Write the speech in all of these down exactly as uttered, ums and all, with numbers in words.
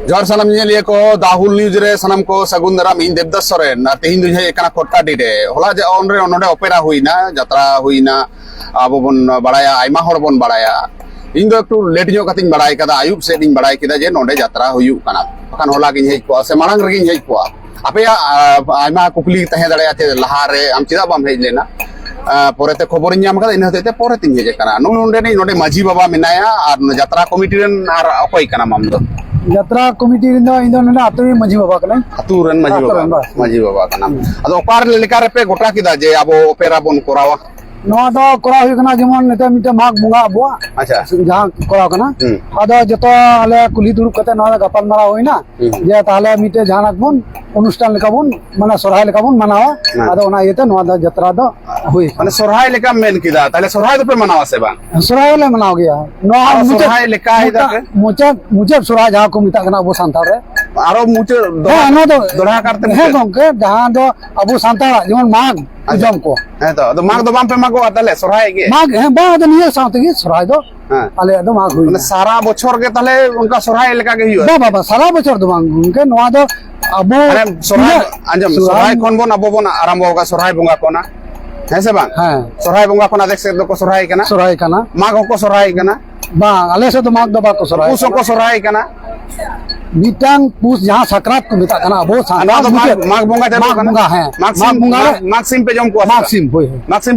ᱡᱚᱦᱟᱨ ᱥᱟᱱᱟᱢ ᱧᱮᱧᱮᱞᱤᱭᱟᱹ ᱠᱚ, ᱫᱟ ᱦᱩᱞ ᱱᱤᱭᱩᱡᱽ ᱨᱮ ᱥᱟᱱᱟᱢ ᱠᱚ ᱥᱟᱹᱜᱩᱱ ᱫᱟᱨᱟᱢ᱾ ᱤᱧ ᱫᱮᱵᱽᱫᱟᱥ ᱥᱚᱨᱮᱱ, ᱟᱨ ᱛᱮᱦᱮᱧ ᱫᱚᱧ ᱦᱮᱡ ᱟᱠᱟᱱᱟ ᱠᱚᱴᱠᱟᱰᱤ ᱨᱮ᱾ ᱦᱚᱞᱟ ᱡᱮ ᱚᱱᱨᱮ ᱱᱚᱰᱮ ᱚᱯᱮᱨᱟ ᱦᱩᱭᱱᱟ, ᱡᱟᱛᱨᱟ ᱦᱩᱭᱱᱟ, ᱟᱵᱚ ᱵᱚᱱ ᱵᱟᱲᱟᱭᱟ, ᱟᱭᱢᱟ ᱦᱚᱲ ᱵᱚᱱ ᱵᱟᱲᱟᱭᱟ᱾ ᱤᱧ ᱫᱚ ᱮᱠᱴᱩ ᱞᱮᱴ ᱧᱚᱜ ᱠᱟᱛᱮᱧ ᱵᱟᱲᱟᱭ ᱠᱟᱫᱟ, ᱟᱹᱭᱩᱵ ᱥᱮᱫ ᱤᱧ ᱵᱟᱲᱟᱭ ᱠᱮᱫᱟ ᱡᱮ ᱱᱚᱰᱮ ᱡᱟᱛᱨᱟ ᱦᱩᱭᱩᱜ ᱠᱟᱱᱟ, ᱵᱟᱠᱷᱟᱱ ᱦᱚᱞᱟ ᱜᱤᱧ ᱦᱮᱡ ᱠᱚᱜᱼᱟ ᱥᱮ ᱢᱟᱲᱟᱝ ᱨᱮᱜᱤᱧ ᱦᱮᱡ ᱠᱚᱜᱼᱟ᱾ ᱟᱯᱮᱭᱟᱜ, ᱟ, ᱟᱭᱢᱟ ᱠᱩᱠᱞᱤ ᱛᱟᱦᱮᱸ ᱫᱟᱲᱮᱭᱟᱜᱼᱟ ᱡᱮ ᱞᱟᱦᱟᱨᱮ ᱟᱢ ᱪᱮᱫᱟᱜ ᱵᱟᱢ ᱦᱮᱡ ᱞᱮᱱᱟ? ᱟ, ᱯᱚᱨᱮᱛᱮ ᱠᱷᱚᱵᱚᱨᱤᱧ ᱧᱟᱢ ᱠᱟᱫᱟ, ᱤᱱᱟᱹ ᱦᱚᱛᱮᱡ ᱛᱮ ᱯᱚᱨᱮᱛᱤᱧ ᱦᱮᱡ ᱟᱠᱟᱱᱟ᱾ ᱱᱚᱜᱼᱚ ᱱᱚᱰᱮᱱᱤᱡ, ᱱᱚᱰᱮ ᱢᱟᱹᱡᱷᱤ ᱵᱟᱵᱟ ᱢᱮᱱᱟᱭᱟ, ᱟᱨ ᱡᱟᱛᱨᱟ ᱠᱚᱢᱤᱴᱤ ᱨᱮᱱ ᱟᱨ ᱚᱠᱚᱭ ᱠᱟᱱᱟᱢ ᱟᱢ ᱫᱚ? ᱡᱟᱛᱨᱟ ᱠᱚᱢᱤᱴᱤ ᱨᱮᱱ ᱫᱚ ᱤᱧ ᱫᱚ ᱱᱚᱰᱮ ᱟᱹᱛᱩ ᱨᱮᱱ ᱢᱟᱹᱡᱷᱤ ᱵᱟᱵᱟ ᱠᱟᱹᱱᱟᱹᱧ᱾ ᱟᱹᱛᱩ ᱨᱮᱱ ᱢᱟᱹᱡᱷᱤ ᱟᱹᱛᱩ ᱵᱟᱵᱟ, ᱨᱮᱱ, ᱵᱟᱥ᱾ ᱢᱟᱹᱡᱷᱤ ᱵᱟᱵᱟ ᱠᱟᱱᱟᱢ᱾ ᱦᱩᱸ᱾ ᱟᱫᱚ ᱚᱠᱟ ᱞᱮᱠᱟ ᱨᱮᱯᱮ ᱜᱚᱴᱟ ᱠᱮᱫᱟ ᱡᱮ ᱟᱵᱚ ᱚᱯᱮᱨᱟ ᱵᱚᱱ ᱠᱚᱨᱟᱣᱟ? ᱱᱚᱣᱟ ᱫᱚ ᱠᱚᱨᱟᱣ ᱦᱩᱭᱩᱜ ᱠᱟᱱᱟ, ᱡᱮᱢᱚᱱ ᱱᱤᱛᱚᱜ ᱢᱤᱫᱴᱮᱱ ᱢᱟᱜᱽ ᱵᱚᱸᱜᱟ ᱟᱵᱚᱣᱟᱜ ᱟᱪᱪᱷᱟ᱾ ᱡᱟᱦᱟᱸ ᱠᱚᱨᱟᱣ ᱠᱟᱱᱟ, ᱦᱩᱸ᱾ ᱟᱫᱚ ᱡᱚᱛᱚ ᱟᱞᱮ ᱠᱩᱞᱦᱤ ᱫᱩᱲᱩᱵ ᱠᱟᱛᱮ ᱱᱚᱣᱟ ᱫᱚ ᱜᱟᱯᱟᱞ ᱢᱟᱨᱟᱣ ᱦᱩᱭᱱᱟ, ᱦᱩᱸ᱾ ᱡᱮ ᱛᱟᱦᱞᱮ ᱢᱤᱫᱴᱮᱡ ᱡᱟᱦᱟᱱᱟᱜ ᱵᱚᱱ ᱚᱱᱩᱥᱴᱷᱟᱱ ᱞᱮᱠᱟ ᱵᱚᱱ, ᱢᱟᱱᱮ ᱥᱚᱨᱦᱟᱭ ᱞᱮᱠᱟ ᱵᱚᱱ ᱢᱟᱱᱟᱣᱟ᱾ ᱦᱮᱸ᱾ ᱟᱫᱚ ᱚᱱᱟ ᱤᱭᱟᱹᱛᱮ ᱱᱚᱣᱟ ᱫᱚ ᱡᱟᱛᱨᱟ ᱫᱚ ᱦᱩᱭ ᱠᱟᱱᱟ᱾ ᱢᱟᱱᱮ ᱥᱚᱨᱦᱟᱭ ᱞᱮᱠᱟᱢ ᱢᱮᱱ ᱠᱮᱫᱟ, ᱛᱟᱦᱞᱮ ᱥᱚᱨᱦᱟᱭ ᱫᱚᱯᱮ ᱢᱟᱱᱟᱣᱟ ᱥᱮ ᱵᱟᱝ? ᱥᱚᱨᱦᱟᱭ ᱞᱮ ᱢᱟᱱᱟᱣ ᱜᱮᱭᱟ᱾ ᱱᱚᱣᱟ ᱟᱨ ᱢᱩᱪᱟᱹᱫ, ᱥᱚᱨᱦᱟᱭ ᱞᱮᱠᱟ ᱢᱩᱪᱟᱹᱫ, ᱮᱫᱟ ᱯᱮ? ᱢᱩᱪᱟᱹᱫ, ᱢᱩᱪᱟᱹᱫ ᱥᱚᱨᱦᱟᱭ ᱡᱟᱦᱟᱸ ᱠᱚ ᱢᱮᱛᱟᱜ ᱠᱟᱱᱟ ᱟᱵᱚ ᱥᱟᱱᱛᱟᱲ ᱨᱮ᱾ ᱟᱨᱚ ᱢᱩᱪᱟᱹᱫ ᱫᱚᱦᱲᱟ, ᱦᱮᱸ, ᱚᱱᱟ ᱫᱚ, ᱫᱚᱦᱲᱟ ᱠᱟᱨᱛᱮ ᱦᱮᱸ ᱢᱩᱪᱟᱹᱫ? ᱜᱚᱝᱠᱮ, ᱡᱟᱦᱟᱸ ᱫᱚ ᱟᱵᱚ ᱥᱟᱱᱛᱟᱲᱟᱜ ᱡᱮᱢᱚᱱ ᱢᱟᱜᱽ ᱟᱪᱪᱷᱟ᱾ ᱡᱚᱢ ᱠᱚ᱾ ᱦᱮᱸ ᱛᱚ, ᱟᱫᱚ ᱢᱟᱜᱽ ᱫᱚ ᱵᱟᱝ ᱯᱮ ᱢᱟᱜᱚᱜᱼᱟ ᱛᱟᱦᱞᱮ, ᱥᱚᱨᱦᱟᱭ ᱜᱮ? ᱢᱟᱜᱽ, ᱦᱮᱸ, ᱵᱟᱝ, ᱟᱫᱚ ᱱᱤᱭᱟᱹ ᱥᱟᱶ ᱛᱮᱜᱮ ᱥᱚᱨᱦᱟᱭ ᱫᱚ ᱦᱮᱸ᱾ ᱟᱞᱮᱭᱟᱜ ᱫᱚ ᱢᱟᱜᱽ ᱦᱩᱭ ᱢᱟᱱᱮ ᱮᱱᱟ᱾ ᱥᱟᱨᱟ ᱵᱚᱪᱷᱚᱨ ᱜᱮ ᱛᱟᱦᱞᱮ ᱚᱱᱠᱟ ᱥᱚᱨᱦᱟᱭ ᱞᱮᱠᱟ ᱜᱮ ᱦᱩᱭᱩᱜᱼᱟ? ᱵᱟᱝ, ᱵᱟᱝ, ᱵᱟᱝ, ᱥᱟᱨᱟ ᱵᱚᱪᱷᱚᱨ ᱫᱚ ᱵᱟᱝ ᱜᱚᱝᱠᱮ, ᱱᱚᱣᱟ ᱫᱚ ᱟᱵᱚ ᱢᱟᱱᱮ ᱥᱚᱨᱦᱟᱭ, ᱛᱤᱱᱟᱹᱜ ᱟᱸᱡᱚᱢ, ᱥᱚᱨᱦᱟᱭ ᱥᱚᱨᱦᱟᱭ ᱠᱷᱚᱱ ᱵᱚᱱ ᱟᱵᱚ ᱵᱚᱱ ᱟᱨᱟᱢᱵᱚ ᱟᱠᱟᱫ ᱥᱚᱨᱦᱟᱭ ᱵᱚᱸᱜᱟ ᱠᱷᱚᱱᱟᱜ, ᱦᱮᱸ ᱥᱮ ᱵᱟᱝ? ᱦᱮᱸ᱾ ᱥᱚᱨᱦᱟᱭ ᱵᱚᱸᱜᱟ ᱠᱷᱚᱱ ᱟᱫᱷᱮᱠ ᱥᱮᱫ ᱫᱚᱠᱚ ᱥᱚᱨᱦᱟᱭ ᱠᱟᱱᱟ᱾ ᱥᱚᱨᱦᱟᱭ ᱠᱟᱱᱟ᱾ ᱢᱟᱜᱽ ᱦᱚᱸᱠᱚ ᱥᱚᱨᱦᱟᱭ ᱠᱟᱱᱟ᱾ ᱵᱟᱝ, ᱟᱞᱮ ᱥᱮᱫ ᱫᱚ ᱢᱟᱜᱽ ᱫᱚ ᱵᱟᱠᱚ ᱥᱚᱨᱦᱟᱭ ᱯᱩᱥ ᱠᱟᱱᱟ᱾ ᱦᱚᱸᱠᱚ ᱥᱚᱨᱦᱟᱭ ᱠᱟᱱᱟ᱾ ᱢᱤᱫᱴᱟᱝ ᱯᱩᱥ ᱡᱟᱦᱟᱸ ᱥᱟᱠᱨᱟᱛ ᱠᱚ ᱢᱮᱛᱟᱜ ᱠᱟᱱᱟ ᱟᱵᱚ ᱟᱨ ᱥᱟᱱᱛᱟᱲ ᱱᱚᱣᱟ ᱫᱚ ᱢᱟᱜᱽ, ᱢᱩᱪᱟᱹᱫ᱾ ᱢᱟᱜᱽ ᱵᱚᱸᱜᱟ ᱪᱟᱸᱫᱳ ᱢᱟᱜᱽ ᱠᱟᱱᱟ? ᱵᱚᱸᱜᱟ, ᱦᱮᱸ᱾ ᱢᱟᱜᱽ ᱢᱟᱜᱽ ᱥᱤᱢ, ᱵᱚᱸᱜᱟ ᱢᱟᱜᱽ, ᱨᱮ ᱢᱟᱜᱽ ᱥᱤᱢ ᱯᱮ ᱡᱚᱢ ᱠᱚᱣᱟ ᱥᱮ ᱢᱟᱜᱽ ᱵᱟᱝ? ᱥᱤᱢ, ᱦᱳᱭ, ᱦᱳᱭ᱾ ᱢᱟᱜᱽ ᱥᱤᱢ,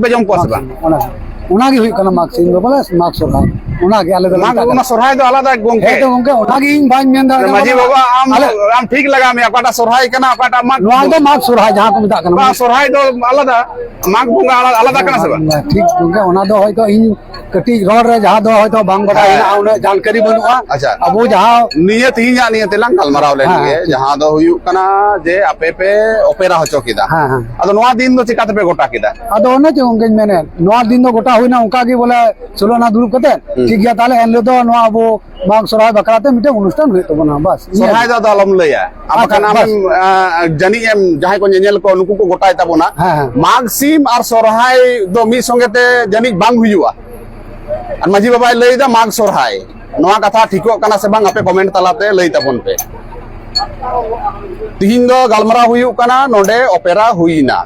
ᱚᱱᱟ, ᱚᱱᱟ ᱜᱮ ᱦᱩᱭᱩᱜ ᱠᱟᱱᱟ ᱢᱟᱜᱽ ᱥᱤᱢ ᱫᱚ, ᱵᱚᱞᱮ ᱢᱟᱜᱽ ᱥᱚᱨᱦᱟᱭ᱾ ᱚᱱᱟ ᱜᱮ ᱟᱞᱮ ᱫᱚᱞᱮ ᱢᱟᱜᱽ, ᱢᱮᱛᱟᱜ ᱚᱱᱟ ᱠᱟᱱᱟ᱾ ᱥᱚᱨᱦᱟᱭ ᱫᱚ ᱟᱞᱟᱫᱟ ᱜᱚᱝᱠᱮ᱾ ᱦᱮᱸ ᱛᱚ ᱜᱚᱝᱠᱮ, ᱚᱱᱟ ᱜᱮ ᱤᱧ ᱵᱟᱹᱧ ᱢᱮᱱ ᱫᱟᱲᱮᱭᱟᱜ ᱢᱟᱹᱡᱷᱤ ᱠᱟᱱᱟ᱾ ᱵᱟᱵᱟ, ᱟᱢ, ᱟᱞᱮ ᱟᱢ ᱴᱷᱤᱠ ᱞᱟᱜᱟᱣ ᱢᱮᱭᱟ, ᱚᱠᱟᱴᱟᱜ ᱥᱚᱨᱦᱟᱭ ᱠᱟᱱᱟ, ᱚᱠᱟᱴᱟᱜ ᱢᱟᱜᱽ ᱱᱚᱣᱟ ᱫᱚ ᱢᱟᱜᱽ ᱥᱚᱨᱦᱟᱭ ᱡᱟᱦᱟᱸ ᱠᱚ ᱢᱮᱛᱟᱜ ᱠᱟᱱᱟ᱾ ᱵᱟᱝ, ᱥᱚᱨᱦᱟᱭ ᱫᱚ ᱟᱞᱟᱫᱟ, ᱢᱟᱜᱽ ᱵᱚᱸᱜᱟ ᱟᱞᱟ-, ᱟᱞᱟᱫᱟ ᱠᱟᱱᱟ ᱥᱮ ᱵᱟᱝ? ᱴᱷᱤᱠ ᱜᱚᱝᱠᱮ, ᱚᱱᱟ ᱫᱚ ᱦᱚᱭᱛᱚ ᱤᱧ ᱠᱟᱹᱴᱤᱡ ᱨᱚᱲ ᱨᱮ ᱡᱟᱦᱟᱸ ᱫᱚ ᱦᱚᱭᱛᱚ ᱵᱟᱝ ᱵᱟᱰᱟᱭ ᱦᱮᱸ᱾ ᱦᱮᱱᱟᱜᱼᱟ, ᱩᱱᱟᱹᱜ ᱡᱟᱱᱠᱟᱨᱤ ᱵᱟᱹᱱᱩᱜᱼᱟ᱾ ᱟᱪᱪᱷᱟ᱾ ᱟᱵᱚ ᱡᱟᱦᱟᱸ ᱱᱤᱭᱟᱹ ᱛᱮᱦᱤᱧᱟᱜ ᱱᱤᱭᱟᱹ ᱛᱮᱞᱟᱝ ᱜᱟᱞᱢᱟᱨᱟᱣ ᱞᱮᱱ ᱦᱮᱸ, ᱜᱮ, ᱦᱮᱸ, ᱴᱷᱤᱠ᱾ ᱡᱟᱦᱟᱸ ᱫᱚ ᱦᱩᱭᱩᱜ ᱠᱟᱱᱟ ᱡᱮ ᱟᱯᱮ ᱯᱮ ᱚᱯᱮᱨᱟ ᱦᱚᱪᱚ ᱠᱮᱫᱟ᱾ ᱦᱮᱸ, ᱦᱮᱸ᱾ ᱟᱫᱚ ᱱᱚᱣᱟ ᱫᱤᱱ ᱫᱚ ᱪᱤᱠᱟ ᱛᱮᱯᱮ ᱜᱚᱴᱟ ᱠᱮᱫᱟ? ᱟᱫᱚ ᱚᱱᱮ ᱪᱮ ᱜᱚᱝᱠᱮᱧ ᱢᱮᱱᱮᱫ, ᱱᱚᱣᱟ ᱫᱤᱱ ᱫᱚ ᱜᱚᱴᱟ ᱦᱩᱭᱱᱟ ᱚᱱᱠᱟ ᱜᱮ ᱵᱚᱞᱮ ᱥᱳᱞᱳ ᱟᱱᱟ ᱫᱩᱲᱩᱵ ᱠᱟᱛᱮ, ᱦᱩᱸ᱾ ᱴᱷᱤᱠ ᱜᱮᱭᱟ, ᱛᱟᱦᱞᱮ ᱮᱱ ᱦᱤᱞᱳᱜ ᱫᱚ ᱱᱚᱣᱟ ᱟᱵᱚ ᱢᱟᱜᱽ ᱥᱚᱨᱦᱟᱭ ᱵᱟᱠᱷᱨᱟ ᱛᱮ ᱢᱤᱫᱴᱮᱱ ᱚᱱᱩᱥᱴᱷᱟᱱ ᱦᱩᱭᱩᱜ ᱛᱟᱵᱚᱱᱟ, ᱵᱟᱥ᱾ ᱥᱚᱨᱦᱟᱭ ᱫᱚ ᱟᱫᱚ ᱟᱞᱚᱢ ᱞᱟᱹᱭᱟ᱾ ᱟᱨ ᱟᱪᱪᱷᱟ, ᱵᱟᱠᱷᱟᱱ ᱟᱢᱮᱢ, ᱵᱟᱥ᱾ ᱟ, ᱡᱟᱹᱱᱤᱡ ᱮᱢ, ᱡᱟᱦᱟᱸᱭ ᱠᱚ ᱧᱮᱧᱮᱞ ᱠᱚ, ᱱᱩᱠᱩ ᱠᱚ ᱜᱚᱴᱟᱭ ᱛᱟᱵᱚᱱᱟ᱾ ᱦᱮᱸ, ᱦᱮᱸ᱾ ᱢᱟᱜᱽ ᱥᱤᱢ ᱟᱨ ᱥᱚᱨᱦᱟᱭ ᱫᱚ ᱢᱤᱫ ᱥᱚᱸᱜᱮ ᱛᱮ ᱡᱟᱹᱱᱤᱡ ᱵᱟᱝ ᱦᱩᱭᱩᱜᱼᱟ᱾ ᱟᱨ ᱢᱟᱹᱡᱷᱤ ᱵᱟᱵᱟᱭ ᱞᱟᱹᱭ ᱮᱫᱟ ᱢᱟᱜᱽ ᱥᱚᱨᱦᱟᱭ᱾ ᱱᱚᱣᱟ ᱠᱟᱛᱷᱟ ᱴᱷᱤᱠᱚᱜ ᱠᱟᱱᱟ ᱥᱮ ᱵᱟᱝ, ᱟᱯᱮ ᱠᱚᱢᱮᱱᱴ ᱛᱟᱞᱟᱛᱮ ᱞᱟᱹᱭ ᱛᱟᱵᱚᱱ ᱯᱮ᱾ ᱛᱤᱦᱤᱧ ᱫᱚ ᱜᱟᱞᱢᱟᱨᱟᱣ ᱦᱩᱭᱩᱜ ᱠᱟᱱᱟ ᱱᱚᱰᱮ ᱚᱯᱮᱨᱟ ᱦᱩᱭᱱᱟ᱾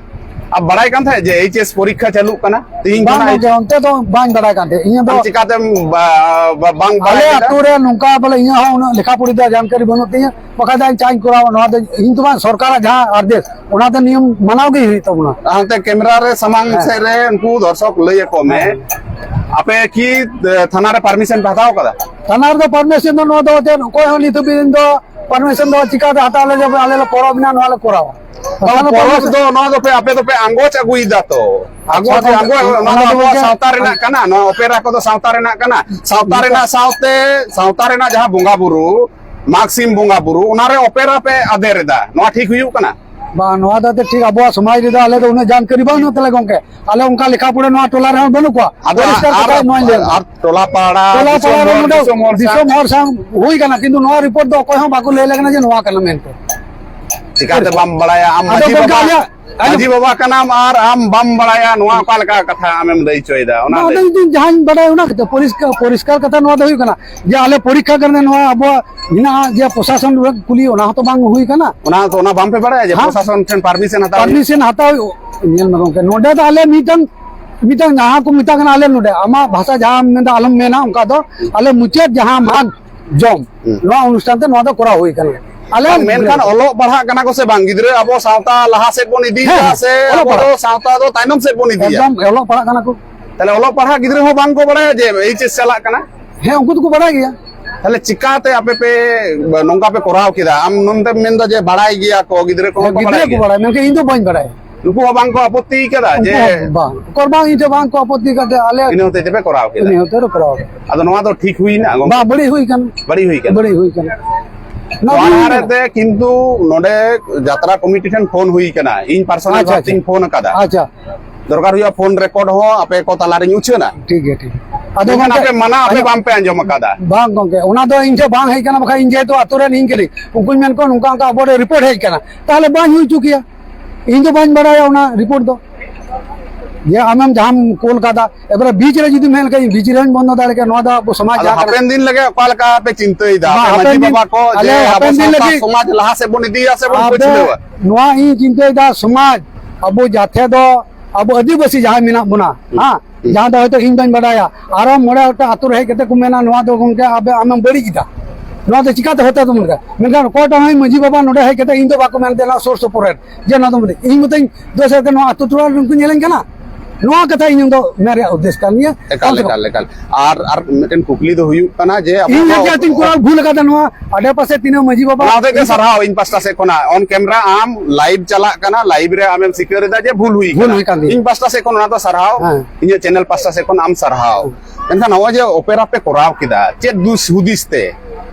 ᱟᱢ ᱵᱟᱲᱟᱭ ᱠᱟᱱ ᱛᱟᱦᱮᱸᱫ ᱡᱮ ᱮᱭᱤᱪ ᱮᱥ ᱯᱚᱨᱤᱠᱠᱷᱟ ᱪᱟᱹᱞᱩᱜ ᱠᱟᱱᱟ ᱛᱤᱦᱤᱧ ᱵᱟᱝ ᱠᱷᱚᱱᱟᱜ? ᱜᱚᱢᱠᱮ, ᱚᱱᱛᱮ ᱫᱚ ᱵᱟᱹᱧ ᱵᱟᱲᱟᱭ ᱠᱟᱱ ᱛᱟᱦᱮᱸᱫ᱾ ᱤᱧ ᱫᱚ ᱟᱢ ᱪᱤᱠᱟᱛᱮᱢ ᱵᱟ-, ᱵᱟ-, ᱵᱟᱝ ᱵᱟᱲᱟᱭ ᱟᱞᱮ ᱠᱮᱫᱟ? ᱟᱹᱛᱩ ᱨᱮ ᱱᱚᱝᱠᱟ ᱵᱚᱞᱮ ᱤᱧᱟᱹᱜ ᱦᱚᱸ ᱩᱱᱟᱹᱜ ᱞᱮᱠᱷᱟ ᱯᱚᱲᱟ ᱫᱚ ᱡᱟᱱᱠᱟᱨᱤ ᱵᱟᱹᱱᱩᱜ ᱛᱤᱧᱟᱹ, ᱵᱟᱠᱷᱟᱡ ᱫᱚ ᱤᱧ ᱪᱟᱧ ᱠᱚᱨᱟᱣᱟ᱾ ᱱᱚᱣᱟ ᱫᱚ ᱤᱧ ᱫᱚ ᱵᱟᱝ, ᱥᱚᱨᱠᱟᱨᱟᱜ ᱡᱟᱦᱟᱸ ᱟᱨᱫᱮᱥ, ᱚᱱᱟ ᱫᱚ ᱱᱤᱭᱚᱢ ᱢᱟᱱᱟᱣ ᱜᱮ ᱦᱩᱭᱩᱜ ᱛᱟᱵᱚᱱᱟ᱾ ᱦᱟᱱᱛᱮ ᱠᱮᱢᱮᱨᱟ ᱨᱮ ᱥᱟᱢᱟᱝ ᱦᱮᱸ᱾ ᱥᱮᱫ ᱨᱮ ᱩᱱᱠᱩ ᱫᱚᱨᱥᱚᱠ ᱞᱟᱹᱭ ᱟᱠᱚ ᱢᱮ, ᱦᱮᱸ᱾ ᱟᱯᱮ ᱠᱤ, ᱮ, ᱛᱷᱟᱱᱟ ᱨᱮ ᱯᱟᱨᱢᱤᱥᱚᱱ ᱯᱮ ᱦᱟᱛᱟᱣ ᱠᱟᱫᱟ? ᱛᱷᱟᱱᱟ ᱨᱮᱫᱚ ᱯᱟᱨᱢᱤᱥᱚᱱ ᱫᱚ ᱱᱚᱣᱟ ᱫᱚ ᱪᱮᱫ, ᱚᱠᱚᱭ ᱦᱚᱸ ᱱᱤᱛ ᱦᱟᱹᱵᱤᱡ ᱫᱚ ᱯᱟᱨᱢᱤᱥᱚᱱ ᱫᱚ ᱪᱤᱠᱟᱛᱮ ᱦᱟᱛᱟᱣ ᱞᱮ, ᱟᱞᱮ ᱞᱮ ᱯᱚᱨᱚᱵᱽ ᱮᱱᱟ, ᱱᱚᱣᱟ ᱞᱮ ᱠᱚᱨᱟᱣᱟ᱾ ᱛᱚ, ᱛᱷᱟᱱᱟ ᱯᱚᱨᱚᱵᱽ ᱯᱟᱨᱢᱤᱥᱚᱱ ᱫᱚ ᱱᱚᱣᱟ ᱫᱚ ᱯᱮ, ᱟᱯᱮ ᱫᱚᱯᱮ ᱟᱸᱜᱚᱪ ᱟᱹᱜᱩᱭᱮᱫᱟ ᱛᱚ᱾ ᱟᱸᱜᱚᱪ, ᱟᱪᱪᱷᱟ, ᱟᱸᱜᱚᱪ, ᱚᱱᱟ ᱚᱱᱟ ᱫᱚ ᱫᱚ ᱟᱵᱚᱣᱟᱜ ᱜᱚᱢᱠᱮ, ᱥᱟᱶᱛᱟ ᱨᱮᱱᱟᱜ ᱠᱟᱱᱟ, ᱱᱚᱣᱟ ᱚᱯᱮᱨᱟ ᱠᱚᱫᱚ ᱥᱟᱶᱛᱟ ᱨᱮᱱᱟᱜ ᱠᱟᱱᱟ᱾ ᱥᱟᱶᱛᱟ ᱡᱚᱛᱚ ᱨᱮᱱᱟᱜ ᱥᱟᱶᱛᱮ, ᱥᱟᱶᱛᱟ ᱨᱮᱱᱟᱜ ᱡᱟᱦᱟᱸ ᱵᱚᱸᱜᱟ ᱵᱩᱨᱩ, ᱢᱟᱜᱽ ᱥᱤᱢ ᱵᱚᱸᱜᱟ ᱵᱩᱨᱩ, ᱚᱱᱟᱨᱮ ᱚᱯᱮᱨᱟ ᱯᱮ ᱟᱫᱮᱨ ᱮᱫᱟ, ᱱᱚᱣᱟ ᱴᱷᱤᱠ ᱦᱩᱭᱩᱜ ᱠᱟᱱᱟ? ᱵᱟᱝ, ᱱᱚᱣᱟ ᱫᱚ ᱮᱱᱛᱮᱫ ᱴᱷᱤᱠ ᱟᱵᱚᱣᱟᱜ ᱥᱚᱢᱟᱡᱽ ᱨᱮᱫᱚ ᱟᱞᱮ ᱫᱚ ᱩᱱᱟᱹᱜ ᱡᱟᱱᱠᱟᱨᱤ ᱵᱟᱹᱱᱩᱜ ᱛᱟᱞᱮ ᱜᱚᱢᱠᱮ᱾ ᱟᱞᱮ ᱚᱱᱠᱟ ᱞᱮᱠᱷᱟ ᱯᱚᱲᱟ ᱱᱚᱣᱟ ᱴᱚᱞᱟ ᱨᱮᱦᱚᱸ ᱵᱟᱹᱱᱩᱜ ᱠᱚᱣᱟ᱾ ᱟᱫᱚ ᱯᱚᱨᱤᱥᱠᱟᱨ ᱟᱨ, ᱠᱟᱛᱷᱟ ᱱᱚᱣᱟ ᱞᱟᱹᱭ ᱞᱮᱫᱟ᱾ ᱟᱨ ᱴᱚᱞᱟ ᱯᱟᱲᱟ, ᱴᱚᱞᱟ ᱫᱤᱥᱚᱢ ᱯᱟᱲᱟ ᱨᱮ ᱦᱚᱲ, ᱱᱚᱰᱮ ᱫᱤᱥᱚᱢ ᱦᱚᱲ ᱥᱟᱶ ᱫᱤᱥᱚᱢ ᱦᱚᱲ ᱥᱟᱶ ᱦᱩᱭ ᱠᱟᱱᱟ, ᱠᱤᱱᱛᱩ ᱱᱚᱣᱟ ᱨᱤᱯᱳᱨᱴ ᱫᱚ ᱚᱠᱚᱭ ᱦᱚᱸ ᱵᱟᱠᱚ ᱞᱟᱹᱭ ᱞᱮ ᱠᱟᱱᱟ ᱡᱮ ᱱᱚᱣᱟ ᱠᱟᱱᱟ ᱢᱮᱱᱛᱮ᱾ ᱪᱤᱠᱟᱛᱮ ᱵᱟᱢ ᱵᱟᱲᱟᱭᱟ? ᱟᱢ ᱟᱫᱚ ᱢᱟᱹᱡᱷᱤ ᱜᱚᱢᱠᱮ ᱵᱟᱵᱟ, ᱟᱞᱮᱭᱟᱜ, ᱟᱞᱮ ᱢᱟᱹᱡᱷᱤ ᱵᱟᱵᱟ ᱠᱟᱱᱟᱢ ᱟᱨ ᱟᱢ ᱵᱟᱢ ᱵᱟᱲᱟᱭᱟ, ᱱᱚᱣᱟ ᱚᱠᱟ ᱞᱮᱠᱟ ᱠᱟᱛᱷᱟ ᱟᱢᱮᱢ ᱞᱟᱹᱭ ᱦᱚᱪᱚᱭᱮᱫᱟ? ᱚᱱᱟ ᱵᱟᱝ, ᱞᱟᱹᱭ ᱟᱫᱚ ᱤᱧ ᱫᱚ ᱡᱟᱦᱟᱸᱧ ᱵᱟᱲᱟᱭᱟ ᱚᱱᱟ ᱠᱟᱛᱷᱟ᱾ ᱯᱚᱨᱤᱥᱠᱟᱨ, ᱯᱚᱨᱤᱥᱠᱟᱨ ᱠᱟᱛᱷᱟ ᱱᱚᱣᱟ ᱫᱚ ᱦᱩᱭᱩᱜ ᱠᱟᱱᱟ ᱡᱮ ᱟᱞᱮ ᱯᱚᱨᱤᱠᱠᱷᱟ ᱠᱟᱨᱚᱱᱮ ᱱᱚᱣᱟ ᱟᱵᱚᱣᱟᱜ ᱢᱮᱱᱟᱜᱼᱟ ᱡᱮ ᱯᱨᱚᱥᱟᱥᱚᱱ ᱨᱮ ᱠᱩᱞᱤ, ᱚᱱᱟ ᱦᱚᱸᱛᱚ ᱵᱟᱝ ᱦᱩᱭ ᱠᱟᱱᱟ᱾ ᱚᱱᱟ, ᱚᱱᱟ ᱵᱟᱝ ᱯᱮ ᱵᱟᱲᱟᱭᱟ ᱡᱮ ᱦᱮᱸ? ᱯᱨᱚᱥᱟᱥᱚᱱ ᱴᱷᱮᱱ ᱯᱟᱨᱢᱤᱥᱚᱱ ᱦᱟᱛᱟᱣ ᱦᱩᱭᱩᱜᱼᱟ? ᱯᱟᱨᱢᱤᱥᱚᱱ ᱦᱟᱛᱟᱣ ᱦᱩᱭᱩᱜᱼᱟ᱾ ᱧᱮᱞ ᱢᱮ ᱜᱚᱢᱠᱮ, ᱱᱚᱰᱮ ᱫᱚ ᱟᱞᱮ ᱢᱤᱫᱴᱟᱝ, ᱢᱤᱫᱴᱟᱝ ᱡᱟᱦᱟᱸ ᱠᱚ ᱢᱮᱛᱟᱜ ᱠᱟᱱᱟ, ᱟᱞᱮ ᱱᱚᱰᱮ ᱟᱢᱟᱜ ᱵᱷᱟᱥᱟ ᱡᱟᱦᱟᱸ ᱢᱮᱱᱫᱟ ᱟᱞᱚᱢ ᱢᱮᱱᱟ, ᱚᱱᱠᱟ ᱫᱚ ᱟᱞᱮ ᱢᱩᱪᱟᱹᱫ ᱡᱟᱦᱟᱸ ᱢᱟᱜᱽ ᱡᱚᱢ, ᱦᱩᱸ᱾ ᱱᱚᱣᱟ ᱚᱱᱩᱥᱴᱷᱟᱱ ᱛᱮ ᱱᱚᱣᱟ ᱫᱚ ᱠᱚᱨᱟᱣ ᱦᱩᱭ ᱠᱟᱱᱟ᱾ ᱟᱞᱮ ᱵᱟᱝ, ᱢᱮᱱᱠᱷᱟᱱ ᱚᱞᱚᱜ ᱯᱟᱲᱦᱟᱜ ᱠᱟᱱᱟ ᱠᱚ ᱥᱮ ᱵᱟᱝ ᱜᱤᱫᱽᱨᱟᱹ? ᱟᱵᱚ ᱥᱟᱶᱛᱟ ᱞᱟᱦᱟ ᱥᱮᱫ ᱵᱚᱱ ᱤᱫᱤᱭᱮᱫᱟ ᱦᱮᱸ, ᱦᱮᱸ, ᱥᱮ ᱚᱞᱚᱜ ᱟᱵᱚ ᱫᱚ ᱯᱟᱲᱦᱟᱜ᱾ ᱥᱟᱶᱛᱟ ᱫᱚ ᱛᱟᱭᱱᱚᱢ ᱥᱮᱫ ᱵᱚᱱ ᱤᱫᱤᱭᱟ? ᱮᱠᱫᱚᱢ, ᱚᱞᱚᱜ ᱯᱟᱲᱦᱟᱜ ᱠᱟᱱᱟ ᱠᱚ᱾ ᱛᱟᱦᱞᱮ ᱚᱞᱚᱜ ᱯᱟᱲᱦᱟᱜ ᱜᱤᱫᱽᱨᱟᱹ ᱦᱚᱸ ᱵᱟᱝ ᱠᱚ ᱵᱟᱲᱟᱭᱟ ᱡᱮ ᱮᱭᱤᱪ ᱮᱥ ᱪᱟᱞᱟᱜ ᱠᱟᱱᱟ? ᱦᱮᱸ, ᱩᱱᱠᱩ ᱫᱚᱠᱚ ᱵᱟᱲᱟᱭ ᱜᱮᱭᱟ᱾ ᱛᱟᱦᱞᱮ ᱪᱤᱠᱟᱛᱮ ᱟᱯᱮ ᱯᱮ ᱱᱚᱝᱠᱟ ᱯᱮ ᱠᱚᱨᱟᱣ ᱠᱮᱫᱟ? ᱟᱢ ᱱᱚᱱᱛᱮᱢ ᱢᱮᱱᱫᱟ ᱡᱮ ᱵᱟᱲᱟᱭ ᱜᱮᱭᱟ ᱠᱚ, ᱜᱤᱫᱽᱨᱟᱹ ᱠᱚᱦᱚᱸ ᱠᱚ ᱜᱤᱫᱽᱨᱟᱹ ᱵᱟᱲᱟᱭ ᱠᱚ ᱜᱮᱭᱟ᱾ ᱵᱟᱲᱟᱭᱟ, ᱢᱮᱱᱠᱷᱟᱱ ᱤᱧ ᱫᱚ ᱵᱟᱹᱧ ᱵᱟᱲᱟᱭᱟ᱾ ᱱᱩᱠᱩ ᱦᱚᱸ ᱵᱟᱝ ᱠᱚ ᱟᱯᱚᱛᱛᱤ ᱠᱟᱫᱟ ᱩᱱᱠᱩ ᱡᱮ ᱦᱚᱸ ᱵᱟᱝ, ᱚᱠᱚᱭ ᱵᱟᱝ, ᱤᱧ ᱴᱷᱮᱱ ᱵᱟᱝ ᱠᱚ ᱟᱯᱚᱛᱛᱤ ᱠᱟᱫᱟ, ᱟᱞᱮ ᱤᱱᱟᱹ ᱦᱚᱛᱮᱡ ᱛᱮᱯᱮ ᱠᱚᱨᱟᱣ ᱠᱮᱫᱟ? ᱤᱱᱟᱹ ᱦᱚᱛᱮᱡ ᱛᱮ ᱠᱚᱨᱟᱣ ᱠᱮᱫᱟ᱾ ᱟᱫᱚ ᱱᱚᱣᱟ ᱫᱚ ᱴᱷᱤᱠ ᱦᱩᱭᱱᱟ ᱜᱚᱝᱠᱮ? ᱵᱟᱝ, ᱵᱟᱹᱲᱤᱡ ᱦᱩᱭ ᱠᱟᱱᱟ᱾ ᱵᱟᱹᱲᱤᱡ ᱦᱩᱭ ᱠᱟᱱᱟ? ᱵᱟᱹᱲᱤᱡ ᱦᱩᱭ ᱠᱟᱱᱟ᱾ ᱱᱚᱣᱟ ᱱᱚᱣᱟ ᱦᱩᱭ ᱞᱟᱦᱟ ᱠᱟᱱᱟ᱾ ᱨᱮᱛᱮ ᱠᱤᱱᱛᱩ ᱱᱚᱰᱮ ᱡᱟᱛᱨᱟ ᱠᱚᱢᱤᱴᱤ ᱴᱷᱮᱱ ᱯᱷᱳᱱ ᱦᱩᱭ ᱠᱟᱱᱟ, ᱤᱧ ᱯᱟᱨᱥᱚᱱᱟᱞ ᱟᱪᱪᱷᱟ, ᱵᱷᱟᱵ ᱟᱪᱪᱷᱟ᱾ ᱛᱤᱧ ᱯᱷᱳᱱ ᱟᱠᱟᱫᱟ᱾ ᱟᱪᱪᱷᱟ᱾ ᱫᱚᱨᱠᱟᱨ ᱦᱩᱭᱩᱜᱼᱟ, ᱯᱷᱳᱱ ᱨᱮᱠᱚᱨᱰ ᱦᱚᱸ ᱟᱯᱮ ᱠᱚ ᱛᱟᱞᱟᱨᱤᱧ ᱩᱪᱷᱟᱹᱱᱟ᱾ ᱴᱷᱤᱠ ᱜᱮᱭᱟ, ᱴᱷᱤᱠ ᱜᱮᱭᱟ᱾ ᱟᱫᱚ ᱢᱮᱱᱠᱷᱟᱱ ᱜᱚᱝᱠᱮ, ᱟᱯᱮ ᱢᱟᱱᱟ ᱟᱯᱮ ᱟᱸᱡᱚᱢ ᱵᱟᱝᱯᱮ ᱟᱸᱡᱚᱢ ᱟᱠᱟᱫᱟ᱾ ᱵᱟᱝ ᱜᱚᱝᱠᱮ, ᱚᱱᱟ ᱫᱚ ᱤᱧ ᱴᱷᱮᱱ ᱵᱟᱝ ᱦᱮᱡ ᱠᱟᱱᱟ, ᱵᱟᱠᱷᱟᱡ ᱤᱧ ᱡᱮᱦᱮᱛᱩ ᱟᱛᱳ ᱨᱮᱱ ᱤᱧ ᱠᱟᱹᱱᱟᱹᱧ, ᱩᱱᱠᱩᱧ ᱢᱮᱱ ᱠᱚᱣᱟ ᱱᱚᱝᱠᱟ ᱚᱱᱠᱟ ᱟᱵᱚ ᱨᱮ ᱨᱤᱯᱳᱨᱴ ᱦᱮᱡ ᱠᱟᱱᱟ, ᱛᱟᱦᱚᱞᱮ ᱵᱟᱹᱧ ᱦᱩᱭ ᱦᱚᱪᱚ ᱠᱮᱭᱟ, ᱤᱧ ᱫᱚ ᱵᱟᱹᱧ ᱵᱟᱲᱟᱭᱟ ᱚᱱᱟ ᱨᱤᱯᱳᱨᱴ ᱫᱚ᱾ ᱡᱮ ᱟᱢᱮᱢ ᱡᱟᱦᱟᱸᱢ ᱠᱳᱞ ᱠᱟᱫᱟ, ᱮᱵᱟᱨᱮ ᱵᱤᱪ ᱨᱮ ᱡᱩᱫᱤ ᱢᱮᱱ ᱞᱮᱠᱷᱟᱱ ᱵᱤᱪ ᱨᱮᱦᱚᱧ ᱵᱚᱱᱫᱚ ᱫᱟᱲᱮ ᱠᱮᱭᱟ, ᱱᱚᱣᱟ ᱫᱚ ᱟᱵᱚ ᱥᱚᱢᱟᱡᱽ ᱟᱫᱚ ᱡᱟᱦᱟᱸ ᱠᱟᱱᱟ᱾ ᱦᱟᱯᱮᱱ ᱫᱤᱱ ᱞᱟᱹᱜᱤᱫ ᱚᱠᱟ ᱞᱮᱠᱟ ᱯᱮ ᱪᱤᱱᱛᱟᱹᱭᱮᱫᱟ? ᱵᱟᱝ, ᱟᱯᱮ ᱦᱟᱯᱮᱱ ᱢᱟᱹᱡᱷᱤ ᱫᱤᱱ ᱵᱟᱵᱟ ᱠᱚ ᱡᱮ ᱟᱞᱮ ᱟᱵᱚ ᱦᱟᱯᱮᱱ ᱫᱤᱱ ᱥᱟᱶᱛᱟ ᱞᱟᱹᱜᱤᱫ ᱥᱚᱢᱟᱡᱽ ᱞᱟᱦᱟ ᱥᱮᱫ ᱵᱚᱱ ᱤᱫᱤᱭᱟ ᱥᱮ ᱵᱚᱱ ᱟᱵᱮ ᱯᱟᱹᱪᱷᱞᱟᱹᱣᱟ? ᱱᱚᱣᱟ ᱤᱧ ᱪᱤᱱᱛᱟᱹᱭᱮᱫᱟ, ᱥᱚᱢᱟᱡᱽ ᱟᱵᱚ ᱡᱟᱛᱷᱮ ᱫᱚ ᱟᱵᱚ ᱟᱹᱫᱤᱵᱟᱹᱥᱤ ᱡᱟᱦᱟᱸᱭ ᱢᱮᱱᱟᱜ ᱵᱚᱱᱟ, ᱦᱩᱸ᱾ ᱦᱮᱸ, ᱦᱩᱸ᱾ ᱡᱟᱦᱟᱸ ᱫᱚ ᱦᱚᱭᱛᱳ ᱤᱧ ᱵᱟᱹᱧ ᱵᱟᱰᱟᱭᱟ, ᱟᱨᱚ ᱢᱚᱬᱮ ᱜᱚᱴᱟᱝ ᱟᱹᱛᱩ ᱨᱮ ᱦᱮᱡ ᱠᱟᱛᱮ ᱠᱚ ᱢᱮᱱᱟ, "ᱱᱚᱣᱟ ᱫᱚ ᱜᱚᱢᱠᱮ ᱟᱵᱮ ᱟᱢᱮᱢ ᱵᱟᱹᱲᱤᱡ ᱮᱫᱟ, ᱱᱚᱣᱟ ᱫᱚ ᱪᱤᱠᱟᱛᱮ ᱦᱚᱭᱛᱳ ᱫᱚ ᱢᱮᱱ ᱠᱟᱱᱟ?" ᱢᱮᱱᱠᱷᱟᱱ ᱚᱠᱚᱭᱴᱟᱜ ᱦᱚᱸ ᱢᱟᱹᱡᱷᱤ ᱵᱟᱵᱟ ᱱᱚᱰᱮ ᱦᱮᱡ ᱠᱟᱛᱮ ᱤᱧ ᱫᱚ ᱵᱟᱠᱚ ᱢᱮᱱ ᱛᱮ ᱱᱚᱣᱟ ᱥᱩᱨ ᱥᱩᱯᱩᱨ ᱨᱮᱱ ᱡᱮ ᱱᱚᱣᱟ ᱫᱚ ᱢᱤᱫᱴᱤᱡ, ᱤᱧ ᱢᱚᱛᱚᱧ ᱫᱳᱥ ᱮᱫ ᱠᱟᱱᱟ, ᱱᱚᱣᱟ ᱟᱹᱛᱩ ᱴᱚᱞᱟ ᱨᱮᱱ ᱠᱚ ᱧᱮᱞᱮᱧ ᱠᱟᱱᱟ, ᱱᱚᱣᱟ ᱠᱟᱛᱷᱟ ᱤᱧ ᱫᱚ ᱢᱮᱱ ᱨᱮᱭᱟᱜ ᱩᱫᱽᱫᱮᱥ ᱠᱟᱱ ᱜᱮᱭᱟ᱾ ᱮᱠᱟᱞ, ᱠᱟᱱ ᱮᱠᱟᱞ, ᱮᱠᱟᱞ᱾ ᱟᱨ, ᱟᱨ ᱢᱤᱫᱴᱮᱱ ᱠᱩᱠᱞᱤ ᱫᱚ ᱦᱩᱭᱩᱜ ᱠᱟᱱᱟ ᱡᱮ ᱟᱵᱚ ᱤᱧ ᱫᱚ ᱦᱮᱡ ᱠᱟᱛᱮᱧ ᱠᱚᱨᱟᱣ ᱵᱷᱩᱞ ᱟᱠᱟᱫᱟ, ᱱᱚᱣᱟ ᱟᱰᱮ ᱯᱟᱥᱮ ᱛᱤᱱᱟᱹᱜ ᱢᱟᱹᱡᱷᱤ ᱵᱟᱵᱟ ᱚᱱᱟ ᱦᱚᱛᱮᱡ ᱛᱮ ᱤᱧ ᱥᱟᱨᱦᱟᱣ ᱤᱧ ᱯᱟᱥᱴᱟ ᱥᱮᱫ ᱠᱷᱚᱱᱟᱜ, on camera ᱟᱢ live ᱪᱟᱞᱟᱜ ᱠᱟᱱᱟ, live ᱨᱮ ᱟᱢᱮᱢ ᱥᱤᱠᱟᱹᱨ ᱮᱫᱟ ᱡᱮ ᱵᱷᱩᱞ ᱦᱩᱭ ᱵᱷᱩᱞ ᱠᱟᱱᱟ᱾ ᱦᱩᱭ ᱠᱟᱱ ᱛᱤᱧᱟ᱾ ᱤᱧ ᱯᱟᱥᱴᱟ ᱥᱮᱫ ᱠᱷᱚᱱ ᱚᱱᱟ ᱫᱚ ᱥᱟᱨᱦᱟᱣ, ᱦᱮᱸ᱾ ᱤᱧᱟᱹᱜ channel ᱯᱟᱥᱴᱟ ᱥᱮᱫ ᱠᱷᱚᱱ ᱟᱢ ᱥᱟᱨᱦᱟᱣ᱾ ᱦᱮᱸ᱾ ᱢᱮᱱᱠᱷᱟᱱ ᱱᱚᱜᱼᱚᱭ ᱡᱮ ᱚᱯᱮᱨᱟ ᱯᱮ ᱠᱚᱨᱟᱣ ᱠᱮᱫᱟ, ᱪᱮᱫ ᱫᱩᱥ ᱦᱩᱫᱤᱥ ᱛᱮ,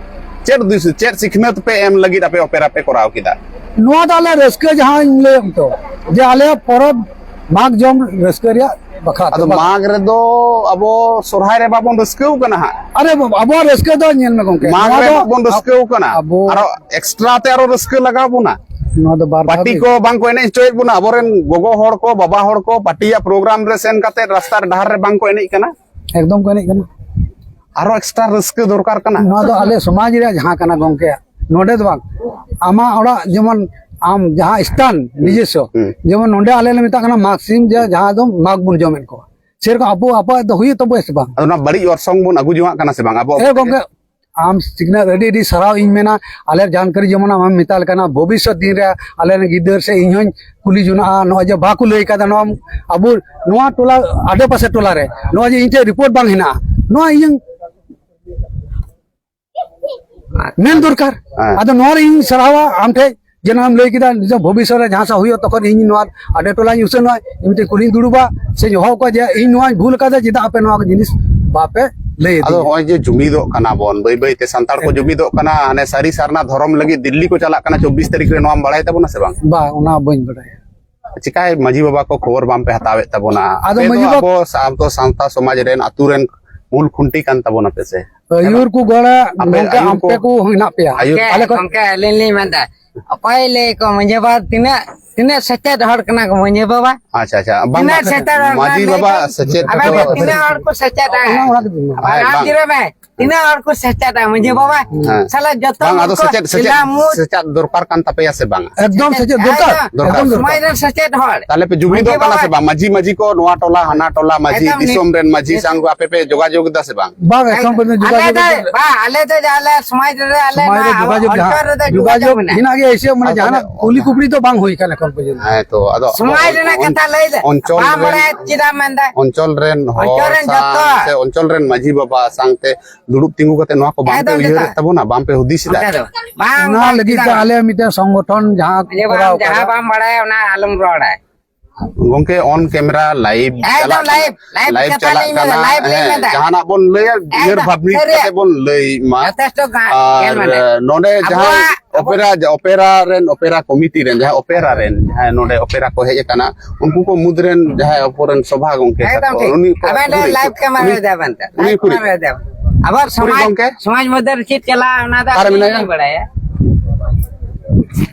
ᱪᱮᱫ ᱫᱩᱥ, ᱪᱮᱫ ᱥᱤᱠᱷᱱᱟᱹᱛ ᱯᱮ ᱮᱢ ᱞᱟᱹᱜᱤᱫ ᱟᱯᱮ ᱚᱯᱮᱨᱟ ᱯᱮ ᱠᱚᱨᱟᱣ ᱠᱮᱫᱟ? ᱱᱚᱣᱟ ᱫᱚ ᱟᱞᱮ ᱨᱟᱹᱥᱠᱟᱹ, ᱡᱟᱦᱟᱸᱧ ᱞᱟᱹᱭ ᱟᱢ ᱛᱚ, ᱡᱮ ᱟᱞᱮᱭᱟᱜ ᱯᱚᱨᱚᱵᱽ ᱢᱟᱜᱽ ᱡᱚᱢ ᱨᱟᱹᱥᱠᱟᱹ ᱨᱮᱭᱟᱜ ᱵᱟᱠᱷᱨᱟ ᱛᱮ᱾ ᱟᱫᱚ ᱵᱟᱠᱷᱨᱟ᱾ ᱢᱟᱜᱽ ᱨᱮᱫᱚ ᱟᱵᱚ ᱥᱚᱨᱦᱟᱭ ᱨᱮ ᱵᱟᱵᱚᱱ ᱨᱟᱹᱥᱠᱟᱹᱣ ᱠᱟᱱᱟ ᱦᱟᱸᱜ᱾ ᱟᱨᱮ ᱵᱟᱵᱟ, ᱟᱵᱚᱣᱟᱜ ᱨᱟᱹᱥᱠᱟᱹ ᱫᱚ ᱧᱮᱞ ᱢᱮ ᱜᱚᱝᱠᱮ, ᱢᱟᱜᱽ ᱱᱚᱣᱟ ᱨᱮ ᱫᱚ ᱵᱟᱵᱚᱱ ᱨᱟᱹᱥᱠᱟᱹᱣ ᱠᱟᱱᱟ᱾ ᱟᱵᱚ ᱟᱨᱚ extra ᱛᱮ ᱟᱨᱚ ᱨᱟᱹᱥᱠᱟᱹ ᱞᱟᱜᱟᱣ ᱵᱚᱱᱟ᱾ ᱱᱚᱣᱟ ᱫᱚ ᱵᱟᱨ ᱫᱷᱟᱣ ᱯᱟᱹᱴᱤ ᱜᱮ᱾ ᱠᱚ ᱵᱟᱝ ᱠᱚ ᱮᱱᱮᱡ ᱦᱚᱪᱚᱭᱮᱫ ᱵᱚᱱᱟ, ᱟᱵᱚᱨᱮᱱ ᱜᱚᱜᱚ ᱦᱚᱲ ᱠᱚ, ᱵᱟᱵᱟ ᱦᱚᱲ ᱠᱚ ᱯᱟᱹᱴᱤᱭᱟᱜ program ᱨᱮ ᱥᱮᱱ ᱠᱟᱛᱮ ᱨᱟᱥᱛᱟ ᱰᱟᱦᱟᱨ ᱨᱮ ᱵᱟᱝ ᱠᱚ ᱮᱱᱮᱡ ᱠᱟᱱᱟ᱾ ᱮᱠᱫᱚᱢ ᱠᱚ ᱮᱱᱮᱡ ᱠᱟᱱᱟ᱾ ᱟᱨᱚ extra ᱨᱟᱹᱥᱠᱟᱹ ᱫᱚᱨᱠᱟᱨ ᱠᱟᱱᱟ᱾ ᱱᱚᱣᱟ ᱫᱚ ᱟᱞᱮ ᱥᱚᱢᱟᱡᱽ ᱨᱮᱭᱟᱜ ᱡᱟᱦᱟᱸ ᱠᱟᱱᱟ ᱜᱚᱝᱠᱮ, ᱱᱚᱰᱮ ᱫᱚ ᱵᱟᱝ, ᱟᱢᱟᱜ ᱚᱲᱟᱜ ᱡᱮᱢᱚᱱ ᱟᱢ ᱡᱟᱦᱟᱸ ᱥᱛᱷᱟᱱ ᱱᱤᱡᱮᱥᱥᱚ, ᱦᱩᱸ᱾ ᱡᱮᱢᱚᱱ ᱱᱚᱰᱮ ᱟᱞᱮ ᱞᱮ ᱢᱮᱛᱟᱜ ᱠᱟᱱᱟ ᱢᱟᱜᱽ ᱥᱤᱢ, ᱡᱮ ᱡᱟᱦᱟᱸ ᱫᱚ ᱢᱟᱜᱽ ᱵᱚᱱ ᱡᱚᱢᱮᱫ ᱠᱚᱣᱟ, ᱥᱮᱨᱚᱠᱚᱢ ᱟᱵᱚ ᱟᱯᱟᱭᱟᱜ ᱫᱚ ᱦᱩᱭᱩᱜ ᱛᱟᱵᱚ ᱥᱮ ᱵᱟᱝ? ᱟᱫᱚ ᱚᱱᱟ ᱵᱟᱹᱲᱤᱡ ᱚᱨᱥᱚᱝ ᱵᱚᱱ ᱟᱹᱜᱩ ᱡᱚᱝᱟᱜ ᱠᱟᱱᱟ ᱥᱮ ᱵᱟᱝ ᱟᱵᱚ? ᱦᱮᱸ ᱜᱚᱝᱠᱮ, ᱟᱢ ᱥᱤᱠᱷᱱᱟᱹᱛ ᱟᱹᱰᱤ ᱟᱹᱰᱤ ᱥᱟᱨᱦᱟᱣ ᱤᱧ ᱢᱮᱱᱟ᱾ ᱟᱞᱮ ᱡᱟᱱᱠᱟᱨᱤ ᱡᱮᱢᱚᱱ ᱟᱢᱮᱢ ᱢᱮᱛᱟ ᱞᱮᱠᱟᱱᱟᱜ, ᱵᱷᱚᱵᱤᱥᱥᱚᱛ ᱫᱤᱱ ᱨᱮ ᱟᱞᱮ ᱨᱮᱱ ᱜᱤᱫᱟᱹᱨ ᱥᱮ ᱤᱧ ᱦᱚᱸᱧ ᱠᱩᱞᱤ ᱡᱚᱱᱟᱜᱼᱟ, ᱱᱚᱜᱼᱚᱭ ᱡᱮ ᱵᱟᱠᱚ ᱞᱟᱹᱭ ᱠᱟᱫᱟ ᱱᱚᱣᱟ ᱟᱵᱚ ᱱᱚᱣᱟ ᱴᱚᱞᱟ ᱟᱰᱮ ᱯᱟᱥᱮ ᱴᱚᱞᱟ ᱨᱮ, ᱱᱚᱜᱼᱚᱭ ᱡᱮ ᱤᱧ ᱴᱷᱮᱱ ᱨᱤᱯᱳᱨᱴ ᱵᱟᱝ ᱦᱮᱱᱟᱜᱼᱟ, ᱱᱚᱣᱟ ᱤᱧ ᱢᱮᱱ ᱫᱚᱨᱠᱟᱨ᱾ ᱦᱮᱸ᱾ ᱟᱫᱚ ᱱᱚᱣᱟ ᱨᱮ ᱤᱧ ᱥᱟᱨᱦᱟᱣᱟ ᱟᱢ ᱴᱷᱮᱱ, ᱡᱮ ᱱᱚᱣᱟᱢ ᱞᱟᱹᱭ ᱠᱮᱫᱟ, ᱱᱤᱡᱮ ᱵᱷᱚᱵᱤᱥᱥᱚᱛ ᱨᱮ ᱡᱟᱦᱟᱸ ᱥᱟ ᱦᱩᱭᱩᱜᱼᱟ, ᱛᱚᱠᱷᱚᱱ ᱤᱧ ᱱᱚᱣᱟ ᱟᱰᱮ ᱴᱚᱞᱟᱧ ᱩᱪᱷᱟᱹᱱᱚᱜᱼᱟ, ᱤᱧ ᱢᱤᱫᱴᱮᱱ ᱠᱩᱞᱦᱤᱧ ᱫᱩᱲᱩᱵᱟ, ᱥᱮᱧ ᱦᱚᱦᱚ ᱠᱚᱣᱟ ᱡᱮ ᱤᱧ ᱱᱚᱣᱟᱧ ᱵᱷᱩᱞ ᱟᱠᱟᱫᱟ, ᱪᱮᱫᱟᱜ ᱟᱯᱮ ᱱᱚᱣᱟ ᱡᱤᱱᱤᱥ ᱵᱟᱯᱮ ᱞᱟᱹᱭ ᱟᱫᱚ ᱟᱹᱫᱤᱧᱟ? ᱱᱚᱜᱼᱚᱭ ᱡᱮ ᱡᱩᱢᱤᱫᱚᱜ ᱠᱟᱱᱟ ᱵᱚᱱ, ᱵᱟᱹᱭ ᱵᱟᱹᱭ ᱛᱮ ᱥᱟᱱᱛᱟᱲ ᱠᱚ ᱦᱮᱸ᱾ ᱡᱩᱢᱤᱫᱚᱜ ᱠᱟᱱᱟ, ᱦᱟᱱᱮ ᱥᱟᱹᱨᱤ ᱥᱟᱨᱱᱟ ᱫᱷᱚᱨᱚᱢ ᱞᱟᱹᱜᱤᱫ ᱫᱤᱞᱞᱤ ᱠᱚ ᱪᱟᱞᱟᱜ ᱠᱟᱱᱟ, ᱪᱚᱵᱵᱤᱥ ᱛᱟᱹᱨᱤᱠᱷ ᱨᱮ, ᱱᱚᱣᱟᱢ ᱵᱟᱲᱟᱭ ᱛᱟᱵᱚᱱᱟ ᱥᱮ ᱵᱟᱝ? ᱵᱟᱝ, ᱚᱱᱟ ᱵᱟᱹᱧ ᱵᱟᱰᱟᱭᱟ᱾ ᱪᱤᱠᱟᱭ ᱢᱟᱹᱡᱷᱤ ᱵᱟᱵᱟ ᱠᱚ ᱠᱷᱚᱵᱚᱨ ᱵᱟᱝ ᱯᱮ ᱦᱟᱛᱟᱣᱮᱫ ᱛᱟᱵᱚᱱᱟ? ᱟᱫᱚ ᱟᱯᱮ ᱫᱚ ᱢᱟᱹᱡᱷᱤ ᱵᱟᱵᱟ ᱟᱵᱚ ᱥᱟ-, ᱟᱵᱚ ᱥᱟᱶᱛᱟ ᱥᱚᱢᱟᱡᱽ ᱨᱮᱱ ᱟᱹᱛᱩ ᱨᱮᱱ ᱢᱩᱞ ᱠᱷᱩᱱᱴᱤ ᱠᱟᱱ ᱛᱟᱵᱚᱱᱟ ᱯᱮ ᱥᱮ? ᱟᱹᱭᱩᱨ ᱠᱚ ᱜᱚᱲᱟ ᱟᱯᱮ ᱜᱚᱝᱠᱮ ᱟᱹᱭᱩᱨ ᱟᱢ ᱠᱚ ᱯᱮ ᱠᱚ ᱦᱮᱱᱟᱜ ᱯᱮᱭᱟ᱾ ᱟᱹᱭᱩᱨ ᱜᱚᱝᱠᱮ, ᱟᱞᱮ ᱠᱷᱚᱱ ᱜᱚᱝᱠᱮ, ᱟᱹᱞᱤᱧ ᱞᱤᱧ ᱢᱮᱱᱫᱟ, ᱚᱠᱚᱭ ᱞᱟᱹᱭ ᱠᱚ ᱢᱟᱹᱡᱷᱤ ᱵᱟᱵᱟ ᱛᱤᱱᱟᱹᱜ ᱛᱤᱱᱟᱹᱜ ᱥᱮᱪᱮᱫ ᱦᱚᱲ ᱠᱟᱱᱟ ᱠᱚ ᱢᱟᱹᱡᱷᱤ ᱵᱟᱵᱟ? ᱟᱪᱪᱷᱟ, ᱟᱪᱪᱷᱟ᱾ ᱵᱟᱝ, ᱛᱤᱱᱟᱹᱜ ᱵᱟᱝ, ᱥᱮᱪᱮᱫ ᱦᱚᱲ ᱢᱟᱹᱡᱷᱤ ᱠᱟᱱᱟ ᱵᱟᱵᱟ ᱞᱟᱹᱭ ᱵᱮᱱ? ᱥᱮᱪᱮᱫ ᱟᱵᱮᱱ ᱦᱚᱲ ᱫᱚ ᱠᱚ ᱛᱤᱱᱟᱹᱜ ᱦᱚᱲ ᱠᱚ ᱥᱮᱪᱮᱫ ᱟᱠᱟᱱᱟ? ᱦᱮᱸ, ᱵᱟᱝ᱾ ᱛᱤᱱᱟᱹᱜ ᱦᱚᱲ ᱠᱚ ᱥᱮᱪᱮᱫ ᱟᱠᱟᱱᱟ ᱢᱟᱹᱡᱷᱤ ᱵᱟᱵᱟ? ᱦᱮᱸ᱾ ᱥᱟᱞᱟ ᱡᱚᱛᱚ ᱵᱟᱝ, ᱦᱚᱲ ᱟᱫᱚ ᱠᱚ ᱥᱮᱪᱮᱫ, ᱥᱮᱪᱮᱫ, ᱥᱤᱞᱟ ᱢᱩᱪ ᱥᱮᱪᱮᱫ ᱫᱚᱨᱠᱟᱨ ᱠᱟᱱ ᱛᱟᱯᱮᱭᱟ ᱥᱮ ᱵᱟᱝᱟ? ᱮᱠᱫᱚᱢ ᱥᱮᱪᱮᱫ ᱫᱚᱨᱠᱟᱨ᱾ ᱮᱠᱫᱚᱢ᱾ ᱫᱚᱨᱠᱟᱨ᱾ ᱥᱚᱢᱟᱡᱽ ᱨᱮᱱ ᱥᱮᱪᱮᱫ ᱦᱚᱲ᱾ ᱛᱟᱦᱞᱮ ᱯᱮ ᱡᱩᱢᱤᱫᱚᱜ ᱢᱟᱹᱡᱷᱤ ᱠᱟᱱᱟ ᱵᱟᱵᱟ᱾ ᱥᱮ ᱵᱟᱝ? ᱢᱟᱹᱡᱷᱤ, ᱢᱟᱹᱡᱷᱤ ᱠᱚ ᱱᱚᱣᱟ ᱴᱚᱞᱟ, ᱦᱟᱱᱟ ᱴᱚᱞᱟ, ᱢᱟᱹᱡᱷᱤ, ᱮᱠᱫᱚᱢ ᱱᱤ-, ᱫᱤᱥᱚᱢ ᱨᱮᱱ ᱢᱟᱹᱡᱷᱤ ᱮᱠᱫᱚᱢ᱾ ᱥᱟᱶ ᱟᱯᱮ ᱯᱮ ᱡᱳᱜᱟᱡᱳᱜᱽ ᱮᱫᱟ ᱥᱮ ᱵᱟᱝ? ᱵᱟᱝ, ᱮᱠᱫᱚᱢ ᱯᱮ ᱟᱞᱮ ᱡᱳᱜᱟᱡᱳᱜᱽ ᱫᱚ, ᱮᱫᱟ᱾ ᱵᱟᱝ, ᱟᱞᱮ ᱫᱚ ᱡᱮ ᱟᱞᱮ ᱥᱚᱢᱟᱡᱽ ᱨᱮ, ᱟᱞᱮ ᱥᱚᱢᱟᱡᱽ ᱨᱮ ᱱᱚᱣᱟ ᱡᱳᱜᱟᱡᱳᱜᱽ ᱚᱧᱪᱚᱞ ᱡᱟᱦᱟᱸ, ᱨᱮᱫᱚ ᱡᱳᱜᱟᱡᱳᱜᱽ ᱡᱳᱜᱟᱡᱳᱜᱽ ᱢᱮᱱᱟᱜᱼᱟ᱾ ᱢᱮᱱᱟᱜ ᱜᱮᱭᱟ, ᱮᱭᱥᱮ ᱢᱟᱱᱮ ᱟᱨ ᱡᱟᱦᱟᱱᱟᱜ ᱛᱟᱦᱞᱮ ᱠᱩᱞᱤ ᱠᱩᱯᱞᱤ ᱫᱚ ᱵᱟᱝ ᱦᱩᱭ ᱠᱟᱱᱟ ᱮᱠᱷᱚᱱ ᱯᱚᱨᱡᱚᱱᱛᱚ᱾ ᱦᱮᱸ ᱛᱚ, ᱟᱫᱚ ᱥᱚᱢᱟᱡᱽ ᱨᱮᱱᱟᱜ ᱚᱧ-, ᱠᱟᱛᱷᱟ ᱞᱟᱹᱭ ᱫᱟ, ᱚᱧᱪᱚᱞ ᱵᱟᱢ ᱨᱮᱱ, ᱵᱟᱲᱟᱭᱟ ᱪᱮᱫᱟᱜ ᱢᱮᱱᱫᱟ? ᱚᱧᱪᱚᱞ ᱨᱮᱱ ᱦᱚᱲ ᱚᱧᱪᱚᱞ ᱨᱮᱱ ᱥᱟᱶ ᱡᱚᱛᱚ᱾ ᱥᱮ ᱚᱧᱪᱚᱞ ᱨᱮᱱ ᱢᱟᱹᱡᱷᱤ ᱵᱟᱵᱟ ᱥᱟᱶᱛᱮ ᱫᱩᱲᱩᱵ ᱛᱤᱸᱜᱩ ᱠᱟᱛᱮ ᱱᱚᱣᱟ ᱠᱚ ᱵᱟᱝ ᱯᱮ ᱮᱠᱫᱚᱢ, ᱩᱭᱦᱟᱹᱨᱮᱫ ᱮᱠᱫᱚᱢ᱾ ᱛᱟᱵᱚᱱᱟ, ᱵᱟᱝ ᱯᱮ ᱦᱩᱫᱤᱥ ᱮᱫᱟ? ᱚᱱᱠᱟ ᱫᱚ ᱵᱟᱝ, ᱚᱱᱟ ᱵᱟᱝ, ᱞᱟᱹᱜᱤᱫ ᱛᱮ ᱪᱮᱫᱟᱜ? ᱟᱞᱮ ᱢᱤᱫᱴᱮᱱ ᱥᱚᱝᱜᱚᱴᱷᱚᱱ ᱡᱟᱦᱟᱸ ᱡᱮ ᱵᱟᱝ, ᱠᱚᱨᱟᱣ ᱡᱟᱦᱟᱸ ᱠᱟᱫᱟ᱾ ᱵᱟᱢ ᱵᱟᱲᱟᱭᱟ ᱚᱱᱟ ᱟᱞᱚᱢ ᱨᱚᱲᱟ᱾ ᱜᱚᱝᱠᱮ, on camera live ᱮᱠᱫᱚᱢ ᱪᱟᱞᱟᱜ ᱠᱟᱱᱟ᱾ Live, live live ᱠᱟᱛᱷᱟ ᱪᱟᱞᱟᱜ ᱞᱤᱧ ᱢᱮᱱᱫᱟ, ᱠᱟᱱᱟ᱾ Live ᱞᱤᱧ ᱦᱮᱸ, ᱢᱮᱱᱫᱟ᱾ ᱡᱟᱦᱟᱱᱟᱜ ᱵᱚᱱ ᱞᱟᱹᱭᱟ, ᱩᱭᱦᱟᱹᱨ ᱮᱠᱫᱚᱢ, ᱵᱷᱟᱵᱽᱱᱤ ᱥᱟᱹᱨᱤᱭᱟᱜ᱾ ᱠᱟᱛᱮ ᱵᱚᱱ ᱞᱟᱹᱭ ᱢᱟ᱾ ᱡᱚᱛᱷᱮᱥᱴᱚ ᱜᱟᱱ, ᱟᱨ ᱧᱮᱞ ᱢᱮ ᱱᱟᱦᱟᱜ᱾ ᱱᱚᱰᱮ ᱡᱟᱦᱟᱸ ᱟᱵᱚᱣᱟᱜ opera, opera committee ᱨᱮᱱ, ᱡᱟᱦᱟᱸ opera ᱨᱮᱱ, ᱡᱟᱦᱟᱸᱭ ᱱᱚᱰᱮ opera ᱠᱚ ᱦᱮᱡ ᱟᱠᱟᱱᱟ, ᱩᱱᱠᱩ ᱠᱚ ᱢᱩᱫᱽ ᱨᱮᱱ ᱡᱟᱦᱟᱸᱭ ᱟᱵᱚᱨᱮᱱ ᱥᱚᱵᱷᱟ ᱜᱚᱝᱠᱮ ᱮᱠᱫᱚᱢ ᱛᱟᱠᱚ, ᱴᱷᱤᱠ᱾ ᱩᱱᱤ ᱠᱚ ᱟᱵᱮᱱ ᱫᱚ ᱩᱱᱤ live camera ᱩᱱᱤ ᱨᱮ ᱫᱮᱵᱮᱱ ᱛᱮ, ᱩᱱᱤ live ᱠᱩᱲᱤ᱾ Camera ᱨᱮ ᱫᱮᱵᱮᱱ᱾ ᱟᱵᱚᱣᱟᱜ ᱠᱩᱲᱤ ᱥᱚᱢᱟᱡᱽ, ᱜᱚᱝᱠᱮ? ᱥᱚᱢᱟᱡᱽ ᱢᱚᱫᱽᱫᱷᱮ ᱨᱮ ᱪᱮᱫ ᱪᱟᱞᱟᱜᱼᱟ, ᱚᱱᱟ ᱫᱚ ᱚᱠᱟᱨᱮ ᱟᱹᱞᱤᱧ ᱢᱮᱱᱟᱭᱟ? ᱞᱤᱧ ᱵᱟᱲᱟᱭᱟ᱾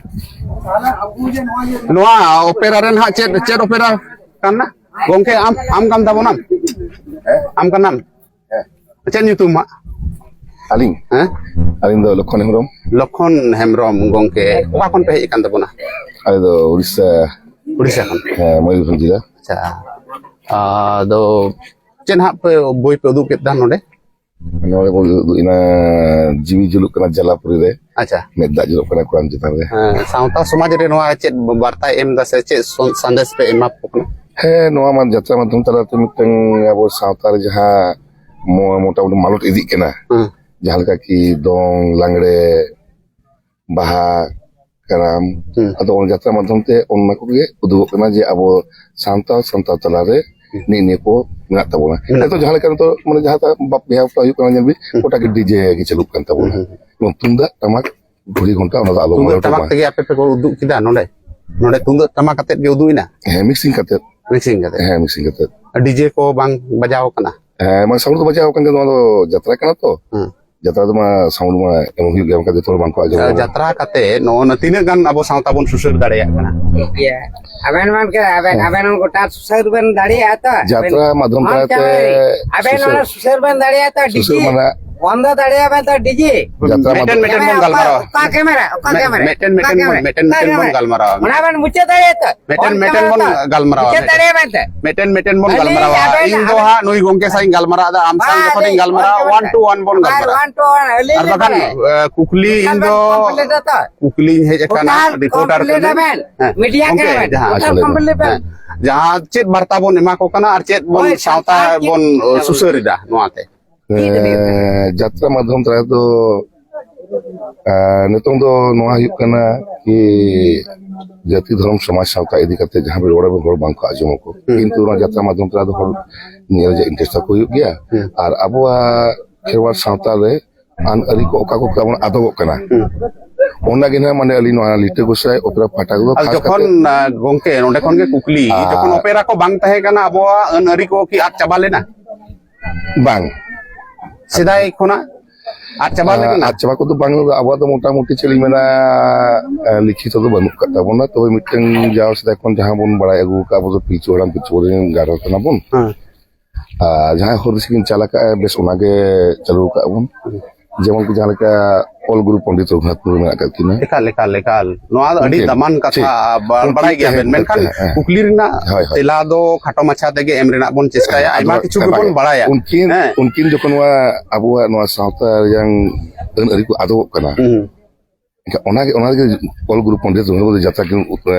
ᱱᱚᱣᱟ opera ᱨᱮᱱ ᱦᱟᱸᱜ ᱪᱮᱫ, ᱪᱮᱫ opera ᱠᱟᱱᱟ? ᱜᱚᱝᱠᱮ, ᱟᱢ, ᱟᱢ ᱠᱟᱱ ᱛᱟᱵᱚᱱᱟᱢ? ᱟᱢ ᱠᱟᱱᱟᱢ? ᱪᱮᱫ ᱧᱩᱛᱩᱢ ᱦᱟᱸᱜ? ᱟᱹᱞᱤᱧ? ᱦᱮᱸ? ᱟᱹᱞᱤᱧ ᱫᱚ ᱞᱚᱠᱠᱷᱚᱱ ᱦᱮᱢᱵᱨᱚᱢ᱾ ᱞᱚᱠᱠᱷᱚᱱ ᱦᱮᱢᱵᱨᱚᱢ ᱜᱚᱝᱠᱮ, ᱚᱠᱟ ᱠᱷᱚᱱ ᱯᱮ ᱦᱮᱡ ᱟᱠᱟᱱ ᱛᱟᱵᱚᱱᱟ? ᱟᱞᱮ ᱫᱚ ᱩᱲᱤᱥᱥᱟ᱾ ᱩᱲᱤᱥᱥᱟ ᱠᱷᱚᱱ? ᱦᱮᱸ, ᱢᱚᱭᱩᱨᱵᱷᱚᱸᱡᱽ ᱡᱮᱞᱟ᱾ ᱟᱪᱪᱷᱟ᱾ ᱟᱫᱚ ᱪᱮᱫ ᱦᱟᱸᱜ ᱯᱮ, ᱵᱳᱭ ᱯᱮ ᱩᱫᱩᱜ ᱠᱮᱫ ᱛᱟᱦᱮᱱ ᱱᱚᱰᱮ? ᱱᱚᱰᱮ ᱵᱚᱱ ᱩᱫᱩᱜ ᱮᱱᱟ ᱡᱤᱣᱤ ᱡᱩᱞᱩᱜ ᱠᱟᱱᱟ ᱡᱟᱞᱟᱯᱩᱨᱤ ᱨᱮ᱾ ᱟᱪᱪᱷᱟ᱾ ᱢᱮᱫ ᱫᱟᱜ ᱡᱚᱨᱚᱜ ᱠᱟᱱᱟ ᱠᱚᱲᱟᱢ ᱪᱮᱛᱟᱱ ᱨᱮ᱾ ᱦᱮᱸ, ᱥᱟᱶᱛᱟ ᱥᱚᱢᱟᱡᱽ ᱨᱮ ᱱᱚᱣᱟ ᱪᱮᱫ ᱵᱟᱨᱛᱟᱭ ᱮᱢ ᱮᱫᱟ ᱥᱮ ᱪᱮᱫ ᱥᱚ-, ᱥᱟᱸᱫᱮᱥ ᱯᱮ ᱮᱢᱟ ᱠᱚ ᱠᱟᱱᱟ? ᱦᱮᱸ, ᱱᱚᱣᱟ ᱢᱟ ᱡᱟᱛᱨᱟ ᱢᱟᱫᱽᱫᱷᱚᱢ ᱛᱟᱞᱟᱛᱮ ᱢᱤᱫᱴᱟᱝ ᱟᱵᱚ ᱥᱟᱶᱛᱟ ᱨᱮ ᱡᱟᱦᱟᱸ ᱢᱚ-, ᱢᱚᱴᱟᱢᱩᱴᱤ ᱢᱟᱞᱚᱴ ᱤᱫᱤᱜ ᱠᱟᱱᱟ, ᱦᱮᱸ᱾ ᱡᱟᱦᱟᱸ ᱞᱮᱠᱟ ᱠᱤ ᱫᱚᱝ, ᱞᱟᱜᱽᱲᱮ, ᱵᱟᱦᱟ, ᱠᱟᱨᱟᱢ, ᱦᱩᱸ᱾ ᱟᱫᱚ ᱚᱱᱟ ᱡᱟᱛᱨᱟ ᱢᱟᱫᱽᱫᱷᱚᱢ ᱛᱮ ᱚᱱᱟ ᱠᱚᱜᱮ ᱩᱫᱩᱜᱚᱜ ᱠᱟᱱᱟ ᱡᱮ ᱟᱵᱚ ᱥᱟᱱᱛᱟᱲ, ᱥᱟᱱᱛᱟᱲ ᱛᱟᱞᱟᱨᱮ ᱦᱩᱸ᱾ ᱱᱤᱜ ᱱᱤᱭᱟᱹ ᱠᱚ ᱢᱮᱱᱟᱜ ᱛᱟᱵᱚᱱᱟ᱾ ᱢᱮᱱᱟᱜ ᱱᱤᱛᱚᱜ ᱛᱟᱵᱚᱱᱟ᱾ ᱡᱟᱦᱟᱸ ᱞᱮᱠᱟ ᱱᱤᱛᱚᱜ ᱢᱟᱱᱮ ᱡᱟᱦᱟᱸ ᱵᱟᱯ-, ᱵᱤᱦᱟ ᱵᱟᱯᱞᱟ ᱦᱩᱭᱩᱜ ᱠᱟᱱᱟ, ᱧᱮᱞ ᱵᱤᱱ, ᱦᱩᱸ᱾ ᱜᱚᱴᱟ ᱜᱮ ᱰᱤᱡᱮ ᱜᱮ ᱪᱟᱹᱞᱩᱜ ᱠᱟᱱ ᱛᱟᱵᱚᱱᱟ᱾ ᱦᱩᱸ, ᱦᱩᱸ᱾ ᱮᱵᱚᱝ ᱛᱩᱢᱫᱟᱜ, ᱴᱟᱢᱟᱠ, ᱜᱷᱩᱲᱤ, ᱜᱷᱚᱱᱴᱟ, ᱚᱱᱟ ᱫᱚ ᱟᱞᱚ ᱛᱩᱢᱫᱟᱹᱜ ᱢᱟᱞᱚᱴᱚᱜ ᱴᱟᱢᱟᱠ ᱢᱟ᱾ ᱛᱮᱜᱮ ᱟᱯᱮ ᱯᱮ ᱩᱫᱩᱜ ᱠᱮᱫᱟ ᱱᱚᱰᱮ? ᱱᱚᱰᱮ ᱛᱩᱢᱫᱟᱹᱜ ᱴᱟᱢᱟᱠ ᱟᱛᱮᱫ ᱜᱮ ᱩᱫᱩᱜ ᱮᱱᱟ? ᱦᱮᱸ, mixing ᱠᱟᱛᱮᱫ᱾ Mixing ᱠᱟᱛᱮᱫ? ᱦᱮᱸ, mixing ᱠᱟᱛᱮᱫ᱾ ᱟᱨ ᱰᱤᱡᱮ ᱠᱚ ᱵᱟᱝ ᱵᱟᱡᱟᱣ ᱠᱟᱱᱟ? ᱦᱮᱸ, ᱢᱟᱱᱮ sound ᱫᱚ ᱵᱟᱡᱟᱣ ᱠᱟᱱ ᱜᱮᱭᱟ, ᱱᱚᱣᱟ ᱫᱚ ᱡᱟᱛᱨᱟ ᱠᱟᱱᱟ ᱛᱚ᱾ ᱦᱮᱸ᱾ ᱡᱟᱛᱨᱟ ᱫᱚ ᱢᱟ ᱥᱟᱣᱩᱱᱰ ᱢᱟ ᱮᱢ ᱦᱩᱭᱩᱜ ᱜᱮᱭᱟ, ᱚᱱᱠᱟ ᱡᱚᱛᱚ ᱦᱚᱲ ᱵᱟᱝᱠᱚ ᱟᱸᱡᱚᱢ ᱜᱚᱫᱟ᱾ ᱡᱟᱛᱨᱟ ᱠᱟᱛᱮ ᱱᱚᱜᱼᱚ ᱱᱟ ᱛᱤᱱᱟᱹᱜ ᱜᱟᱱ ᱟᱵᱚ ᱥᱟᱶᱛᱟ ᱵᱚᱱ ᱥᱩᱥᱟᱹᱨ ᱫᱟᱲᱮᱭᱟᱜ ᱠᱟᱱᱟ? ᱤᱭᱟᱹ, ᱟᱵᱮᱱ ᱢᱟ ᱠᱮ-, ᱟᱵᱮᱱ, ᱦᱮᱸ᱾ ᱟᱵᱮᱱ ᱦᱚᱸ ᱜᱚᱴᱟ ᱥᱩᱥᱟᱹᱨ ᱵᱮᱱ ᱫᱟᱲᱮᱭᱟᱜᱼᱟ ᱛᱚ? ᱡᱟᱛᱨᱟ ᱢᱟᱫᱽᱫᱷᱚᱢ ᱟᱵᱮᱱ ᱛᱟᱞᱟᱛᱮ ᱪᱟᱞᱟᱣ-, ᱟᱵᱮᱱ ᱥᱩᱥᱟᱹᱨ, ᱚᱱᱟ ᱥᱩᱥᱟᱹᱨ ᱵᱮᱱ ᱫᱟᱲᱮᱭᱟᱜᱼᱟ ᱛᱚ, ᱥᱩᱥᱟᱹᱨ ᱰᱤᱡᱤ? ᱢᱟᱱᱟ ᱵᱚᱱᱫᱚ ᱫᱟᱲᱮᱭᱟᱜᱼᱟ ᱵᱮᱱ ᱛᱚ, ᱰᱤᱡᱤ? ᱡᱟᱛᱨᱟ ᱢᱤᱫᱴᱮᱱ, ᱢᱟᱫᱽᱫᱷᱚᱢ ᱢᱤᱫᱴᱮᱱ ᱠᱮᱢᱮᱨᱟ, ᱵᱚᱱ ᱚᱠᱟ, ᱜᱟᱞᱢᱟᱨᱟᱣᱟ᱾ ᱚᱠᱟ ᱠᱮᱢᱮᱨᱟ? ᱚᱠᱟ ᱢᱮ-, ᱠᱮᱢᱮᱨᱟ? ᱢᱤᱫᱴᱮᱱ, ᱚᱠᱟ ᱢᱤᱫᱴᱮᱱ, ᱠᱮᱢᱮᱨᱟ? ᱢᱤᱫᱴᱮᱱ, ᱚᱠᱟ ᱢᱤᱫᱴᱮᱱ ᱵᱚᱱ ᱠᱮᱢᱮᱨᱟ? ᱜᱟᱞᱢᱟᱨᱟᱣᱟ᱾ ᱚᱱᱟ ᱵᱮᱱ ᱢᱩᱪᱟᱹᱫ ᱫᱟᱲᱮᱭᱟᱜᱼᱟ ᱛᱚ? ᱢᱤᱫᱴᱮᱱ, ᱚᱱ ᱢᱤᱫᱴᱮᱱ ᱠᱮᱢᱮᱨᱟ ᱵᱚᱱ ᱛᱚ? ᱜᱟᱞᱢᱟᱨᱟᱣᱟ, ᱢᱩᱪᱟᱹᱫ ᱢᱤᱫᱴᱮᱱ᱾ ᱫᱟᱲᱮᱭᱟᱜᱼᱟ ᱵᱮᱱ ᱛᱚ? ᱢᱤᱫᱴᱮᱱ, ᱢᱤᱫᱴᱮᱱ ᱵᱚᱱ ᱟᱹᱞᱤᱧ ᱜᱟᱞᱢᱟᱨᱟᱣᱟ᱾ ᱟᱵᱮᱱ ᱤᱧ ᱫᱚ ᱦᱟᱸᱜ ᱱᱩᱭ ᱜᱚᱝᱠᱮ ᱥᱟᱶ ᱤᱧ ᱜᱟᱞᱢᱟᱨᱟᱣ ᱮᱫᱟ, ᱟᱢ ᱥᱟᱶ ᱵᱟᱝ, ᱡᱚᱠᱷᱚᱱᱤᱧ ᱟᱹᱞᱤᱧ ᱜᱟᱞᱢᱟᱨᱟᱣᱟ, ᱚᱱ one to one ᱵᱚᱱ ᱵᱟᱝ, ᱜᱟᱞᱢᱟᱨᱟᱣᱟ᱾ One to one, ᱟᱹᱞᱤᱧ ᱟᱨ ᱞᱤᱧ ᱵᱟᱠᱷᱟᱱ, ᱵᱟᱲᱟᱭᱟ᱾ ᱮ, ᱠᱩᱠᱞᱤ ᱤᱧ ᱜᱚᱴᱟ ᱫᱚ ᱵᱮᱱ complete ᱟ ᱛᱚ? ᱠᱩᱠᱞᱤᱧ ᱦᱮᱡ ᱟᱠᱟᱱᱟ, ᱜᱚᱴᱟ reporter complete ᱠᱟᱹᱱᱟᱹᱧ᱾ ᱟᱵᱮᱱ᱾ ᱦᱮᱸ, ᱢᱤᱰᱤᱭᱟ ᱜᱚᱝᱠᱮ, ᱠᱟᱱᱟ ᱵᱮᱱ᱾ ᱡᱟᱦᱟᱸ ᱜᱚᱴᱟ ᱟᱪᱪᱷᱟ, ᱞᱟᱹᱭ ᱵᱮᱱ᱾ Complete ᱵᱮᱱ᱾ ᱦᱮᱸ, ᱡᱟᱦᱟᱸ ᱪᱮᱫ ᱵᱟᱨᱛᱟ ᱵᱚᱱ ᱮᱢᱟ ᱠᱚ ᱠᱟᱱᱟ ᱟᱨ ᱪᱮᱫ ᱵᱚᱱ ᱦᱳᱭ, ᱥᱟᱶᱛᱟ ᱥᱟᱶᱛᱟ ᱪᱮᱫ ᱵᱚᱱ, ᱚ, ᱥᱩᱥᱟᱹᱨ ᱮᱫᱟ ᱱᱚᱣᱟ ᱛᱮ? ᱮ, ᱡᱟᱛᱨᱟ ᱢᱟᱫᱽᱫᱷᱚᱢ ᱛᱟᱞᱟ ᱫᱚ, ᱮ, ᱱᱤᱛᱚᱝ ᱫᱚ ᱱᱚᱣᱟ ᱦᱩᱭᱩᱜ ᱠᱟᱱᱟ ᱠᱤ ᱡᱟᱹᱛᱤ, ᱫᱷᱚᱨᱚᱢ, ᱥᱚᱢᱟᱡᱽ, ᱥᱟᱶᱛᱟ ᱤᱫᱤ ᱠᱟᱛᱮ ᱡᱟᱦᱟᱸ ᱵᱮᱲ ᱵᱟᱲᱟ ᱦᱚᱲ ᱵᱟᱝ ᱠᱚ ᱟᱸᱡᱚᱢ ᱟᱠᱚ᱾ ᱦᱩᱸ᱾ ᱠᱤᱱᱛᱩ ᱱᱚᱣᱟ ᱡᱟᱛᱨᱟ ᱢᱟᱫᱽᱫᱷᱚᱢ ᱛᱟᱞᱟ ᱫᱚ ᱦᱚᱲ ᱧᱮᱞ ᱨᱮᱭᱟᱜ interest ᱛᱟᱠᱚ ᱦᱩᱭᱩᱜ ᱜᱮᱭᱟ᱾ ᱦᱩᱸ᱾ ᱟᱨ ᱟᱵᱚᱣᱟᱜ ᱠᱷᱮᱨᱣᱟᱲ ᱥᱟᱶᱛᱟ ᱨᱮ ᱟᱹᱱ ᱟᱹᱨᱤ ᱠᱚ ᱚᱠᱟ ᱠᱚ ᱛᱟᱵᱚᱱ ᱟᱫᱚᱜᱚᱜ ᱠᱟᱱᱟ᱾ ᱦᱩᱸ᱾ ᱚᱱᱟ ᱜᱮ ᱱᱟᱦᱟᱜ ᱢᱟᱱᱮ ᱟᱹᱞᱤᱧ ᱱᱚᱣᱟ ᱞᱤᱴᱟᱹ ᱜᱚᱸᱥᱟᱭ ᱚᱯᱮᱨᱟ ᱯᱟᱦᱴᱟ ᱠᱚᱫᱚ ᱟᱨ ᱠᱷᱟᱥ ᱡᱚᱠᱷᱚᱱ, ᱠᱟᱛᱮ ᱟ, ᱜᱚᱝᱠᱮ, ᱱᱚᱸᱰᱮ ᱠᱷᱚᱱ ᱜᱮ ᱠᱩᱠᱞᱤ, ᱟᱨ ᱡᱚᱠᱷᱚᱱ ᱚᱯᱮᱨᱟ ᱠᱚ ᱵᱟᱝ ᱛᱟᱦᱮᱸ ᱠᱟᱱᱟ, ᱟᱵᱚᱣᱟᱜ ᱟᱹᱱ ᱟᱹᱨᱤ ᱠᱚ ᱠᱤ ᱟᱫ ᱪᱟᱵᱟ ᱞᱮᱱᱟ? ᱵᱟᱝ᱾ ᱥᱮᱫᱟᱭ ᱠᱷᱚᱱᱟᱜ ᱟᱫ ᱪᱟᱵᱟ ᱟ, ᱞᱮᱱᱟ? ᱟᱫ ᱪᱟᱵᱟ ᱠᱚᱫᱚ ᱵᱟᱝ, ᱟᱵᱚᱣᱟᱜ ᱫᱚ ᱢᱚᱴᱟᱢᱩᱴᱤ ᱪᱮᱫ ᱞᱤᱧ ᱢᱮᱱᱟ, ᱟ, ᱞᱤᱠᱷᱤᱛᱚ ᱫᱚ ᱵᱟᱹᱱᱩᱜ ᱟᱠᱟᱫ ᱛᱟᱵᱚᱱᱟ᱾ ᱛᱚᱵᱮ ᱢᱤᱫᱴᱟᱝ ᱡᱟᱣ ᱥᱮᱫᱟᱭ ᱠᱷᱚᱱ ᱡᱟᱦᱟᱸ ᱵᱚᱱ ᱵᱟᱲᱟᱭ ᱟᱹᱜᱩ ᱟᱠᱟᱫ, ᱟᱵᱚ ᱫᱚ ᱯᱤᱞᱪᱩ ᱦᱟᱲᱟᱢ ᱯᱤᱞᱪᱩ ᱵᱩᱲᱦᱤ ᱨᱮᱱ ᱜᱟᱲ ᱦᱚᱲ ᱠᱟᱱᱟ ᱵᱚᱱ᱾ ᱦᱮᱸ᱾ ᱟᱨ ᱡᱟᱦᱟᱸᱭ ᱦᱚᱨ ᱫᱤᱥᱟᱹ ᱠᱤᱱ ᱪᱟᱞ ᱟᱠᱟᱫᱼᱟ, ᱵᱮᱥ ᱚᱱᱟᱜᱮ ᱪᱟᱹᱞᱩ ᱟᱠᱟᱫ ᱵᱚᱱ᱾ ᱡᱮᱢᱚᱱ ᱠᱤ ᱡᱟᱦᱟᱸ ᱞᱮᱠᱟ ᱚᱞ ᱜᱩᱨᱩ ᱯᱚᱱᱰᱤᱛ ᱨᱚᱜᱷᱩᱱᱟᱛᱷ ᱢᱩᱨᱢᱩ ᱢᱮᱱᱟᱜ ᱟᱠᱟᱫ ᱠᱤᱱᱟ᱾ ᱮᱠᱟᱞ, ᱮᱠᱟᱞ, ᱮᱠᱟᱞ᱾ ᱱᱚᱣᱟ ᱫᱚ ᱟᱹᱰᱤ ᱩᱱᱠᱤᱱ, ᱫᱟᱢᱟᱱ ᱠᱟᱛᱷᱟ, ᱴᱷᱤᱠ᱾ ᱵᱟ-, ᱩᱱᱠᱤᱱ ᱵᱟᱲᱟᱭ ᱜᱮᱭᱟ ᱛᱟᱦᱮᱸ ᱵᱮᱱ᱾ ᱢᱮᱱᱠᱷᱟᱱ ᱠᱟᱛᱷᱟ, ᱦᱮᱸ᱾ ᱠᱩᱠᱞᱤ ᱨᱮᱱᱟᱜ ᱦᱳᱭ, ᱦᱳᱭ᱾ ᱛᱮᱞᱟ ᱫᱚ ᱠᱷᱟᱴᱚ ᱢᱟᱪᱷᱟ ᱛᱮᱜᱮ ᱮᱢ ᱨᱮᱱᱟᱜ ᱵᱚᱱ ᱪᱮᱥᱴᱟᱭᱟ᱾ ᱦᱮᱸ, ᱟᱭᱢᱟ ᱟᱫᱚ ᱠᱤᱪᱷᱩ ᱜᱮᱵᱚᱱ ᱵᱟᱲᱟᱭᱟ᱾ ᱩᱱᱠᱤᱱ, ᱦᱮᱸ᱾ ᱩᱱᱠᱤᱱ ᱡᱚᱠᱷᱚᱱ ᱱᱚᱣᱟ ᱟᱵᱚᱣᱟᱜ ᱱᱚᱣᱟ ᱥᱟᱶᱛᱟ ᱨᱮᱭᱟᱝ ᱟᱹᱱ ᱟᱹᱨᱤ ᱠᱚ ᱟᱫᱚᱜᱚᱜ ᱠᱟᱱᱟ, ᱦᱩᱸ᱾ ᱮᱱᱠᱷᱟᱱ ᱚᱱᱟᱜᱮ, ᱚᱱᱟᱜᱮ ᱚᱞ ᱜᱩᱨᱩ ᱯᱚᱱᱰᱤᱛ ᱨᱚᱜᱷᱩᱱᱟᱛᱷ ᱡᱟᱛᱨᱟ ᱠᱤᱱ, ᱮ,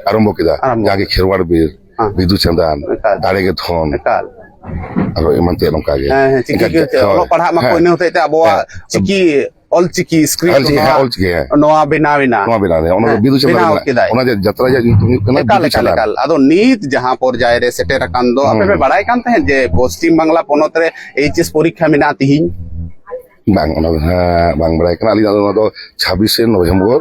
ᱟᱨᱟᱢᱵᱚ ᱠᱮᱫᱟ᱾ ᱟᱨᱟᱢᱵᱚ᱾ ᱡᱟᱦᱟᱸ ᱜᱮ ᱠᱷᱮᱨᱣᱟᱲ ᱵᱤᱨ, ᱦᱮᱸ᱾ ᱵᱤᱫᱩ ᱪᱟᱸᱫᱟᱱ, ᱮᱠᱟᱞ᱾ ᱫᱟᱲᱮ ᱜᱮ ᱫᱷᱚᱱ, ᱮᱠᱟᱞ᱾ ᱟᱨᱦᱚᱸ ᱮᱢᱟᱱ ᱛᱮᱭᱟᱜ ᱱᱚᱝᱠᱟ ᱜᱮ᱾ ᱦᱮᱸ, ᱦᱮᱸ, ᱪᱤᱠᱤ ᱮᱱᱠᱷᱟᱱ ᱛᱮ ᱦᱳᱭ, ᱚᱞᱚᱜ ᱯᱟᱲᱦᱟᱜ ᱢᱟᱠᱚ ᱦᱮᱸ᱾ ᱤᱱᱟᱹ ᱦᱚᱛᱮᱡ ᱛᱮ ᱟᱵᱚᱣᱟᱜ ᱦᱮᱸ᱾ ᱪᱤᱠᱤ, ᱚᱞ ᱪᱤᱠᱤ script ᱚᱞ ᱪᱤᱠᱤ, ᱦᱮᱸ, ᱱᱚᱣᱟ, ᱚᱞ ᱪᱤᱠᱤ, ᱦᱮᱸ᱾ ᱱᱚᱣᱟ ᱵᱮᱱᱟᱣ ᱮᱱᱟ᱾ ᱱᱚᱣᱟ ᱵᱮᱱᱟᱣ ᱮᱱᱟ᱾ ᱚᱱᱟ ᱫᱚ ᱦᱮᱸ, ᱵᱤᱫᱩ ᱪᱟᱸᱫᱟᱱ ᱵᱮᱱᱟᱣ ᱨᱮᱱᱟᱜ, ᱠᱮᱫᱟᱭ᱾ ᱚᱱᱟ ᱡᱮ ᱡᱟᱛᱨᱟ ᱨᱮᱭᱟᱜ ᱧᱩᱛᱩᱢ ᱦᱩᱭᱩᱜ ᱠᱟᱱᱟ ᱮᱠᱟᱞ, ᱵᱤᱫᱩ ᱮᱠᱟᱞ, ᱪᱟᱸᱫᱟᱱ᱾ ᱮᱠᱟᱞ᱾ ᱟᱫᱚ ᱱᱤᱛ ᱡᱟᱦᱟᱸ ᱯᱚᱨᱡᱟᱭ ᱨᱮ ᱥᱮᱴᱮᱨ ᱟᱠᱟᱱ ᱫᱚ, ᱟᱯᱮ ᱯᱮ ᱦᱩᱸ᱾ ᱵᱟᱲᱟᱭ ᱠᱟᱱ ᱛᱟᱦᱮᱸᱫ ᱡᱮ ᱯᱚᱥᱪᱤᱢ ᱵᱟᱝᱞᱟ ᱯᱚᱱᱚᱛ ᱨᱮ H S ᱯᱚᱨᱤᱠᱠᱷᱟ ᱢᱮᱱᱟᱜᱼᱟ ᱛᱤᱦᱤᱧ? ᱵᱟᱝ, ᱚᱱᱟ ᱫᱚ ᱦᱟᱸᱜ ᱵᱟᱝ ᱵᱟᱲᱟᱭ ᱠᱟᱱᱟ᱾ ᱟᱹᱞᱤᱧ ᱫᱚ ᱱᱚᱣᱟ ᱫᱚ ᱪᱷᱟᱵᱵᱤᱥᱮ ᱱᱚᱵᱷᱮᱢᱵᱚᱨ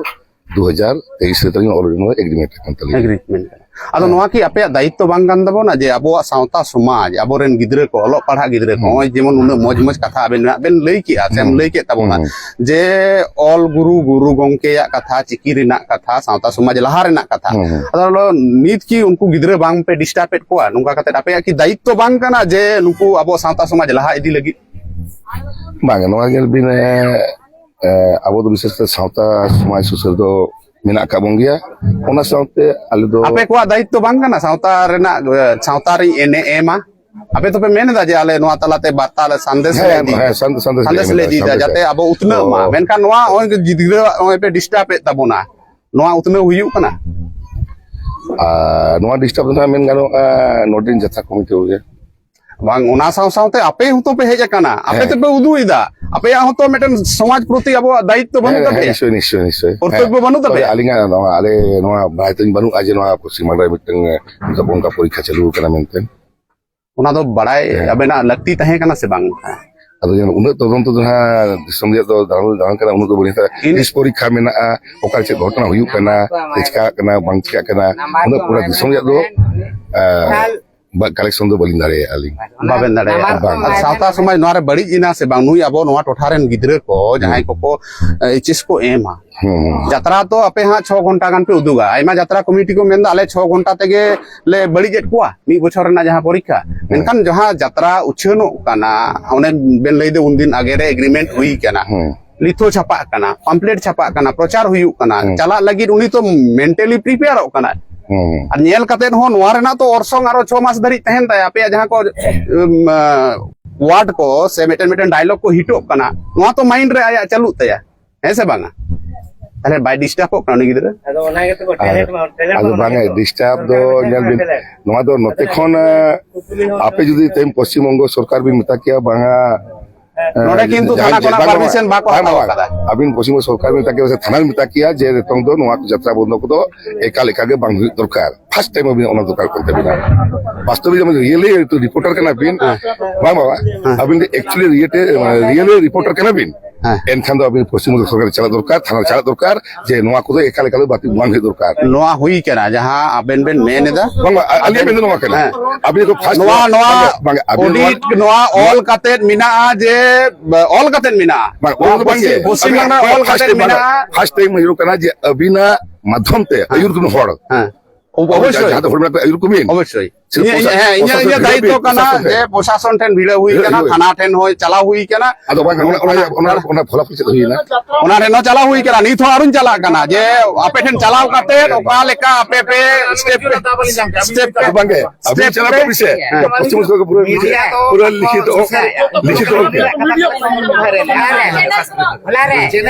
ᱫᱩ ᱦᱟᱡᱟᱨ ᱛᱮᱭᱤᱥ ᱨᱮ ᱛᱟᱹᱞᱤᱧ ᱚᱞ ᱨᱮᱱᱟᱜ agreement ᱠᱟᱱ ᱛᱟᱹᱞᱤᱧᱟ᱾ Agreement ᱠᱟᱱᱟ᱾ ᱟᱫᱚ ᱱᱚᱣᱟ ᱠᱤ ᱟᱯᱮᱭᱟᱜ ᱫᱟᱭᱤᱛᱛᱚ ᱵᱟᱝ ᱠᱟᱱ ᱛᱟᱵᱚᱱᱟ ᱡᱮ ᱟᱵᱚᱣᱟᱜ ᱥᱟᱶᱛᱟ ᱥᱚᱢᱟᱡᱽ, ᱟᱵᱚᱨᱮᱱ ᱜᱤᱫᱽᱨᱟᱹ ᱠᱚ, ᱚᱞᱚᱜ ᱯᱟᱲᱦᱟᱜ ᱜᱤᱫᱽᱨᱟᱹ ᱠᱚ, ᱦᱩᱸ᱾ ᱱᱚᱜᱼᱚᱭ ᱡᱮᱢᱚᱱ ᱩᱱᱟᱹᱜ ᱢᱚᱡᱽ ᱢᱚᱡᱽ ᱠᱟᱛᱷᱟ ᱟᱵᱮᱱ ᱢᱮᱱᱟᱜ ᱵᱮᱱ ᱞᱟᱹᱭ ᱠᱮᱜᱼᱟ, ᱥᱮᱢ ᱦᱩᱸ᱾ ᱞᱟᱹᱭ ᱠᱮᱫ ᱛᱟᱵᱚᱱᱟ, ᱦᱩᱸ᱾ ᱡᱮ ᱚᱞ ᱜᱩᱨᱩ, ᱜᱩᱨᱩ ᱜᱚᱢᱠᱮᱭᱟᱜ ᱠᱟᱛᱷᱟ, ᱪᱤᱠᱤ ᱨᱮᱱᱟᱜ ᱠᱟᱛᱷᱟ, ᱥᱟᱶᱛᱟ ᱥᱚᱢᱟᱡᱽ ᱞᱟᱦᱟ ᱨᱮᱱᱟᱜ ᱠᱟᱛᱷᱟ᱾ ᱦᱩᱸ, ᱦᱩᱸ᱾ ᱟᱫᱚ ᱱᱤᱛ ᱠᱤ ᱩᱱᱠᱩ ᱜᱤᱫᱽᱨᱟᱹ ᱵᱟᱝ ᱯᱮ ᱰᱤᱥᱴᱟᱨᱵ ᱮᱫ ᱠᱚᱣᱟ? ᱱᱚᱝᱠᱟ ᱠᱟᱛᱮ ᱟᱯᱮᱭᱟᱜ ᱠᱤ ᱫᱟᱭᱤᱛᱛᱚ ᱵᱟᱝ ᱠᱟᱱᱟ ᱡᱮ ᱱᱩᱠᱩ ᱟᱵᱚ ᱥᱟᱶᱛᱟ ᱥᱚᱢᱟᱡᱽ ᱞᱟᱦᱟ ᱤᱫᱤ ᱞᱟᱹᱜᱤᱫ? ᱵᱟᱝ, ᱱᱚᱣᱟ ᱧᱮᱞ ᱵᱤᱱ, ᱮ, ᱮ, ᱟᱵᱚ ᱫᱚ ᱵᱤᱥᱮᱥ ᱠᱟᱛᱮ ᱥᱟᱶᱛᱟ ᱥᱚᱢᱟᱡᱽ ᱥᱩᱥᱟᱹᱨ ᱫᱚ ᱢᱮᱱᱟᱜ ᱟᱠᱟᱫ ᱵᱚᱱ ᱜᱮᱭᱟ᱾ ᱚᱱᱟ ᱥᱟᱶᱛᱮ ᱟᱞᱮ ᱫᱚ ᱟᱯᱮ ᱠᱚᱣᱟᱜ ᱫᱟᱭᱤᱛᱛᱚ ᱵᱟᱝ ᱠᱟᱱᱟ ᱥᱟᱶᱛᱟ ᱨᱮᱱᱟᱜ, ᱮ, ᱥᱟᱶᱛᱟ ᱨᱤᱧ ᱮᱱᱮ ᱮᱢᱟ? ᱟᱯᱮ ᱫᱚᱯᱮ ᱢᱮᱱ ᱮᱫᱟ ᱡᱮ ᱟᱞᱮ ᱱᱚᱣᱟ ᱛᱟᱞᱟᱛᱮ ᱵᱟᱨᱛᱟ ᱞᱮ ᱥᱟᱸᱫᱮᱥ ᱞᱮ ᱦᱮᱸ, ᱤᱫᱤᱭᱮᱫᱟ᱾ ᱦᱮᱸ, ᱥᱟᱸᱫᱮᱥ, ᱥᱟᱸᱫᱮᱥ ᱞᱮ ᱥᱟᱸᱫᱮᱥ ᱞᱮ ᱮᱢ ᱮᱫᱟ, ᱤᱫᱤᱭᱮᱫᱟ ᱥᱟᱸᱫᱮᱥ ᱡᱟᱛᱮ ᱞᱮ ᱟᱵᱚ ᱩᱛᱱᱟᱹᱜ ᱛᱚ ᱢᱟ᱾ ᱢᱮᱱᱠᱷᱟᱱ ᱱᱚᱣᱟ ᱱᱚᱜᱼᱚᱭ ᱡᱮ ᱜᱤᱫᱽᱨᱟᱹᱣᱟᱜ ᱱᱚᱜᱼᱚᱭ ᱯᱮ ᱰᱤᱥᱴᱟᱨᱵ ᱮᱫ ᱛᱟᱵᱚᱱᱟ, ᱱᱚᱣᱟ ᱩᱛᱱᱟᱹᱣ ᱦᱩᱭᱩᱜ ᱠᱟᱱᱟ? ᱟᱨ ᱱᱚᱣᱟ ᱰᱤᱥᱴᱟᱨᱵ ᱫᱚ ᱱᱟᱦᱟᱜ ᱢᱮᱱ ᱜᱟᱱᱚᱜᱼᱟ ᱱᱚᱰᱮᱱ ᱡᱟᱛᱨᱟ ᱠᱚᱢᱤᱴᱤ ᱠᱚᱜᱮ᱾ ᱵᱟᱝ, ᱚᱱᱟ ᱥᱟᱶ ᱥᱟᱶᱛᱮ ᱟᱯᱮ ᱦᱚᱸᱛᱚ ᱯᱮ ᱦᱮᱡ ᱟᱠᱟᱱᱟ, ᱟᱯᱮ ᱦᱮᱸ᱾ ᱛᱮᱯᱮ ᱩᱫᱩᱜ ᱮᱫᱟ, ᱟᱯᱮᱭᱟᱜ ᱦᱚᱸᱛᱚ ᱢᱤᱫᱴᱮᱱ ᱥᱚᱢᱟᱡᱽ ᱯᱨᱚᱛᱤ ᱟᱵᱚᱣᱟᱜ ᱫᱟᱭᱤᱛᱛᱚ ᱵᱟᱹᱱᱩᱜ ᱦᱮᱸ, ᱦᱮᱸ, ᱛᱟᱯᱮᱭᱟ? ᱱᱤᱥᱪᱚᱭ, ᱱᱤᱥᱪᱚᱭ, ᱱᱤᱥᱪᱚᱭ᱾ ᱠᱚᱨᱛᱚᱵᱵᱚ ᱦᱮᱸ᱾ ᱵᱟᱹᱱᱩᱜ ᱛᱚᱵᱮ ᱛᱟᱯᱮᱭᱟ? ᱟᱹᱞᱤᱧᱟᱜ ᱱᱚᱣᱟ, ᱟᱞᱮ ᱱᱚᱣᱟ ᱵᱟᱲᱟᱭ ᱛᱤᱧ ᱵᱟᱹᱱᱩᱜᱼᱟ ᱡᱮ ᱱᱚᱣᱟ ᱯᱚᱥᱪᱤᱢ ᱵᱟᱝᱞᱟ ᱨᱮ ᱢᱤᱫᱴᱟᱝ, ᱮ, ᱚᱱᱠᱟ ᱯᱚᱨᱤᱠᱠᱷᱟ ᱪᱟᱹᱞᱩ ᱟᱠᱟᱱᱟ ᱢᱮᱱᱛᱮ᱾ ᱚᱱᱟ ᱫᱚ ᱵᱟᱲᱟᱭ ᱦᱮᱸ᱾ ᱟᱵᱮᱱᱟᱜ ᱞᱟᱹᱠᱛᱤ ᱛᱟᱦᱮᱸ ᱠᱟᱱᱟ ᱥᱮ ᱵᱟᱝ? ᱟᱫᱚ ᱧᱮᱞ ᱢᱮ, ᱩᱱᱟᱹᱜ ᱛᱚᱫᱚᱱᱛᱚ ᱫᱚ ᱱᱟᱦᱟᱜ ᱫᱤᱥᱚᱢ ᱨᱮᱭᱟᱜ ᱫᱚ ᱫᱟᱬᱟᱱ, ᱫᱟᱬᱟᱱ ᱠᱟᱱᱟ, ᱩᱱᱟᱹᱜ ᱫᱚ ᱵᱟᱹᱞᱤᱧ ᱦᱟᱛᱟᱣᱟ᱾ ᱤᱱᱟᱹ ᱛᱤᱥ ᱯᱚᱨᱤᱠᱠᱷᱟ ᱢᱮᱱᱟᱜᱼᱟ, ᱚᱠᱟ ᱪᱮᱫ ᱜᱷᱚᱴᱚᱱᱟ ᱦᱩᱭᱩᱜ ᱠᱟᱱᱟ, ᱪᱮ ᱪᱤᱠᱟᱜ ᱠᱟᱱᱟ, ᱵᱟᱝ ᱪᱤᱠᱟᱜ ᱠᱟᱱᱟ, ᱩᱱᱟᱹᱜ ᱯᱩᱨᱟᱹ ᱫᱤᱥᱚᱢ ᱨᱮᱭᱟᱜ ᱫᱚ, ᱮ, ᱵᱟ-, ᱠᱟᱞᱮᱠᱥᱚᱱ ᱫᱚ ᱵᱟᱹᱞᱤᱧ ᱫᱟᱲᱮᱭᱟᱜᱼᱟ ᱟᱹᱞᱤᱧ᱾ ᱵᱟᱵᱮᱱ ᱫᱟᱲᱮᱭᱟᱜᱼᱟ᱾ ᱵᱟᱝ᱾ ᱟᱨ ᱥᱟᱶᱛᱟ ᱥᱚᱢᱟᱡᱽ ᱱᱚᱣᱟ ᱨᱮ ᱵᱟᱹᱲᱤᱡ ᱮᱱᱟ ᱥᱮ ᱵᱟᱝ? ᱱᱩᱭ ᱟᱵᱚ ᱱᱚᱣᱟ ᱴᱚᱴᱷᱟ ᱨᱮᱱ ᱜᱤᱫᱽᱨᱟᱹ ᱠᱚ ᱡᱟᱦᱟᱸᱭ ᱦᱩᱸ᱾ ᱠᱚᱠᱚ, ᱮ, ᱮᱭᱤᱪ ᱮᱥ ᱠᱚ ᱮᱢᱟ, ᱦᱩᱸ, ᱦᱩᱸ᱾ ᱡᱟᱛᱨᱟ ᱛᱚ ᱟᱯᱮ ᱦᱟᱸᱜ ᱪᱷᱚ ᱜᱷᱚᱱᱴᱟ ᱜᱟᱱ ᱯᱮ ᱩᱫᱩᱜᱟ᱾ ᱟᱭᱢᱟ ᱡᱟᱛᱨᱟ ᱠᱚᱢᱤᱴᱤ ᱠᱚ ᱢᱮᱱᱫᱟ, "ᱟᱞᱮ ᱪᱷᱚ ᱜᱷᱚᱱᱴᱟ ᱛᱮᱜᱮ ᱞᱮ ᱵᱟᱹᱲᱤᱡ ᱮᱫ ᱠᱚᱣᱟ ᱢᱤᱫ ᱵᱚᱪᱷᱚᱨ ᱨᱮᱱᱟᱜ ᱡᱟᱦᱟᱸ ᱯᱚᱨᱤᱠᱠᱷᱟ᱾" ᱦᱩᱸ᱾ ᱢᱮᱱᱠᱷᱟᱱ ᱡᱟᱦᱟᱸ ᱡᱟᱛᱨᱟ ᱩᱪᱷᱟᱹᱱᱚᱜ ᱠᱟᱱᱟ, ᱚᱱᱮ ᱵᱮᱱ ᱞᱟᱹᱭᱫᱟ ᱩᱱᱫᱤᱱ ᱟᱜᱮ ᱨᱮ ᱮᱜᱽᱨᱤᱢᱮᱱᱴ ᱦᱩᱭ ᱠᱟᱱᱟ, ᱦᱩᱸ᱾ ᱞᱤᱛᱷᱳ ᱪᱷᱟᱯᱟᱜ ᱠᱟᱱᱟ, ᱯᱟᱢᱯᱞᱮᱴ ᱪᱷᱟᱯᱟᱜ ᱠᱟᱱᱟ, ᱯᱨᱚᱪᱟᱨ ᱦᱩᱭᱩᱜ ᱠᱟᱱᱟ, ᱦᱩᱸ᱾ ᱪᱟᱞᱟᱜ ᱞᱟᱹᱜᱤᱫ ᱩᱱᱤ ᱛᱚ ᱢᱮᱱᱴᱟᱞᱤ ᱯᱨᱤᱯᱮᱭᱟᱨᱚᱜ ᱠᱟᱱᱟᱭ᱾ ᱦᱩᱸ᱾ ᱟᱨ ᱧᱮᱞ ᱠᱟᱛᱮᱫ ᱦᱚᱸ ᱱᱚᱣᱟ ᱨᱮᱱᱟᱜ ᱛᱚ ᱚᱨᱥᱚᱝ ᱟᱨᱚ ᱪᱷᱚ ᱢᱟᱥ ᱫᱷᱟᱹᱨᱤᱡ ᱛᱟᱦᱮᱱ ᱛᱟᱭᱟ᱾ ᱟᱯᱮᱭᱟᱜ ᱡᱟᱦᱟᱸ ᱠᱚ, ᱩᱢ, ᱟ, ᱣᱟᱨᱰ ᱠᱚ ᱥᱮ ᱢᱤᱫᱴᱮᱱ, ᱢᱤᱫᱴᱮᱱ ᱰᱟᱭᱞᱚᱜ ᱠᱚ ᱦᱤᱴᱚᱜ ᱠᱟᱱᱟ, ᱱᱚᱣᱟ ᱛᱚ ᱢᱟᱭᱤᱱᱰ ᱨᱮ ᱟᱭᱟᱜ ᱪᱟᱹᱞᱩᱜ ᱛᱟᱭᱟ, ᱦᱮᱸ ᱥᱮ ᱵᱟᱝᱟ? ᱛᱟᱦᱞᱮ ᱵᱟᱭ ᱰᱤᱥᱴᱟᱨᱵᱚᱜ ᱠᱟᱱᱟ ᱩᱱᱤ ᱜᱤᱫᱽᱨᱟᱹ? ᱟᱫᱚ ᱚᱱᱟ ᱜᱮᱛᱚ ᱠᱚ ᱟᱫᱚ, ᱴᱮᱞᱮᱱᱴ ᱢᱟ, ᱴᱮᱞᱮᱱᱴ ᱟᱫᱚ ᱢᱟ ᱵᱟᱝᱟ, ᱚᱱᱟ ᱜᱮᱛᱚ᱾ ᱰᱤᱥᱴᱟᱨᱵ ᱫᱚ ᱧᱮᱞ ᱵᱤᱱ, ᱱᱚᱣᱟ ᱫᱚ ᱱᱚᱛᱮ ᱠᱷᱚᱱ, ᱮ, ᱟᱯᱮ ᱡᱩᱫᱤ ᱛᱮᱦᱮᱧ ᱯᱚᱥᱪᱤᱢ ᱵᱚᱝᱜᱚ ᱥᱚᱨᱠᱟᱨ ᱵᱤᱱ ᱢᱮᱛᱟ ᱠᱮᱭᱟ, ᱵᱟᱝᱟ, ᱱᱚᱰᱮ ᱮ, ᱠᱤᱱᱛᱩ ᱡᱟᱦᱟᱸᱭ ᱛᱷᱟᱱᱟ ᱡᱮ, ᱠᱷᱚᱱᱟᱜ ᱵᱟᱝ, ᱵᱟᱝ, ᱯᱟᱨᱢᱤᱥᱚᱱ ᱵᱟᱠᱚ ᱵᱟᱝ, ᱦᱟᱛᱟᱣ ᱵᱟᱝ, ᱟᱠᱟᱫᱟ᱾ ᱟᱹᱵᱤᱱ ᱯᱚᱥᱪᱤᱢ ᱵᱚᱝᱜᱚ ᱥᱚᱨᱠᱟᱨ ᱵᱤᱱ ᱢᱮᱛᱟ ᱠᱮᱭᱟ ᱥᱮ ᱛᱷᱟᱱᱟ ᱵᱤᱱ ᱢᱮᱛᱟ ᱠᱮᱭᱟ ᱡᱮ ᱱᱤᱛᱚᱝ ᱫᱚ ᱱᱚᱣᱟ ᱡᱟᱛᱨᱟ ᱵᱚᱱᱫᱚ ᱠᱚᱫᱚ ᱮᱠᱟᱞ, ᱮᱠᱟᱞ ᱜᱮ ᱵᱟᱝ ᱦᱩᱭᱩᱜ ᱫᱚᱨᱠᱟᱨ᱾ ᱯᱷᱟᱥᱴ ᱴᱟᱭᱤᱢ ᱟᱹᱵᱤᱱ ᱚᱱᱟ ᱫᱚᱨᱠᱟᱨ ᱠᱟᱱ ᱛᱟᱹᱵᱤᱱᱟ᱾ ᱵᱟᱥᱛᱚᱵᱤᱠ ᱟᱵᱤᱱ ᱨᱤᱭᱮᱞᱤ ᱨᱤᱯᱳᱨᱴᱟᱨ ᱠᱟᱱᱟ ᱵᱤᱱ, ᱦᱮᱸ᱾ ᱵᱟᱝ ᱵᱟᱵᱟ, ᱦᱮᱸ᱾ ᱟᱹᱵᱤᱱ ᱫᱚ ᱮᱠᱪᱩᱭᱮᱞᱤ ᱨᱤᱭᱮᱴᱮ-, ᱨᱤᱭᱮᱞᱤ ᱨᱤᱯᱳᱨᱴᱟᱨ ᱠᱟᱱᱟ ᱵᱤᱱ᱾ ᱦᱮᱸ᱾ ᱮᱱᱠᱷᱟᱱ ᱫᱚ ᱟᱵᱤᱱ ᱯᱚᱥᱪᱤᱢ ᱵᱚᱝᱜᱚ ᱥᱚᱨᱠᱟᱨ ᱪᱟᱞᱟᱜ ᱫᱚᱨᱠᱟᱨ, ᱛᱷᱟᱱᱟ ᱪᱟᱞᱟᱜ ᱫᱚᱨᱠᱟᱨ, ᱡᱮ ᱱᱚᱣᱟ ᱠᱚᱫᱚ ᱮᱠᱟᱞ ᱮᱠᱟᱞ ᱵᱟᱹᱛᱤᱞ ᱵᱟᱝ ᱦᱩᱭᱩᱜ ᱫᱚᱨᱠᱟᱨ᱾ ᱱᱚᱣᱟ ᱦᱩᱭ ᱠᱟᱱᱟ, ᱡᱟᱦᱟᱸ ᱟᱵᱮᱱ ᱵᱮᱱ ᱢᱮᱱ ᱮᱫᱟ᱾ ᱵᱟᱝ, ᱵᱟᱝ, ᱟ-, ᱟᱹᱞᱤᱧᱟᱜ ᱢᱮᱱ ᱫᱚ ᱱᱚᱣᱟ ᱠᱟᱱᱟ᱾ ᱦᱮᱸ᱾ ᱟᱵᱤᱱ ᱠᱚ first ᱱᱚᱣᱟ, ᱱᱚᱣᱟ ᱵᱟᱝ, ᱵᱟᱝ, ᱟᱹᱵᱤᱱ ᱱᱚᱣᱟ audit, ᱱᱚᱣᱟ ᱚᱞ ᱠᱟᱛᱮᱫ ᱢᱮᱱᱟᱜᱼᱟ ᱡᱮ, ᱚᱞ ᱠᱟᱛᱮᱫ ᱢᱮᱱᱟᱜᱼᱟ᱾ ᱵᱟᱝ, ᱚᱞ ᱫᱚ ᱵᱟᱝ ᱯᱚᱥᱪᱤᱢ, ᱜᱮ᱾ ᱯᱚᱥᱪᱤᱢ ᱟᱹᱵᱤᱱᱟᱜ ᱵᱟᱝᱞᱟ ᱨᱮ ᱚᱞ first ᱠᱟᱛᱮᱫ time ᱢᱮᱱᱟᱜᱼᱟ᱾ ᱢᱮᱱᱟᱜᱼᱟ᱾ First time ᱦᱩᱭᱩᱜ ᱠᱟᱱᱟ ᱡᱮ ᱟᱹᱵᱤᱱᱟᱜ ᱢᱟᱫᱽᱫᱷᱚᱢ ᱛᱮ ᱦᱮᱸ᱾ ᱟᱹᱭᱩᱨ ᱠᱚᱵᱤᱱ ᱦᱚᱲ᱾ ᱦᱮᱸ᱾ ᱚᱵᱚᱥᱥᱳᱭ᱾ ᱡᱟᱦᱟᱸ ᱫᱚ ᱦᱚᱲ ᱢᱮᱱᱟᱜ ᱠᱚᱣᱟ, ᱟᱹᱭᱩᱨ ᱠᱚᱵᱤᱱ᱾ ᱦᱮᱸ, ᱤᱧᱟᱜ, ᱤᱧᱟᱜ, ᱤᱧᱟᱜ ᱫᱟᱭᱤᱛᱛᱚ ᱠᱟᱱᱟ ᱡᱮ ᱯᱨᱚᱥᱟᱥᱚᱱ ᱴᱷᱮᱱ ᱵᱷᱤᱲᱟᱹᱣ ᱦᱩᱭ ᱠᱟᱱᱟ, ᱛᱷᱟᱱᱟ ᱴᱷᱮᱱ ᱦᱚᱸ ᱪᱟᱞᱟᱣ ᱦᱩᱭ ᱠᱟᱱᱟ᱾ ᱟᱫᱚ ᱵᱟᱝ, ᱚᱱᱟ, ᱚᱱᱟ, ᱚᱱᱟ, ᱚᱱᱟ ᱯᱷᱚᱞᱟᱯᱷᱚᱞ ᱪᱮᱫ ᱦᱩᱭᱱᱟ? ᱚᱱᱟ ᱴᱷᱮᱱ ᱦᱚᱸ ᱪᱟᱞᱟᱣ ᱦᱩᱭ ᱠᱟᱱᱟ, ᱱᱤᱛ ᱦᱚᱸ ᱟᱹᱣᱨᱤᱧ ᱪᱟᱞᱟᱜ ᱠᱟᱱᱟ ᱡᱮ ᱟᱯᱮ ᱴᱷᱮᱱ ᱪᱟᱞᱟᱣ ᱠᱟᱛᱮ ᱚᱠᱟ ᱞᱮᱠᱟ ᱟᱯᱮ ᱯᱮ step ᱯᱮ, step ᱯᱮ, ᱟᱫᱚ ᱵᱟᱝᱜᱮ, ᱟᱹᱵᱤᱱ step ᱪᱟᱞᱟᱣ ᱯᱮ᱾ ᱠᱚᱜ ᱵᱤᱱ ᱥᱮ, ᱦᱮᱸ᱾ ᱯᱚᱥᱪᱤᱢ ᱵᱚᱝᱜᱚ ᱯᱩᱨᱟᱹ ᱞᱤᱠᱷᱤᱛ, ᱯᱩᱨᱟᱹ ᱞᱤᱠᱷᱤᱛ ᱚᱞ ᱛᱮ, ᱞᱤᱠᱷᱤᱛ ᱚᱞ ᱛᱮ᱾ ᱦᱚᱞᱟ ᱨᱮ,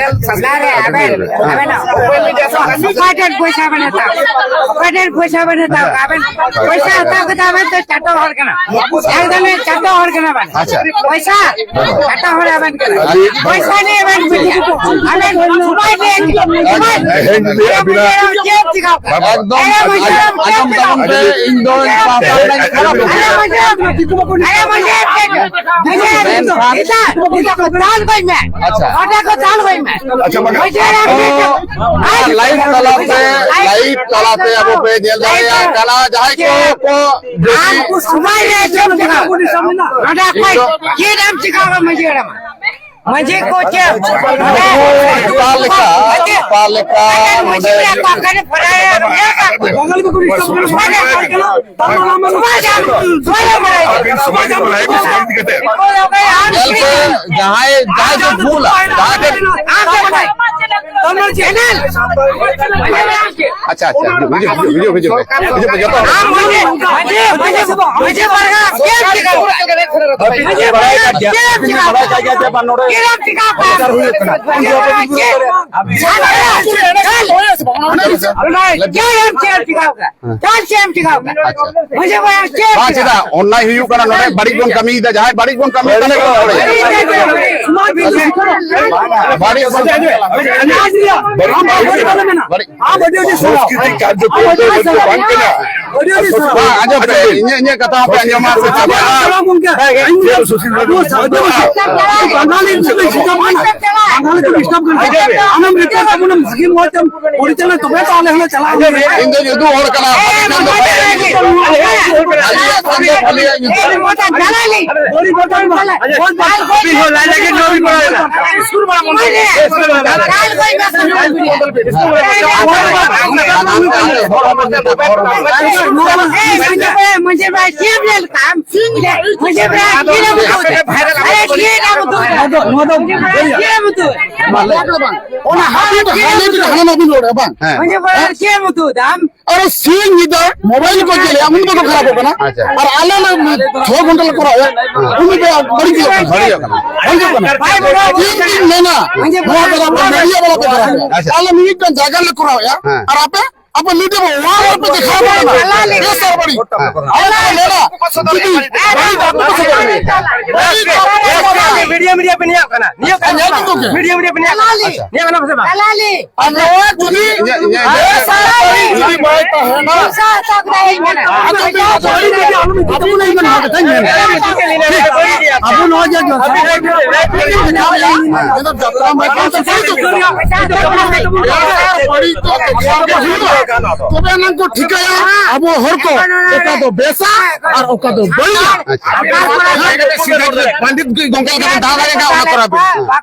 ᱦᱚᱞᱟ ᱨᱮ ᱟᱵᱮᱱ, ᱟᱵᱮᱱ ᱚᱠᱚᱭ ᱴᱷᱮᱱ ᱯᱚᱭᱥᱟ ᱵᱮᱱ ᱦᱟᱛᱟᱣ? ᱚᱠᱚᱭ ᱴᱷᱮᱱ ᱯᱚᱭᱥᱟ ᱵᱮᱱ ᱦᱟᱛᱟᱣ? ᱟᱵᱮᱱ ᱯᱚᱭᱥᱟ ᱦᱟᱛᱟᱣ ᱠᱟᱛᱮ ᱟᱵᱮᱱ ᱫᱚ ᱪᱟᱴᱚ ᱦᱚᱲ ᱠᱟᱱᱟ᱾ ᱮᱠᱫᱚᱢ ᱪᱟᱴᱚ ᱦᱚᱲ ᱠᱟᱱᱟ ᱵᱮᱱ᱾ ᱟᱪᱪᱷᱟ᱾ ᱯᱚᱭᱥᱟ ᱪᱟᱴᱚ ᱦᱚᱲ ᱟᱵᱮᱱ ᱠᱟᱱᱟ᱾ ᱟᱹᱰᱤ ᱯᱚᱭᱥᱟ ᱱᱤᱭᱮ ᱟᱵᱮᱱ ᱵᱩᱡᱷᱟᱹᱣ᱾ ᱟᱵᱮᱱ ᱥᱚᱢᱟᱡᱽ ᱨᱮ ᱥᱚᱢᱟᱡᱽ ᱛᱮᱦᱮᱧ ᱡᱩᱫᱤ ᱟᱹᱵᱤᱱᱟᱜ ᱪᱮᱫ ᱪᱤᱠᱟᱹᱣ ᱠᱟᱱᱟ? ᱮᱠᱫᱚᱢ ᱟᱸᱡᱚᱢ ᱛᱟᱵᱚᱱ ᱯᱮ, ᱤᱧ ᱫᱚ ᱯᱟᱦᱴᱟ ᱨᱮᱱᱟᱜ ᱠᱷᱟᱨᱟᱯ ᱮ ᱵᱩᱡᱷᱟᱹᱣᱟ᱾ ᱢᱮᱱᱠᱷᱟᱱ ᱟᱪᱪᱷᱟ᱾ ᱟᱪᱪᱷᱟ, ᱵᱟᱝ, ᱟᱵᱚ ᱱᱚᱣᱟ live ᱛᱟᱞᱟᱛᱮ, live ᱛᱟᱞᱟᱛᱮ ᱟᱵᱚ ᱯᱮ ᱧᱮᱞ ᱫᱟᱲᱮᱭᱟᱜ ᱠᱟᱱᱟ, ᱡᱟᱦᱟᱸᱭ ᱠᱚ, ᱠᱚ ᱡᱩᱫᱤ ᱟᱢ ᱥᱚᱢᱟᱡᱽ ᱨᱮ ᱪᱮᱫ ᱮᱢ ᱪᱤᱠᱟᱹᱣ? ᱱᱚᱰᱮ ᱠᱷᱚᱡ ᱪᱮᱫ ᱮᱢ ᱪᱤᱠᱟᱹᱣ? ᱢᱟᱹᱡᱷᱤ ᱦᱟᱲᱟᱢ, ᱢᱟᱹᱡᱷᱤ ᱠᱚ ᱪᱮᱫ? ᱚᱠᱟ ᱞᱮᱠᱟ, ᱚᱠᱟ ᱞᱮᱠᱟ ᱢᱟᱹᱡᱷᱤ ᱱᱚᱰᱮ ᱢᱮᱱᱟᱜ ᱠᱚᱣᱟ, ᱚᱠᱟᱨᱮ ᱯᱷᱮᱨᱟᱣ ᱮᱱᱟ? ᱟᱹᱵᱤᱱ ᱥᱚᱢᱟᱡᱽ ᱨᱮ ᱞᱟᱭᱤᱵᱷ ᱥᱚᱢᱟᱡᱽ ᱤᱫᱤ ᱠᱟᱛᱮ᱾ ᱧᱮᱞ ᱯᱮ, ᱡᱟᱦᱟᱸᱭ, ᱡᱟᱦᱟᱸᱭ ᱠᱚ ᱵᱷᱩᱞᱟ, ᱡᱟᱦᱟᱸᱭ ᱠᱚ ᱟᱪᱪᱷᱟ, ᱟᱪᱪᱷᱟ, ᱦᱤᱡᱩᱜ, ᱦᱤᱡᱩᱜ, ᱦᱤᱡᱩᱜ, ᱦᱤᱡᱩᱜ, ᱦᱤᱡᱩᱜ ᱯᱮ, ᱡᱚᱛᱚ ᱦᱚᱲ᱾ ᱵᱟᱲᱟᱭ ᱠᱟᱜ ᱜᱮᱭᱟ, ᱵᱟᱲᱟᱭ ᱠᱟᱜ ᱜᱮᱭᱟ ᱡᱮ ᱵᱟᱝ ᱱᱚᱰᱮ ᱯᱨᱚᱪᱟᱨ ᱦᱩᱭᱩᱜ ᱠᱟᱱᱟ᱾ ᱪᱮᱫ ᱮᱢ ᱪᱮᱫ ᱮᱢ ᱪᱤᱠᱟᱹᱣ ᱠᱟᱜᱼᱟ? ᱪᱮᱫ ᱮᱢ ᱪᱤᱠᱟᱹᱣ ᱠᱟᱜᱼᱟ? ᱟᱪᱪᱷᱟ᱾ ᱢᱟᱹᱡᱷᱤ ᱵᱟᱵᱟ, ᱪᱮᱫ ᱮᱢ ᱵᱟᱝ, ᱪᱤᱠᱟᱹᱣ ᱪᱮᱫᱟᱜ? ᱚᱱᱱᱟᱭ ᱦᱩᱭᱩᱜ ᱠᱟᱱᱟ, ᱱᱚᱰᱮ ᱵᱟᱹᱲᱤᱡ ᱵᱚᱱ ᱠᱟᱹᱢᱤᱭᱮᱫᱟ, ᱡᱟᱦᱟᱸᱭ ᱵᱟᱹᱲᱤᱡ ᱵᱚᱱ ᱠᱟᱹᱢᱤᱭᱮᱫᱟ, ᱵᱟᱹᱲᱤᱡ ᱵᱚᱱ, ᱵᱟᱹᱲᱤᱡ, ᱵᱟᱹᱲᱤᱡ, ᱥᱚᱝᱥᱠᱨᱤᱛᱤᱠ ᱠᱟᱨᱡᱚᱠᱨᱚᱢ ᱵᱟᱝ ᱠᱟᱱᱟ᱾ ᱵᱟᱝ, ᱟᱸᱡᱚᱢ ᱯᱮ, ᱤᱧᱟᱹᱜ, ᱤᱧᱟᱹᱜ ᱠᱟᱛᱷᱟ ᱦᱚᱸᱯᱮ ᱟᱸᱡᱚᱢᱟ ᱥᱮ ᱪᱟᱵᱟᱜᱼᱟ? ᱵᱟᱝᱜᱟᱞᱤ ᱫᱚ ᱵᱟᱝ ᱠᱟᱱᱟ᱾ ᱵᱟᱝᱜᱟᱞᱤ ᱫᱚ ᱵᱟᱝ ᱠᱟᱱᱟ᱾ ᱟᱢᱮᱢ ᱨᱤᱠᱟᱹ ᱛᱟᱵᱚᱱᱟ, ᱵᱷᱟᱹᱜᱤ ᱢᱚᱡᱽ ᱮᱢ ᱯᱚᱨᱤᱪᱟᱞᱚᱱᱟ, ᱛᱚᱵᱮ ᱛᱚ ᱟᱞᱮ ᱦᱚᱸᱞᱮ ᱪᱟᱞᱟᱜᱼᱟ᱾ ᱤᱧ ᱫᱚ ᱧᱩᱛᱩᱢ ᱦᱚᱲ ᱠᱟᱱᱟ, ᱵᱷᱟᱹᱞᱤᱭᱟᱜ ᱠᱟᱱ ᱫᱚ ᱵᱷᱟᱹᱞᱤᱭᱟᱜ ᱧᱩᱛᱩᱢ᱾ ᱵᱟᱹᱲᱤᱡ ᱵᱟᱹᱲᱤᱡ ᱵᱟᱹᱲᱤᱡ᱾ ᱟᱹᱵᱤᱱ ᱦᱚᱸ ᱞᱟᱡ ᱞᱟᱹᱜᱤᱫ ᱱᱚᱣᱟ ᱵᱤᱱ ᱠᱚᱨᱟᱣ ᱮᱫᱟ᱾ ᱤᱥᱠᱩᱞ ᱵᱟᱲᱟ ᱵᱚᱱ ᱫᱚ᱾ ᱤᱥᱠᱩᱞ ᱵᱟᱲᱟ ᱵᱚᱱ ᱫᱚ᱾ ᱦᱚᱲ ᱦᱚᱯᱚᱱ ᱢᱮᱱᱟᱜ ᱠᱚᱣᱟ, ᱦᱚᱲ ᱦᱚᱯᱚᱱ ᱢᱮᱱᱟᱜ ᱠᱚᱣᱟ᱾ ᱢᱟᱹᱡᱷᱤ ᱵᱟᱵᱟ, ᱪᱮᱫ ᱮᱢ ᱧᱮᱞ ᱠᱟᱜᱼᱟ? ᱢᱟᱹᱡᱷᱤ ᱵᱟᱵᱟ, ᱪᱮᱫ ᱮᱢ ᱩᱫᱩᱜ ᱮᱫᱟ? ᱟᱨᱮ, ᱪᱮᱫ ᱮᱢ ᱩᱫᱩᱜ ᱮᱫᱟ? ᱱᱚᱣᱟ ᱫᱚ, ᱱᱚᱣᱟ ᱫᱚ ᱪᱮᱫ ᱮᱢ ᱩᱫᱩᱜ ᱮᱫᱟ? ᱚᱱᱟ ᱦᱟᱹᱯᱤᱫ ᱦᱟᱹᱯᱤᱫ ᱦᱟᱱᱟ ᱵᱤᱱ ᱨᱚᱲᱟ, ᱵᱟᱝ? ᱦᱮᱸ᱾ ᱢᱟᱹᱡᱷᱤ ᱵᱟᱵᱟ, ᱪᱮᱫ ᱮᱢ ᱩᱫᱩᱜ ᱮᱫᱟ ᱟᱢ? ᱟᱨ ᱥᱤᱧ ᱧᱤᱫᱟᱹ ᱢᱳᱵᱟᱭᱤᱞ ᱠᱚ ᱧᱮᱞᱮᱜᱼᱟ, ᱩᱱ ᱫᱚ ᱠᱷᱟᱨᱟᱯᱚᱜ ᱠᱟᱱᱟ᱾ ᱟᱪᱪᱷᱟ᱾ ᱟᱨ ᱟᱞᱮ ᱞᱮ ᱪᱷᱚ ᱜᱷᱚᱱᱴᱟ ᱞᱮ ᱠᱚᱨᱟᱣᱮᱜᱼᱟ, ᱩᱱᱤ ᱫᱚ ᱵᱟᱹᱲᱤᱡ ᱜᱮ ᱠᱟᱱᱟ᱾ ᱵᱟᱹᱲᱤᱡᱚᱜ ᱠᱟᱱᱟ᱾ ᱵᱟᱹᱲᱤᱡᱚᱜ ᱠᱟᱱᱟ᱾ ᱤᱧ ᱫᱩᱧ ᱢᱮᱱᱟ, ᱱᱚᱣᱟ ᱫᱚ ᱟᱯᱮ ᱢᱤᱰᱤᱭᱟ ᱵᱟᱞᱟ ᱯᱮ ᱠᱚᱨᱟᱣᱮᱜᱼᱟ᱾ ᱟᱪᱪᱷᱟ᱾ ᱟᱞᱮ ᱢᱤᱢᱤᱫᱴᱟᱝ ᱡᱟᱭᱜᱟ ᱞᱮ ᱠᱚᱨᱟᱣᱮᱜᱼᱟ, ᱦᱮᱸ᱾ ᱟᱨ ᱟᱯᱮ, ᱟᱯᱮ ᱞᱤᱰᱟᱨ ᱵᱚ ᱚᱱᱟ ᱨᱮ ᱯᱮ ᱫᱮᱠᱷᱟᱣ ᱠᱟᱱᱟ᱾ ᱵᱮᱥ ᱟᱨ ᱵᱟᱹᱲᱤᱡ᱾ ᱦᱮᱸ᱾ ᱟᱞᱮ ᱞᱮ ᱢᱮᱱᱟ, ᱡᱩᱫᱤ ᱵᱟᱹᱲᱤᱡ ᱫᱚ ᱟᱯᱮ ᱯᱮ ᱥᱚᱫᱚᱨᱟ᱾ ᱵᱟᱹᱲᱤᱡ ᱫᱚ ᱟᱯᱮ ᱯᱮ ᱥᱚᱫᱚᱨᱟ᱾ ᱢᱤᱰᱤᱭᱟ, ᱢᱤᱰᱤᱭᱟ ᱯᱮ ᱧᱮᱞ ᱠᱟᱱᱟ᱾ ᱱᱤᱭᱟᱹ ᱟᱪᱪᱷᱟ, ᱧᱮᱞ ᱠᱚᱜᱮ᱾ ᱢᱤᱰᱤᱭᱟ, ᱢᱤᱰᱤᱭᱟ ᱯᱮ ᱧᱮᱞ ᱠᱟᱱᱟ᱾ ᱫᱟᱞᱟᱞᱤ᱾ ᱟᱪᱪᱷᱟ᱾ ᱧᱮᱞ ᱠᱟᱱᱟ ᱯᱮ ᱥᱮ ᱵᱟᱝ? ᱫᱟᱞᱟᱞᱤ᱾ ᱟᱨ ᱱᱚᱣᱟ ᱡᱩᱫᱤ ᱤᱧᱟᱹᱜ, ᱤᱧᱟᱹᱜ, ᱤᱧᱟᱹᱜ ᱵᱮᱥ ᱟᱨ ᱵᱟᱹᱲᱤᱡ ᱡᱩᱫᱤ ᱵᱟᱭ ᱛᱟᱦᱮᱱᱟ, ᱟᱫᱚ ᱵᱟᱹᱲᱤᱡ ᱡᱩᱫᱤ ᱟᱞᱚ ᱵᱤᱱ ᱟᱹᱵᱤᱱ ᱞᱟᱹᱭ ᱠᱟᱱᱟ ᱠᱟᱛᱷᱟᱧ ᱢᱮᱱᱟ᱾ ᱴᱷᱤᱠ? ᱟᱵᱚ ᱱᱚᱣᱟ ᱡᱮ ᱡᱟᱛᱨᱟ ᱢᱟᱭᱫᱟᱱ ᱛᱮ ᱵᱮᱥ ᱟᱨ ᱵᱟᱹᱲᱤᱡ ᱫᱚ ᱫᱮᱠᱷᱟᱣ ᱜᱮ ᱦᱩᱭᱩᱜᱼᱟ᱾ ᱛᱚᱵᱮ ᱮᱱᱟᱝ ᱠᱚ ᱴᱷᱤᱠᱟᱹᱭᱟ ᱟᱵᱚ ᱦᱚᱲ ᱠᱚ ᱚᱠᱟ ᱫᱚ ᱵᱮᱥᱟ ᱟᱨ ᱚᱠᱟ ᱫᱚ ᱵᱟᱹᱲᱤᱡᱟ᱾ ᱟᱪᱪᱷᱟ᱾ ᱯᱚᱱᱰᱤᱛ ᱜᱚᱝᱠᱮ ᱞᱮᱠᱟ ᱵᱚᱱ ᱫᱟᱬᱟ ᱫᱟᱲᱮᱭᱟᱜ ᱠᱟᱱᱟ, ᱚᱱᱟ ᱠᱚᱨᱟᱣ ᱵᱤᱱ᱾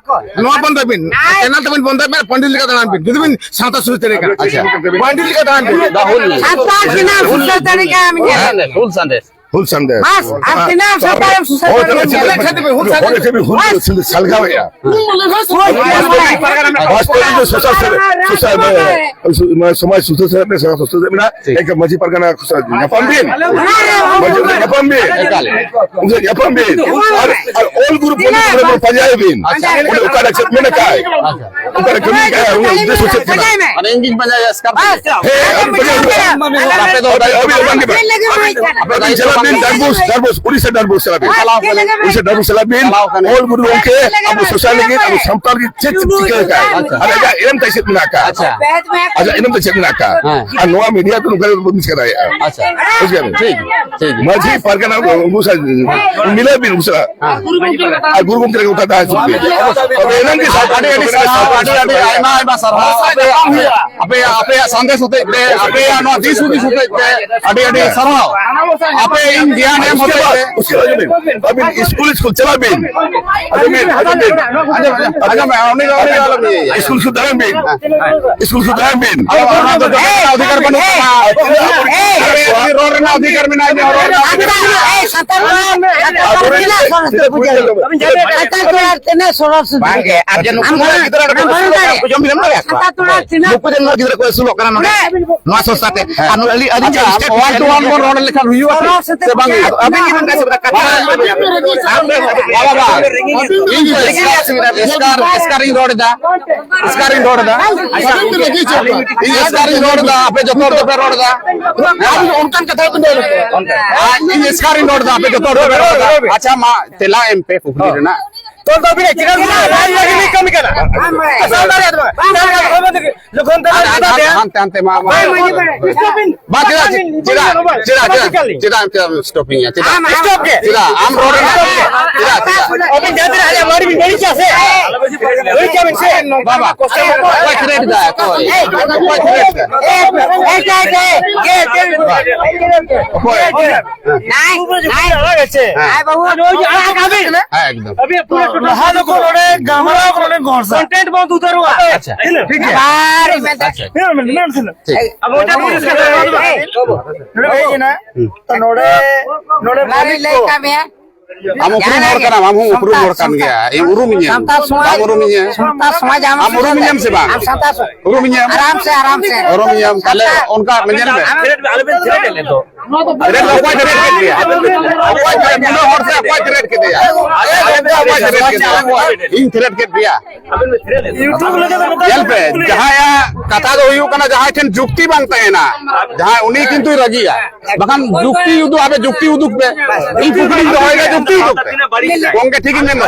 ᱱᱚᱣᱟ ᱵᱚᱱᱫᱚᱭ ᱵᱤᱱ, ᱪᱮᱱᱮᱞ ᱛᱟᱵᱤᱱ ᱵᱚᱱᱫᱚᱭ ᱵᱤᱱ, ᱯᱚᱱᱰᱤᱛ ᱞᱮᱠᱟ ᱫᱟᱬᱟᱱ ᱵᱤᱱ᱾ ᱡᱩᱫᱤ ᱵᱤᱱ ᱥᱟᱶᱛᱟ ᱥᱩᱥᱟᱹᱨ ᱫᱟᱲᱮᱭᱟᱜ ᱠᱟᱱᱟ᱾ ᱟᱪᱪᱷᱟ᱾ ᱯᱚᱱᱰᱤᱛ ᱞᱮᱠᱟ ᱫᱟᱬᱟᱱ ᱵᱤᱱ᱾ ᱥᱟᱶᱛᱟ ᱥᱮᱱᱟᱜ ᱥᱩᱥᱟᱹᱨ ᱫᱟᱲᱮᱭᱟᱜ ᱠᱟᱱᱟ᱾ ᱦᱩᱞ ᱥᱟᱸᱫᱮᱥ, ᱦᱩᱞ ᱥᱟᱸᱫᱮᱥ᱾ ᱦᱩᱞ ᱥᱟᱱᱫᱮᱥ᱾ ᱵᱟᱥ, ᱟᱨ ᱛᱤᱱᱟᱹᱜ ᱮᱢ ᱥᱟᱯᱲᱟᱣ ᱮᱢ ᱥᱩᱥᱟᱹᱨ ᱦᱚᱲ ᱫᱟᱲᱮᱭᱟᱜᱼᱟ? ᱛᱟᱞᱟ ᱪᱮᱫ ᱞᱮᱠᱟ ᱦᱩᱞ ᱥᱟᱱᱫᱮᱥ ᱥᱟᱞᱜᱟᱣᱮᱫᱼᱟ? ᱦᱳᱭ, ᱦᱳᱭ, ᱦᱳᱭ᱾ ᱵᱟᱥᱛᱚᱵ ᱫᱚ ᱥᱳᱥᱟᱞ ᱥᱟᱨ-, ᱥᱳᱥᱟᱞ, ᱢᱟᱱᱮ, ᱥᱚᱢᱟᱡᱽ ᱥᱩᱥᱟᱹᱨ ᱥᱟᱨ ᱢᱮᱱᱟᱜᱼᱟ, ᱥᱳᱥᱟᱞ ᱥᱟᱨ ᱢᱮᱱᱟᱜᱼᱟ, ᱴᱷᱤᱠ᱾ ᱮᱱᱠᱷᱟᱱ ᱢᱟᱹᱡᱷᱤ ᱯᱟᱨᱜᱟᱱᱟ ᱧᱟᱯᱟᱢ ᱵᱤᱱ, ᱢᱟᱹᱡᱷᱤ ᱧᱟᱯᱟᱢ ᱵᱤᱱ, ᱮᱠᱟᱞ᱾ ᱩᱱᱠᱩ ᱧᱟᱯᱟᱢ ᱵᱤᱱ, ᱟᱨ, ᱟᱨ ᱚᱞ ᱜᱩᱨᱩ ᱯᱚᱱᱰᱤᱛ ᱨᱚᱜᱷᱩᱱᱟᱛᱷ ᱢᱩᱨᱢᱩ ᱯᱟᱸᱡᱟᱭᱮ ᱵᱤᱱ᱾ ᱟᱪᱪᱷᱟ᱾ ᱚᱸᱰᱮ ᱚᱠᱟᱨᱮ ᱪᱮᱫ ᱢᱮᱱ ᱟᱠᱟᱫ? ᱟᱪᱪᱷᱟ᱾ ᱚᱠᱟᱨᱮ ᱠᱟᱹᱢᱤ ᱠᱟᱜᱼᱟ? ᱩᱱᱤ ᱩᱫᱽᱫᱮᱥᱥᱚ ᱪᱮᱫ ᱠᱟᱱᱟ? ᱢᱟᱱᱮ ᱤᱧ ᱜᱤᱧ ᱯᱟᱸᱡᱟᱭᱟ ᱮᱥᱠᱟᱨ᱾ ᱦᱮᱸ, ᱟᱹᱵᱤᱱ ᱯᱟᱸᱡᱟ ᱦᱩᱭᱩᱜᱼᱟ᱾ ᱟᱯᱮ ᱫᱚ ᱟᱹᱵᱤᱱ, ᱟᱹᱵᱤᱱ ᱫᱚ ᱵᱟᱝ ᱜᱮ ᱵᱟᱝ᱾ ᱟᱯᱮ ᱫᱚ ᱪᱟᱞᱟᱜ ᱵᱤᱱ ᱰᱟᱱᱵᱩᱥ, ᱰᱟᱱᱵᱩᱥ, ᱩᱲᱤᱥᱥᱟ ᱰᱟᱱᱵᱩᱥ ᱪᱟᱞᱟᱜ ᱵᱤᱱ᱾ ᱪᱟᱞᱟᱣ ᱠᱟᱱᱟ᱾ ᱩᱲᱤᱥᱥᱟ ᱰᱟᱱᱵᱩᱥ ᱪᱟᱞᱟᱜ ᱵᱤᱱ᱾ ᱪᱟᱞᱟᱣ ᱠᱟᱱᱟ᱾ ᱚᱞ ᱜᱩᱨᱩ ᱜᱚᱢᱠᱮ ᱟᱵᱚ ᱥᱳᱥᱟᱞ ᱞᱟᱹᱜᱤᱫ, ᱟᱵᱚ ᱥᱟᱱᱛᱟᱲ ᱞᱟᱹᱜᱤᱫ ᱪᱮᱫ ᱪᱮᱫ ᱪᱤᱠᱟᱹ ᱟᱠᱟᱫ? ᱟᱪᱪᱷᱟ᱾ ᱟᱨ ᱟᱡᱟᱜ ᱮᱱᱮᱢ ᱛᱟᱭ ᱪᱮᱫ ᱢᱮᱱᱟᱜ ᱟᱠᱟᱫ? ᱟᱪᱪᱷᱟ᱾ ᱟᱡᱟᱜ ᱮᱱᱮᱢ ᱛᱟᱭ ᱪᱮᱫ ᱢᱮᱱᱟᱜ ᱟᱠᱟᱫ? ᱦᱮᱸ᱾ ᱟᱨ ᱱᱚᱣᱟ ᱢᱤᱰᱤᱭᱟ ᱛᱮ ᱱᱚᱝᱠᱟ ᱵᱟᱵᱚᱱ ᱪᱤᱠᱟᱹ ᱫᱟᱲᱮᱭᱟᱜᱼᱟ᱾ ᱟᱪᱪᱷᱟ᱾ ᱵᱩᱡᱽ ᱠᱮᱫᱟ ᱵᱤᱱ? ᱴᱷᱤᱠ, ᱴᱷᱤᱠ᱾ ᱢᱟᱹᱡᱷᱤ ᱯᱟᱨᱜᱟᱱᱟ ᱩᱱᱠᱩ ᱥᱟᱶ ᱢᱤᱞᱟᱹᱣ ᱵᱤᱱ, ᱩᱱᱠᱩ ᱥᱟᱞᱟᱜ᱾ ᱦᱮᱸ᱾ ᱟᱨ ᱜᱩᱨᱩ ᱜᱚᱢᱠᱮ ᱞᱟᱹᱜᱤᱫ ᱚᱱᱠᱟ ᱫᱟᱜ ᱦᱤᱡᱩᱜ ᱵᱤᱱ᱾ ᱛᱚᱵᱮ ᱮᱱᱟᱝ ᱜᱮ ᱥᱟᱶᱛᱟ ᱟᱹᱰᱤ ᱟᱹᱰᱤ ᱥᱟᱨᱦᱟᱣ, ᱟᱹᱰᱤ ᱟᱹᱰᱤ ᱟᱭᱢᱟ ᱟᱭᱢᱟ ᱥᱟᱨᱦᱟᱣ᱾ ᱟᱯᱮᱭᱟᱜ, ᱟᱯᱮᱭᱟᱜ, ᱟᱯᱮᱭᱟᱜ ᱥᱟᱸᱫᱮᱥ ᱦᱚᱛᱮᱡ ᱛᱮ, ᱟᱯᱮᱭᱟᱜ ᱱᱚᱣᱟ ᱫᱤᱥ ᱦᱩᱫᱤᱥ ᱦᱚᱛᱮᱡ ᱛᱮ ᱟᱹᱰᱤ ᱟᱹᱰᱤ ᱥᱟᱨᱦᱟᱣ᱾ ᱟᱯᱮ ᱤᱧ ᱜᱮᱭᱟᱱ ᱮᱢ ᱦᱚᱛᱮᱡ ᱛᱮ᱾ ᱟᱹᱵᱤᱱ ᱥᱠᱩᱞ, ᱥᱠᱩᱞ ᱪᱟᱞᱟᱜ ᱵᱤᱱ᱾ ᱟᱸᱡᱚᱢ ᱵᱤᱱ, ᱟᱸᱡᱚᱢ ᱵᱤᱱ᱾ ᱟᱸᱡᱚᱢ, ᱟᱸᱡᱚᱢ, ᱩᱱᱤ ᱫᱚ, ᱩᱱᱤ ᱫᱚ ᱟᱞᱚᱢ ᱤᱭᱟᱹᱭᱟ᱾ ᱥᱠᱩᱞ ᱥᱩᱫᱷᱟᱨ ᱵᱤᱱ᱾ ᱥᱠᱩᱞ ᱥᱩᱫᱷᱟᱨ ᱵᱤᱱ᱾ ᱟᱫᱚ ᱚᱱᱟ ᱫᱚ ᱡᱚᱛᱚ ᱨᱮᱱᱟᱜ ᱚᱫᱷᱤᱠᱟᱨ ᱵᱟᱹᱱᱩᱜ ᱛᱟᱢᱟ᱾ ᱟᱯᱮ ᱨᱚᱲ ᱨᱮᱱᱟᱜ ᱚᱫᱷᱤᱠᱟᱨ ᱢᱮᱱᱟᱜᱼᱟ, ᱤᱧᱟᱹᱜ ᱨᱚᱲ ᱨᱮᱱᱟᱜ ᱚᱫᱷᱤᱠᱟᱨ ᱢᱮᱱᱟᱜᱼᱟ᱾ ᱟᱯᱮ ᱨᱚᱲ ᱨᱮᱱᱟᱜ ᱚᱫᱷᱤᱠᱟᱨ ᱢᱮᱱᱟᱜᱼᱟ᱾ ᱥᱟᱱᱛᱟᱲ ᱠᱚᱲᱟ ᱛᱤᱱᱟᱹᱜ ᱥᱚᱨᱚᱥ ᱵᱩᱡᱷᱟᱹᱣ᱾ ᱥᱟᱱᱛᱟᱲ ᱠᱚᱲᱟ ᱛᱤᱱᱟᱹᱜ ᱥᱚᱨᱚᱥ ᱵᱩᱡᱷᱟᱹᱣ᱾ ᱵᱟᱝ ᱜᱮ, ᱟᱨ ᱡᱮ ᱱᱩᱠᱩ ᱟᱢ ᱨᱮᱱ ᱵᱟᱲᱟᱭ-, ᱜᱤᱫᱽᱨᱟᱹ ᱟᱢ ᱵᱟᱲᱟᱭ ᱫᱟᱲᱮᱭᱟᱜ ᱠᱚᱣᱟ᱾ ᱥᱟᱱᱛᱟᱲ ᱠᱚᱲᱟ ᱛᱤᱱᱟᱹᱜ ᱱᱩᱠᱩ ᱨᱮᱱ ᱜᱤᱫᱽᱨᱟᱹ ᱠᱚ ᱟᱹᱥᱩᱞᱚᱜ ᱠᱟᱱᱟ ᱱᱚᱰᱮ᱾ ᱦᱮᱸ᱾ ᱱᱚᱣᱟ ᱥᱚᱝᱥᱛᱷᱟ ᱛᱮ᱾ ᱟᱨ ᱱᱚᱰᱮ ᱟᱹᱞᱤᱧ, ᱟᱹᱞᱤᱧ ᱟᱪᱪᱷᱟ, ᱡᱟᱦᱟᱸ ᱥᱴᱮᱴ ᱟᱢ one to one ᱵᱚᱱ ᱨᱚᱲ ᱞᱮᱠᱷᱟᱱ ᱦᱩᱭᱩᱜᱼᱟ ᱥᱮ? ᱥᱮ ᱵᱟᱝ ᱦᱩᱭᱩᱜᱼᱟ? ᱟᱹᱵᱤᱱ ᱜᱮ ᱱᱚᱝᱠᱟ ᱪᱮᱫ ᱞᱮᱠᱟ ᱠᱟᱛᱷᱟ? ᱵᱟᱝ, ᱵᱟᱝ, ᱵᱟᱝ᱾ ᱤᱧ ᱫᱚ ᱮᱥᱠᱟᱨ, ᱮᱥᱠᱟᱨ, ᱮᱥᱠᱟᱨ ᱤᱧ ᱨᱚᱲ ᱮᱫᱟ᱾ ᱮᱥᱠᱟᱨ ᱤᱧ ᱨᱚᱲ ᱮᱫᱟ᱾ ᱤᱧ ᱮᱥᱠᱟᱨ ᱤᱧ ᱨᱚᱲ ᱮᱫᱟ, ᱟᱯᱮ ᱡᱚᱛᱚ ᱦᱚᱲ ᱫᱚᱯᱮ ᱨᱚᱲ ᱮᱫᱟ᱾ ᱟᱨ ᱤᱧ ᱮᱥᱠᱟᱨ ᱤᱧ ᱨᱚᱲ ᱮᱫᱟ, ᱟᱯᱮ ᱡᱚᱛᱚ ᱦᱚᱲ ᱫᱚᱯᱮ ᱨᱚᱲ ᱮᱫᱟ᱾ ᱟᱪᱪᱷᱟ, ᱢᱟ ᱛᱮᱞᱟ ᱮᱢ ᱯᱮ ᱠᱩᱠᱞᱤ ᱨᱮᱱᱟᱜ᱾ ᱛᱚᱞ ᱫᱚ ᱟᱹᱵᱤᱱᱟᱜ ᱪᱮᱫᱟᱜ ᱵᱤᱱ ᱞᱟᱹᱭᱟ? ᱟᱹᱞᱤᱧ ᱞᱟᱹᱜᱤᱫ ᱞᱤᱧ ᱠᱟᱹᱢᱤ ᱠᱟᱱᱟ᱾ ᱟᱥᱟᱢ ᱫᱟᱲᱮᱭᱟᱜ ᱫᱚ ᱵᱟᱝ᱾ ᱡᱚᱠᱷᱚᱱ ᱛᱮ ᱦᱟᱱᱛᱮ, ᱦᱟᱱᱛᱮ, ᱦᱟᱱᱛᱮ, ᱢᱟ, ᱢᱟ, ᱢᱟ᱾ ᱵᱟᱝ, ᱪᱮᱫᱟᱜ, ᱪᱮᱫᱟᱜ, ᱪᱮᱫᱟᱜ, ᱪᱮᱫᱟᱜ ᱮᱢ ᱪᱮᱫᱟᱜ ᱮᱢ stopping ᱟ? ᱪᱮᱫᱟᱜ? Stop ᱜᱮ᱾ ᱪᱮᱫᱟᱜ? ᱟᱢ ᱨᱚᱲ ᱨᱮᱱᱟᱜ ᱪᱮᱫᱟᱜ? ᱪᱮᱫᱟᱜ? ᱟᱹᱵᱤᱱ ᱡᱟᱦᱟᱸ ᱛᱤᱱᱟᱹᱜ ᱟᱞᱮ ᱢᱟᱹᱱᱢᱤ ᱵᱟᱹᱲᱤᱡ ᱪᱮᱫᱟᱜ ᱥᱮ? ᱵᱟᱹᱲᱤᱡ ᱪᱮᱫᱟᱜ ᱵᱤᱱ ᱥᱮ? ᱵᱟᱵᱟ, ᱚᱠᱚᱭ threat ᱫᱟᱭ? ᱚᱠᱚᱭ? ᱚᱠᱚᱭ threat ᱫᱟᱭ? ᱚᱠᱚᱭ? ᱦᱮᱸ, ᱮᱠᱫᱚᱢ᱾ ᱞᱟᱦᱟ ᱫᱚᱠᱚ ᱱᱚᱰᱮ ᱜᱟᱢᱞᱟ ᱠᱚ ᱱᱚᱰᱮ ᱜᱚᱲ ᱥᱟ᱾ ᱠᱚᱱᱴᱮᱱᱴ ᱵᱚᱱ ᱩᱛᱟᱹᱨᱚᱜᱼᱟ᱾ ᱟᱪᱪᱷᱟ᱾ ᱴᱷᱤᱠ ᱜᱮᱭᱟ᱾ ᱟᱨ ᱤᱧ ᱢᱮᱱᱫᱟ, ᱟᱪᱪᱷᱟ᱾ ᱧᱮᱞ ᱢᱮ, ᱧᱮᱞ ᱢᱮ᱾ ᱟᱵᱚ ᱡᱟᱦᱟᱸ ᱯᱩᱞᱤᱥ ᱠᱟᱱᱟ, ᱱᱚᱰᱮ ᱦᱮᱡ ᱮᱱᱟ᱾ ᱛᱚ ᱱᱚᱰᱮ, ᱱᱚᱰᱮ ᱚᱱᱟ ᱢᱟᱹᱞᱤᱠ ᱞᱤᱧ ᱞᱟᱹᱭ ᱠᱚ ᱠᱟᱜ ᱢᱮᱭᱟ᱾ ᱟᱢ ᱩᱯᱨᱩᱢ ᱦᱚᱲ ᱠᱟᱱᱟᱢ, ᱟᱢ ᱦᱚᱸ ᱩᱯᱨᱩᱢ ᱦᱚᱲ ᱠᱟᱱ ᱜᱮᱭᱟ᱾ ᱤᱧ ᱩᱨᱩᱢᱤᱧᱟᱢ᱾ ᱥᱟᱱᱛᱟᱲ ᱥᱚᱢᱟᱡᱽ, ᱵᱟᱢ ᱩᱨᱩᱢᱤᱧᱟ? ᱥᱟᱱᱛᱟᱲ ᱥᱚᱢᱟᱡᱽ ᱟᱢ ᱟᱢ ᱩᱨᱩᱢᱤᱧᱟᱢ ᱥᱮ ᱵᱟᱝ? ᱟᱢ ᱥᱟᱱᱛᱟᱲ ᱥᱚᱢᱟᱡᱽ᱾ ᱩᱨᱩᱢᱤᱧᱟᱢ? ᱟᱨᱟᱢ ᱥᱮ, ᱟᱨᱟᱢ ᱥᱮ᱾ ᱩᱨᱩᱢᱤᱧᱟᱢ, ᱛᱟᱦᱞᱮ ᱚᱱᱠᱟ ᱧᱮᱞ ᱢᱮ᱾ ᱟᱞᱚᱵᱮᱱ ᱛᱷᱨᱮᱴ ᱟᱞᱮ ᱫᱚ᱾ ᱛᱷᱨᱮᱴ ᱫᱚ ᱚᱠᱚᱭ ᱛᱷᱨᱮᱴ ᱠᱮᱫ ᱯᱮᱭᱟ? ᱚᱠᱚᱭ ᱛᱷᱨᱮᱴ? ᱱᱩᱱᱟᱹᱜ ᱦᱚᱲ ᱥᱮ ᱚᱠᱚᱭ ᱛᱷᱨᱮᱴ ᱠᱮᱫᱮᱭᱟ? ᱟᱞᱮ ᱫᱚ ᱚᱠᱚᱭ ᱛᱷᱨᱮᱴ ᱠᱮᱫᱮᱭᱟ? ᱤᱧ ᱛᱷᱨᱮᱴ ᱠᱮᱫ ᱯᱮᱭᱟ? YouTube ᱞᱟᱹᱜᱤᱫ ᱫᱚ ᱧᱮᱞ ᱯᱮ, ᱡᱟᱦᱟᱸᱭᱟᱜ ᱠᱟᱛᱷᱟ ᱫᱚ ᱦᱩᱭᱩᱜ ᱠᱟᱱᱟ, ᱡᱟᱦᱟᱸᱭ ᱴᱷᱮᱱ ᱡᱩᱠᱛᱤ ᱵᱟᱝ ᱛᱟᱦᱮᱱᱟ, ᱡᱟᱦᱟᱸᱭ ᱩᱱᱤ ᱠᱤᱱᱛᱩᱭ ᱨᱟᱹᱜᱤᱜᱼᱟ᱾ ᱵᱟᱠᱷᱟᱱ ᱡᱩᱠᱛᱤ ᱩᱫᱩᱜ, ᱟᱯᱮ ᱡᱩᱠᱛᱤ ᱩᱫᱩᱜ ᱯᱮ᱾ ᱤᱧ ᱠᱩᱠᱞᱤᱧ ᱫᱚᱦᱚᱭᱮᱫᱟ, ᱡᱩᱠᱛᱤ ᱩᱫᱩᱜ ᱯᱮ᱾ ᱜᱚᱝᱠᱮ ᱴᱷᱤᱠ ᱤᱧ ᱢᱮᱱ ᱫᱟ᱾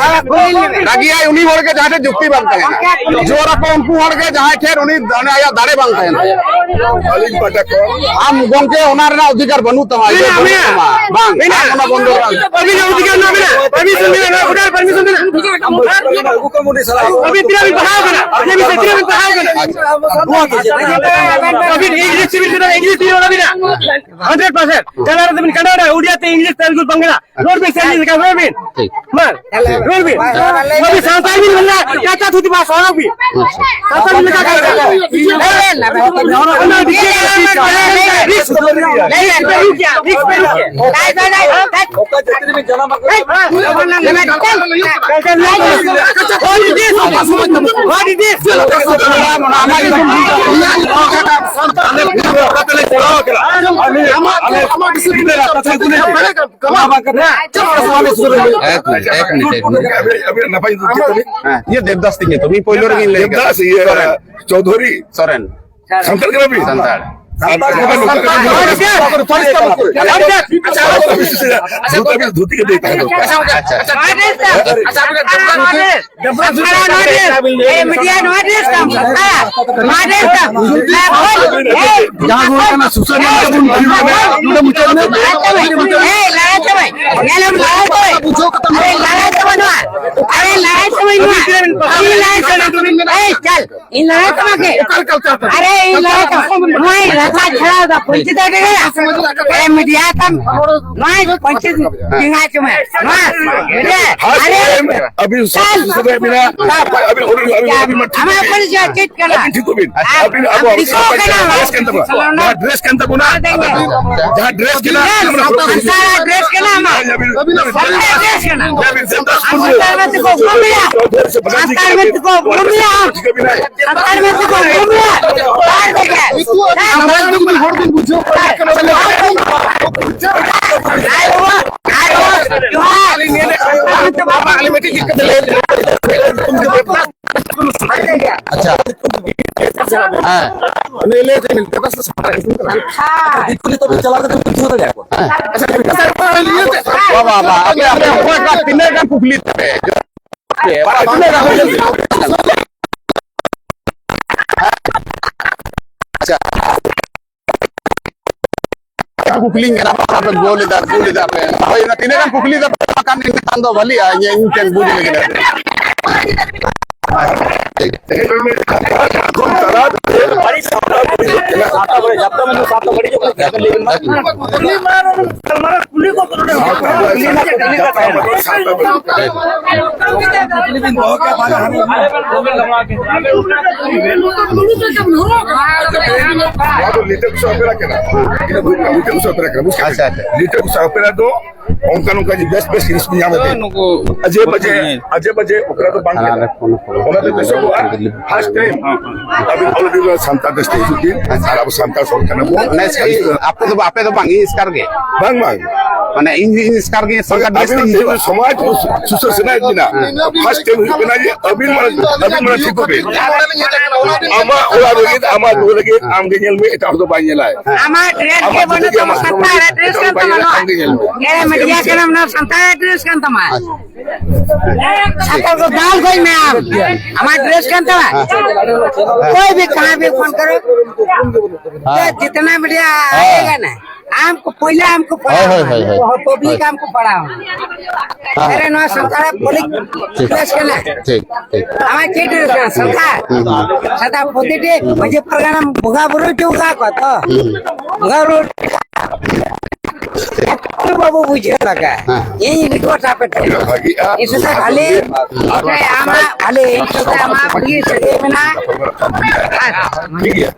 ᱨᱟᱹᱜᱤᱭᱟᱭ ᱩᱱᱤ ᱦᱚᱲ ᱜᱮ ᱡᱟᱦᱟᱸᱭ ᱴᱷᱮᱱ ᱡᱩᱠᱛᱤ ᱵᱟᱝ ᱛᱟᱦᱮᱱᱟ᱾ ᱡᱳᱨ ᱟᱠᱚ ᱩᱱᱠᱩ ᱦᱚᱲ ᱜᱮ ᱡᱟᱦᱟᱸᱭ ᱴᱷᱮᱱ ᱩᱱᱤ, ᱩᱱᱤ ᱟᱭᱟᱜ ᱫᱟᱲᱮ ᱵᱟᱝ ᱛᱟᱦᱮᱱ ᱛᱟᱭᱟ᱾ ᱟᱹᱞᱤᱧ ᱯᱟᱦᱴᱟ ᱠᱷᱚᱱ᱾ ᱟᱢ ᱜᱚᱝᱠᱮ ᱚᱱᱟ ᱨᱮᱱᱟᱜ ᱚᱫᱷᱤᱠᱟᱨ ᱵᱟᱹᱱᱩᱜ ᱛᱟᱢᱟ᱾ ᱤᱭᱟᱹ ᱢᱮᱱᱟᱜᱼᱟ, ᱵᱟᱹᱱᱩᱜ ᱢᱮᱱᱟᱜᱼᱟ᱾ ᱛᱟᱢᱟ᱾ ᱵᱟᱝ, ᱢᱮᱱᱟᱜᱼᱟ᱾ ᱟᱢ ᱚᱱᱟ ᱵᱚᱱᱫᱚ ᱨᱮᱱᱟᱜ ᱯᱟᱨᱢᱤᱥᱚᱱ ᱢᱮᱱᱟᱜᱼᱟ, ᱱᱚᱣᱟ ᱜᱚᱴᱟ ᱯᱟᱨᱢᱤᱥᱚᱱ ᱢᱮᱱᱟᱜᱼᱟ᱾ ᱟᱹᱵᱤᱱ ᱛᱤᱱᱟᱹᱜ ᱵᱤᱱ ᱯᱟᱲᱦᱟᱣ ᱠᱟᱱᱟ? ᱟᱹᱵᱤᱱ ᱛᱤᱱᱟᱹᱜ ᱵᱤᱱ ᱯᱟᱲᱦᱟᱣ ᱠᱟᱱᱟ? ᱟᱹᱵᱤᱱ ᱤᱝᱞᱤᱥ ᱛᱮᱵᱤᱱ ᱠᱟᱱᱟ, ᱤᱝᱞᱤᱥ ᱛᱮᱵᱤᱱ ᱨᱚᱲ ᱟᱹᱵᱤᱱᱟ᱾ Hundred percent. ᱡᱟᱦᱟᱸ ᱨᱮ ᱵᱤᱱ ᱠᱟᱱᱟᱰᱟ, ᱩᱲᱤᱭᱟ ᱛᱮ, ᱤᱝᱞᱤᱥ, ᱛᱮᱞᱮᱜᱩ, ᱵᱟᱝᱞᱟ᱾ ᱨᱚᱲ ᱵᱤᱱ, ᱥᱮ ᱤᱝᱞᱤᱥ ᱞᱮᱠᱟ ᱨᱚᱲ ᱵᱤᱱ᱾ ᱴᱷᱤᱠ᱾ ᱢᱟ, ᱨᱚᱲ ᱵᱤᱱ᱾ ᱟᱹᱵᱤᱱ ᱥᱟᱱᱛᱟᱲ ᱵᱤᱱ ᱢᱮᱱᱟ, ᱠᱟᱛᱷᱟ ᱛᱷᱩᱛᱤ ᱵᱟᱝ ᱥᱚᱨᱚᱜ ᱵᱤᱱ᱾ ᱥᱟᱱᱛᱟᱲ ᱵᱤᱱ ᱢᱮᱱᱟ, ᱠᱟᱛᱷᱟ ᱛᱷᱩᱛᱤ ᱵᱟᱝ᱾ ᱚᱱᱟ ᱰᱤᱥᱴᱨᱤᱠᱴ ᱨᱤᱥᱠ ᱯᱮ ᱨᱩᱠᱷᱤᱭᱟ, ᱨᱤᱥᱠ ᱯᱮ ᱨᱩᱠᱷᱤᱭᱟ᱾ ᱚᱠᱟ ᱡᱟᱹᱛᱤ ᱨᱮᱵᱤᱱ ᱡᱟᱱᱟᱢ ᱟᱠᱟᱱᱟ? What is this? What is this? ᱮᱠ ᱢᱤᱱᱤᱴ, ᱮᱠ ᱢᱤᱱᱤᱴ, ᱮᱠ ᱢᱤᱱᱤᱴ᱾ ᱦᱮᱸ, ᱤᱭᱟᱹ ᱫᱮᱵᱫᱟᱥ ᱛᱤᱧ ᱧᱩᱛᱩᱢ, ᱤᱧ ᱯᱳᱭᱞᱳ ᱨᱮᱜᱮᱧ ᱞᱟᱹᱭ ᱠᱟᱫᱟ᱾ ᱫᱮᱵᱫᱟᱥ, ᱤᱭᱟᱹ, ᱥᱚᱨᱮᱱ᱾ ᱪᱳᱣᱫᱷᱩᱨᱤ᱾ ᱥᱚᱨᱮᱱ᱾ ᱥᱟᱱᱛᱟᱲ ᱠᱟᱱᱟ ᱵᱤᱱ? ᱥᱟᱱᱛᱟᱲ᱾ ᱟᱪᱪᱷᱟ, ᱟᱪᱪᱷᱟ, ᱟᱪᱪᱷᱟ, ᱫᱷᱩᱛᱤ ᱠᱟᱛᱮ ᱛᱟᱦᱮᱸ ᱫᱚᱨᱠᱟᱨ᱾ ᱟᱪᱪᱷᱟ, ᱟᱪᱪᱷᱟ, ᱟᱪᱪᱷᱟ᱾ ᱡᱟᱦᱟᱸ ᱦᱩᱭᱩᱜ ᱠᱟᱱᱟ, ᱥᱳᱥᱟᱞ ᱢᱤᱰᱤᱭᱟ ᱛᱮᱵᱚᱱ ᱵᱷᱤᱲ ᱞᱮᱱᱟ, ᱱᱚᱰᱮ ᱢᱩᱪᱟᱹᱫ ᱢᱮ᱾ ᱵᱩᱡᱷᱟᱹᱣ ᱠᱟᱛᱮ ᱟᱨᱮ ᱞᱟᱲᱟᱭ ᱛᱟᱵᱚᱱ ᱱᱚᱣᱟ᱾ ᱟᱨᱮ ᱞᱟᱲᱟᱭ ᱛᱟᱵᱚᱱ ᱱᱚᱣᱟ᱾ ᱟᱨᱮ ᱞᱟᱲᱟᱭ ᱛᱟᱵᱚᱱ ᱱᱚᱣᱟ᱾ ᱪᱟᱞ, ᱤᱧ ᱞᱟᱲᱟ ᱛᱟᱢᱟ ᱠᱮ? ᱚᱠᱟ ᱞᱮᱠᱟ ᱪᱟᱞ ᱛᱟᱢᱟ? ᱟᱨᱮ, ᱤᱧ ᱞᱟᱲᱟ ᱛᱟᱢᱟ᱾ ᱱᱚᱣᱟ ᱤᱧ ᱨᱟᱥᱟ ᱪᱷᱟᱲᱟᱣ ᱫᱟ, ᱯᱚᱧᱪᱤ ᱫᱚ ᱰᱮᱜᱟ᱾ ᱟᱨᱮ, ᱢᱤᱰᱤᱭᱟ ᱛᱟᱢ᱾ ᱱᱚᱣᱟ ᱤᱧ ᱯᱚᱧᱪᱤ ᱰᱮᱸᱜᱟ ᱦᱚᱪᱚ ᱢᱮ᱾ ᱱᱚᱣᱟ, ᱢᱤᱰᱤᱭᱟ᱾ ᱯᱷᱟᱥᱴ ᱟᱨᱮ, ᱴᱟᱭᱤᱢ ᱟᱹᱵᱤᱱ ᱪᱟᱞ᱾ ᱥᱚᱥᱚᱨ ᱢᱮᱱᱟᱜ, ᱟᱹᱵᱤᱱ, ᱟᱹᱵᱤᱱ, ᱟᱹᱵᱤᱱ, ᱟᱹᱵᱤᱱ, ᱟᱹᱵᱤᱱ ᱢᱟ ᱴᱷᱤᱠ ᱟᱢᱟᱜ ᱜᱮᱭᱟ᱾ ᱯᱚᱨᱤᱪᱚᱭ ᱪᱮᱫ ᱠᱟᱱᱟ? ᱟᱹᱵᱤᱱ ᱴᱷᱤᱠ ᱠᱚᱵᱤᱱ᱾ ᱟᱢ ᱟᱹᱵᱤᱱ ᱫᱤᱠᱩ ᱟᱵᱚᱣᱟᱜ ᱠᱟᱱᱟᱢ᱾ ᱥᱟᱱᱛᱟᱲ ᱰᱨᱮᱥ ᱠᱟᱱ ᱛᱟᱵᱚᱱᱟ᱾ ᱱᱚᱣᱟ ᱰᱨᱮᱥ ᱠᱟᱱ ᱛᱟᱵᱚᱱᱟ᱾ ᱟᱫᱚ ᱡᱟᱦᱟᱸ ᱰᱨᱮᱥ ᱠᱟᱱᱟ, ᱰᱨᱮᱥ, ᱚᱱᱟ ᱥᱟᱱᱛᱟᱲ ᱰᱨᱮᱥ ᱠᱟᱱᱟ ᱟᱢᱟᱜ᱾ ᱟᱹᱵᱤᱱ, ᱟᱹᱵᱤᱱ, ᱥᱟᱱᱛᱟᱲ ᱰᱨᱮᱥ ᱠᱟᱱᱟ᱾ ᱟᱹᱵᱤᱱ ᱥᱟᱱᱛᱟᱲ ᱥᱟᱱᱛᱟᱲ ᱢᱮᱱᱛᱮ ᱠᱚ ᱩᱯᱨᱩᱢ ᱢᱮᱭᱟ᱾ ᱥᱟᱱᱛᱟᱲ ᱢᱮᱱᱛᱮ ᱠᱚ ᱩᱯᱨᱩᱢ ᱢᱮᱭᱟ᱾ ᱥᱟᱱᱛᱟᱲ ᱢᱮᱱᱛᱮ ᱠᱚ ᱩᱯᱨᱩᱢ ᱢᱮᱭᱟ᱾ ᱵᱟᱭ ᱫᱟᱲᱮᱭᱟᱜᱼᱟ᱾ ᱱᱤᱛᱚᱜ ᱟᱢ ᱦᱚᱲ ᱵᱤᱱ ᱦᱚᱲ ᱵᱤᱱ ᱵᱩᱡᱷᱟᱹᱣ ᱠᱚᱣᱟ᱾ ᱟᱭ ᱵᱟᱵᱟ, ᱟᱭ ᱵᱟᱵᱟ, ᱡᱚᱦᱟᱨ᱾ ᱟᱪᱪᱷᱟ᱾ ᱦᱮᱸ᱾ ᱩᱱᱤ ᱞᱟᱹᱭ ᱫᱟᱭ, ᱢᱮᱱᱛᱮ ᱵᱟᱥ ᱥᱟᱱᱛᱟᱲ᱾ ᱫᱤᱠᱩ ᱱᱤᱛᱚᱜ ᱵᱤᱱ ᱪᱟᱞᱟᱣ ᱠᱟᱛᱮ ᱵᱤᱱ ᱵᱩᱡᱷᱟᱹᱣ ᱫᱟᱲᱮᱭᱟᱠᱚᱣᱟ᱾ ᱦᱮᱸ᱾ ᱟᱪᱪᱷᱟ, ᱴᱷᱤᱠ ᱟᱪᱷᱮ᱾ ᱵᱟᱵᱟ, ᱵᱟᱵᱟ, ᱟᱯᱮ, ᱟᱯᱮ ᱚᱠᱚᱭ ᱠᱚᱣᱟᱜ ᱛᱤᱱᱟᱹᱜ ᱜᱟᱱ ᱠᱩᱠᱞᱤ ᱛᱟᱯᱮ? ᱵᱟᱵᱟ, ᱛᱤᱱᱟᱹᱜ ᱜᱟᱱ ᱦᱩᱭ ᱞᱮᱱ ᱛᱟᱯᱮ? ᱟᱪᱪᱷᱟ᱾ ᱠᱩᱠᱞᱤᱧ ᱠᱟᱱᱟ, ᱟᱯᱮ ᱜᱳᱞ ᱮᱫᱟ, ᱜᱳᱞ ᱮᱫᱟ ᱯᱮ᱾ ᱦᱳᱭ, ᱚᱱᱟ ᱛᱤᱱᱟᱹᱜ ᱜᱟᱱ ᱠᱩᱠᱞᱤ ᱫᱚ ᱵᱟᱠᱷᱟᱱ ᱮᱱᱠᱷᱟᱱ ᱫᱚ ᱵᱷᱟᱹᱞᱤᱜᱼᱟ, ᱤᱧ, ᱤᱧ ᱴᱷᱮᱱ ᱵᱩᱡᱽ ᱞᱟᱹᱜᱤᱫ᱾ ᱱᱚᱣᱟ ᱫᱚ ᱞᱤᱴᱟᱹ ᱜᱚᱸᱥᱟᱭ ᱚᱯᱮᱨᱟ ᱠᱟᱱᱟ᱾ ᱞᱤᱴᱟᱹ ᱜᱚᱸᱥᱟᱭ ᱚᱯᱮᱨᱟ ᱠᱟᱱᱟ, ᱵᱩᱡᱽ ᱠᱮᱫᱟ? ᱟᱪᱪᱷᱟ, ᱟᱪᱪᱷᱟ᱾ ᱞᱤᱴᱟᱹ ᱜᱚᱸᱥᱟᱭ ᱚᱯᱮᱨᱟ ᱫᱚ ᱚᱱᱠᱟ ᱱᱚᱝᱠᱟ ᱡᱮ ᱵᱮᱥ ᱵᱮᱥ ᱡᱤᱱᱤᱥ ᱠᱚ ᱧᱟᱢ ᱮᱫᱟ᱾ ᱱᱩᱠᱩ ᱟᱡᱮ ᱵᱟᱡᱮ, ᱟᱡᱮ ᱵᱟᱡᱮ ᱚᱯᱮᱨᱟ ᱫᱚ ᱵᱟᱝ ᱠᱟᱱᱟ᱾ ᱚᱱᱟ ᱫᱚ ᱵᱮᱥᱚᱜᱚᱜᱼᱟ᱾ ᱯᱷᱟᱥᱴ ᱴᱟᱭᱤᱢ ᱟᱹᱵᱤᱱ already ᱱᱚᱣᱟ ᱥᱟᱱᱛᱟᱲ ᱰᱨᱮᱥ ᱛᱮ ᱦᱤᱡᱩᱜ ᱵᱤᱱ, ᱟᱨ ᱟᱵᱚ ᱥᱟᱱᱛᱟᱲ ᱦᱚᱲ ᱠᱟᱱᱟ ᱵᱚᱱ᱾ ᱢᱟᱱᱮ ᱥᱟᱹᱨᱤ, ᱟᱯᱮ ᱫᱚ, ᱟᱯᱮ ᱫᱚ ᱵᱟᱝ, ᱤᱧ ᱮᱥᱠᱟᱨ ᱜᱮ᱾ ᱵᱟᱝ, ᱵᱟᱝ᱾ ᱢᱟᱱᱮ ᱤᱧ, ᱤᱧ ᱮᱥᱠᱟᱨ ᱜᱮ ᱥᱟᱱᱛᱟᱲ ᱰᱨᱮᱥ ᱛᱮ ᱟᱹᱵᱤᱱ ᱦᱤᱡᱩᱜᱼᱟ᱾ ᱥᱚᱢᱟᱡᱽ ᱥᱩᱥᱟᱹᱨ ᱥᱟᱱᱟᱭᱮᱫ ᱵᱤᱱᱟ᱾ ᱯᱷᱟᱥᱴ ᱴᱟᱭᱤᱢ ᱦᱩᱭᱩᱜ ᱠᱟᱱᱟ ᱡᱮ ᱟᱹᱵᱤᱱ ᱢᱟᱲᱟᱝ, ᱟᱹᱵᱤᱱ ᱢᱟᱲᱟᱝ ᱴᱷᱤᱠᱚᱜ ᱵᱤᱱ᱾ ᱟᱢᱟᱜ ᱚᱲᱟᱜ ᱞᱟᱹᱜᱤᱫ, ᱟᱢᱟᱜ ᱫᱩᱣᱟᱹᱨ ᱞᱟᱹᱜᱤᱫ ᱟᱢ ᱜᱮ ᱧᱮᱞ ᱢᱮ, ᱮᱴᱟᱜ ᱦᱚᱲ ᱫᱚ ᱵᱟᱭ ᱧᱮᱞᱟᱭ᱾ ᱟᱢᱟᱜ ᱰᱨᱮᱥ ᱜᱮ ᱟᱢᱟᱜ ᱵᱟᱹᱱᱩᱜ ᱡᱩᱫᱤ ᱛᱟᱢᱟ, ᱟᱢᱟᱜ ᱥᱟᱱᱛᱟᱲ ᱰᱨᱮᱥ ᱮᱴᱟᱜ ᱦᱚᱲ ᱠᱟᱱ ᱵᱟᱭ ᱛᱟᱢᱟ ᱧᱮᱞᱟ, ᱱᱚᱣᱟ᱾ ᱟᱢ ᱜᱮ ᱧᱮᱞ ᱢᱮ᱾ ᱮ, ᱢᱤᱰᱤᱭᱟ ᱠᱟᱱᱟᱢ, ᱱᱚᱣᱟ ᱥᱟᱱᱛᱟᱲ ᱰᱨᱮᱥ ᱠᱟᱱ ᱛᱟᱢᱟ᱾ ᱥᱟᱱᱛᱟᱲ ᱠᱚ ᱫᱟᱞ ᱜᱚᱡ ᱢᱮ ᱟᱢ᱾ ᱟᱢᱟᱜ ᱰᱨᱮᱥ ᱠᱟᱱ ᱛᱟᱢᱟ᱾ ᱦᱮᱸ᱾ ᱠᱚᱭ ᱵᱷᱤ ᱠᱟᱦᱟᱸ ᱵᱷᱤ ᱯᱷᱳᱱ ᱠᱟᱨᱳ᱾ ᱦᱮᱸ᱾ ᱡᱤᱛᱱᱟ ᱢᱤᱰᱤᱭᱟ ᱦᱮᱸ᱾ ᱟᱭᱮᱜᱟ ᱱᱟ᱾ ᱟᱢ ᱠᱚ ᱯᱳᱭᱞᱳ ᱟᱢ ᱠᱚ ᱯᱟᱲᱦᱟᱣ᱾ ᱦᱳᱭ, ᱦᱳᱭ, ᱦᱳᱭ, ᱦᱳᱭ᱾ ᱯᱟᱵᱽᱞᱤᱠ ᱦᱳᱭ᱾ ᱟᱢ ᱠᱚ ᱯᱟᱲᱦᱟᱣ᱾ ᱦᱮᱸ᱾ ᱟᱨᱮ ᱱᱚᱣᱟ ᱥᱟᱱᱛᱟᱲ ᱯᱟᱵᱽᱞᱤᱠ ᱴᱷᱤᱠ᱾ ᱯᱞᱮᱥ ᱠᱟᱱᱟ᱾ ᱴᱷᱤᱠ, ᱴᱷᱤᱠ᱾ ᱟᱢᱟᱜ ᱪᱮᱫ ᱰᱨᱮᱥ ᱠᱟᱱᱟ? ᱥᱟᱱᱛᱟᱲ᱾ ᱦᱩᱸ, ᱦᱩᱸ᱾ ᱥᱟᱱᱛᱟᱲ ᱯᱨᱚᱛᱤᱴᱤ ᱢᱟᱹᱡᱷᱤ ᱯᱟᱨᱜᱟᱱᱟ ᱵᱚᱸᱜᱟ ᱵᱩᱨᱩ ᱦᱚᱪᱚ ᱟᱠᱟᱫ ᱠᱚᱣᱟ ᱛᱚ᱾ ᱦᱩᱸ᱾ ᱵᱚᱸᱜᱟ ᱵᱩᱨᱩ ᱮᱠᱴᱩ ᱵᱟᱵᱚ ᱵᱩᱡᱷᱟᱹᱣ ᱞᱟᱜᱟ᱾ ᱦᱮᱸ᱾ ᱤᱧ ᱨᱤᱠᱣᱮᱥᱴ ᱟᱯᱮ ᱴᱷᱮᱱ᱾ ᱵᱷᱟᱜᱤᱜᱼᱟ᱾ ᱤᱧ ᱥᱟᱛᱮ ᱠᱷᱟᱹᱞᱤ ᱟᱢᱟᱜ ᱠᱷᱟᱹᱞᱤ ᱤᱧ ᱥᱟᱛᱮ ᱟᱢᱟᱜ ᱵᱩᱜᱤ ᱥᱟᱹᱜᱟᱹᱭ ᱢᱮᱱᱟᱜᱼᱟ᱾ ᱴᱷᱤᱠ ᱜᱮᱭᱟ᱾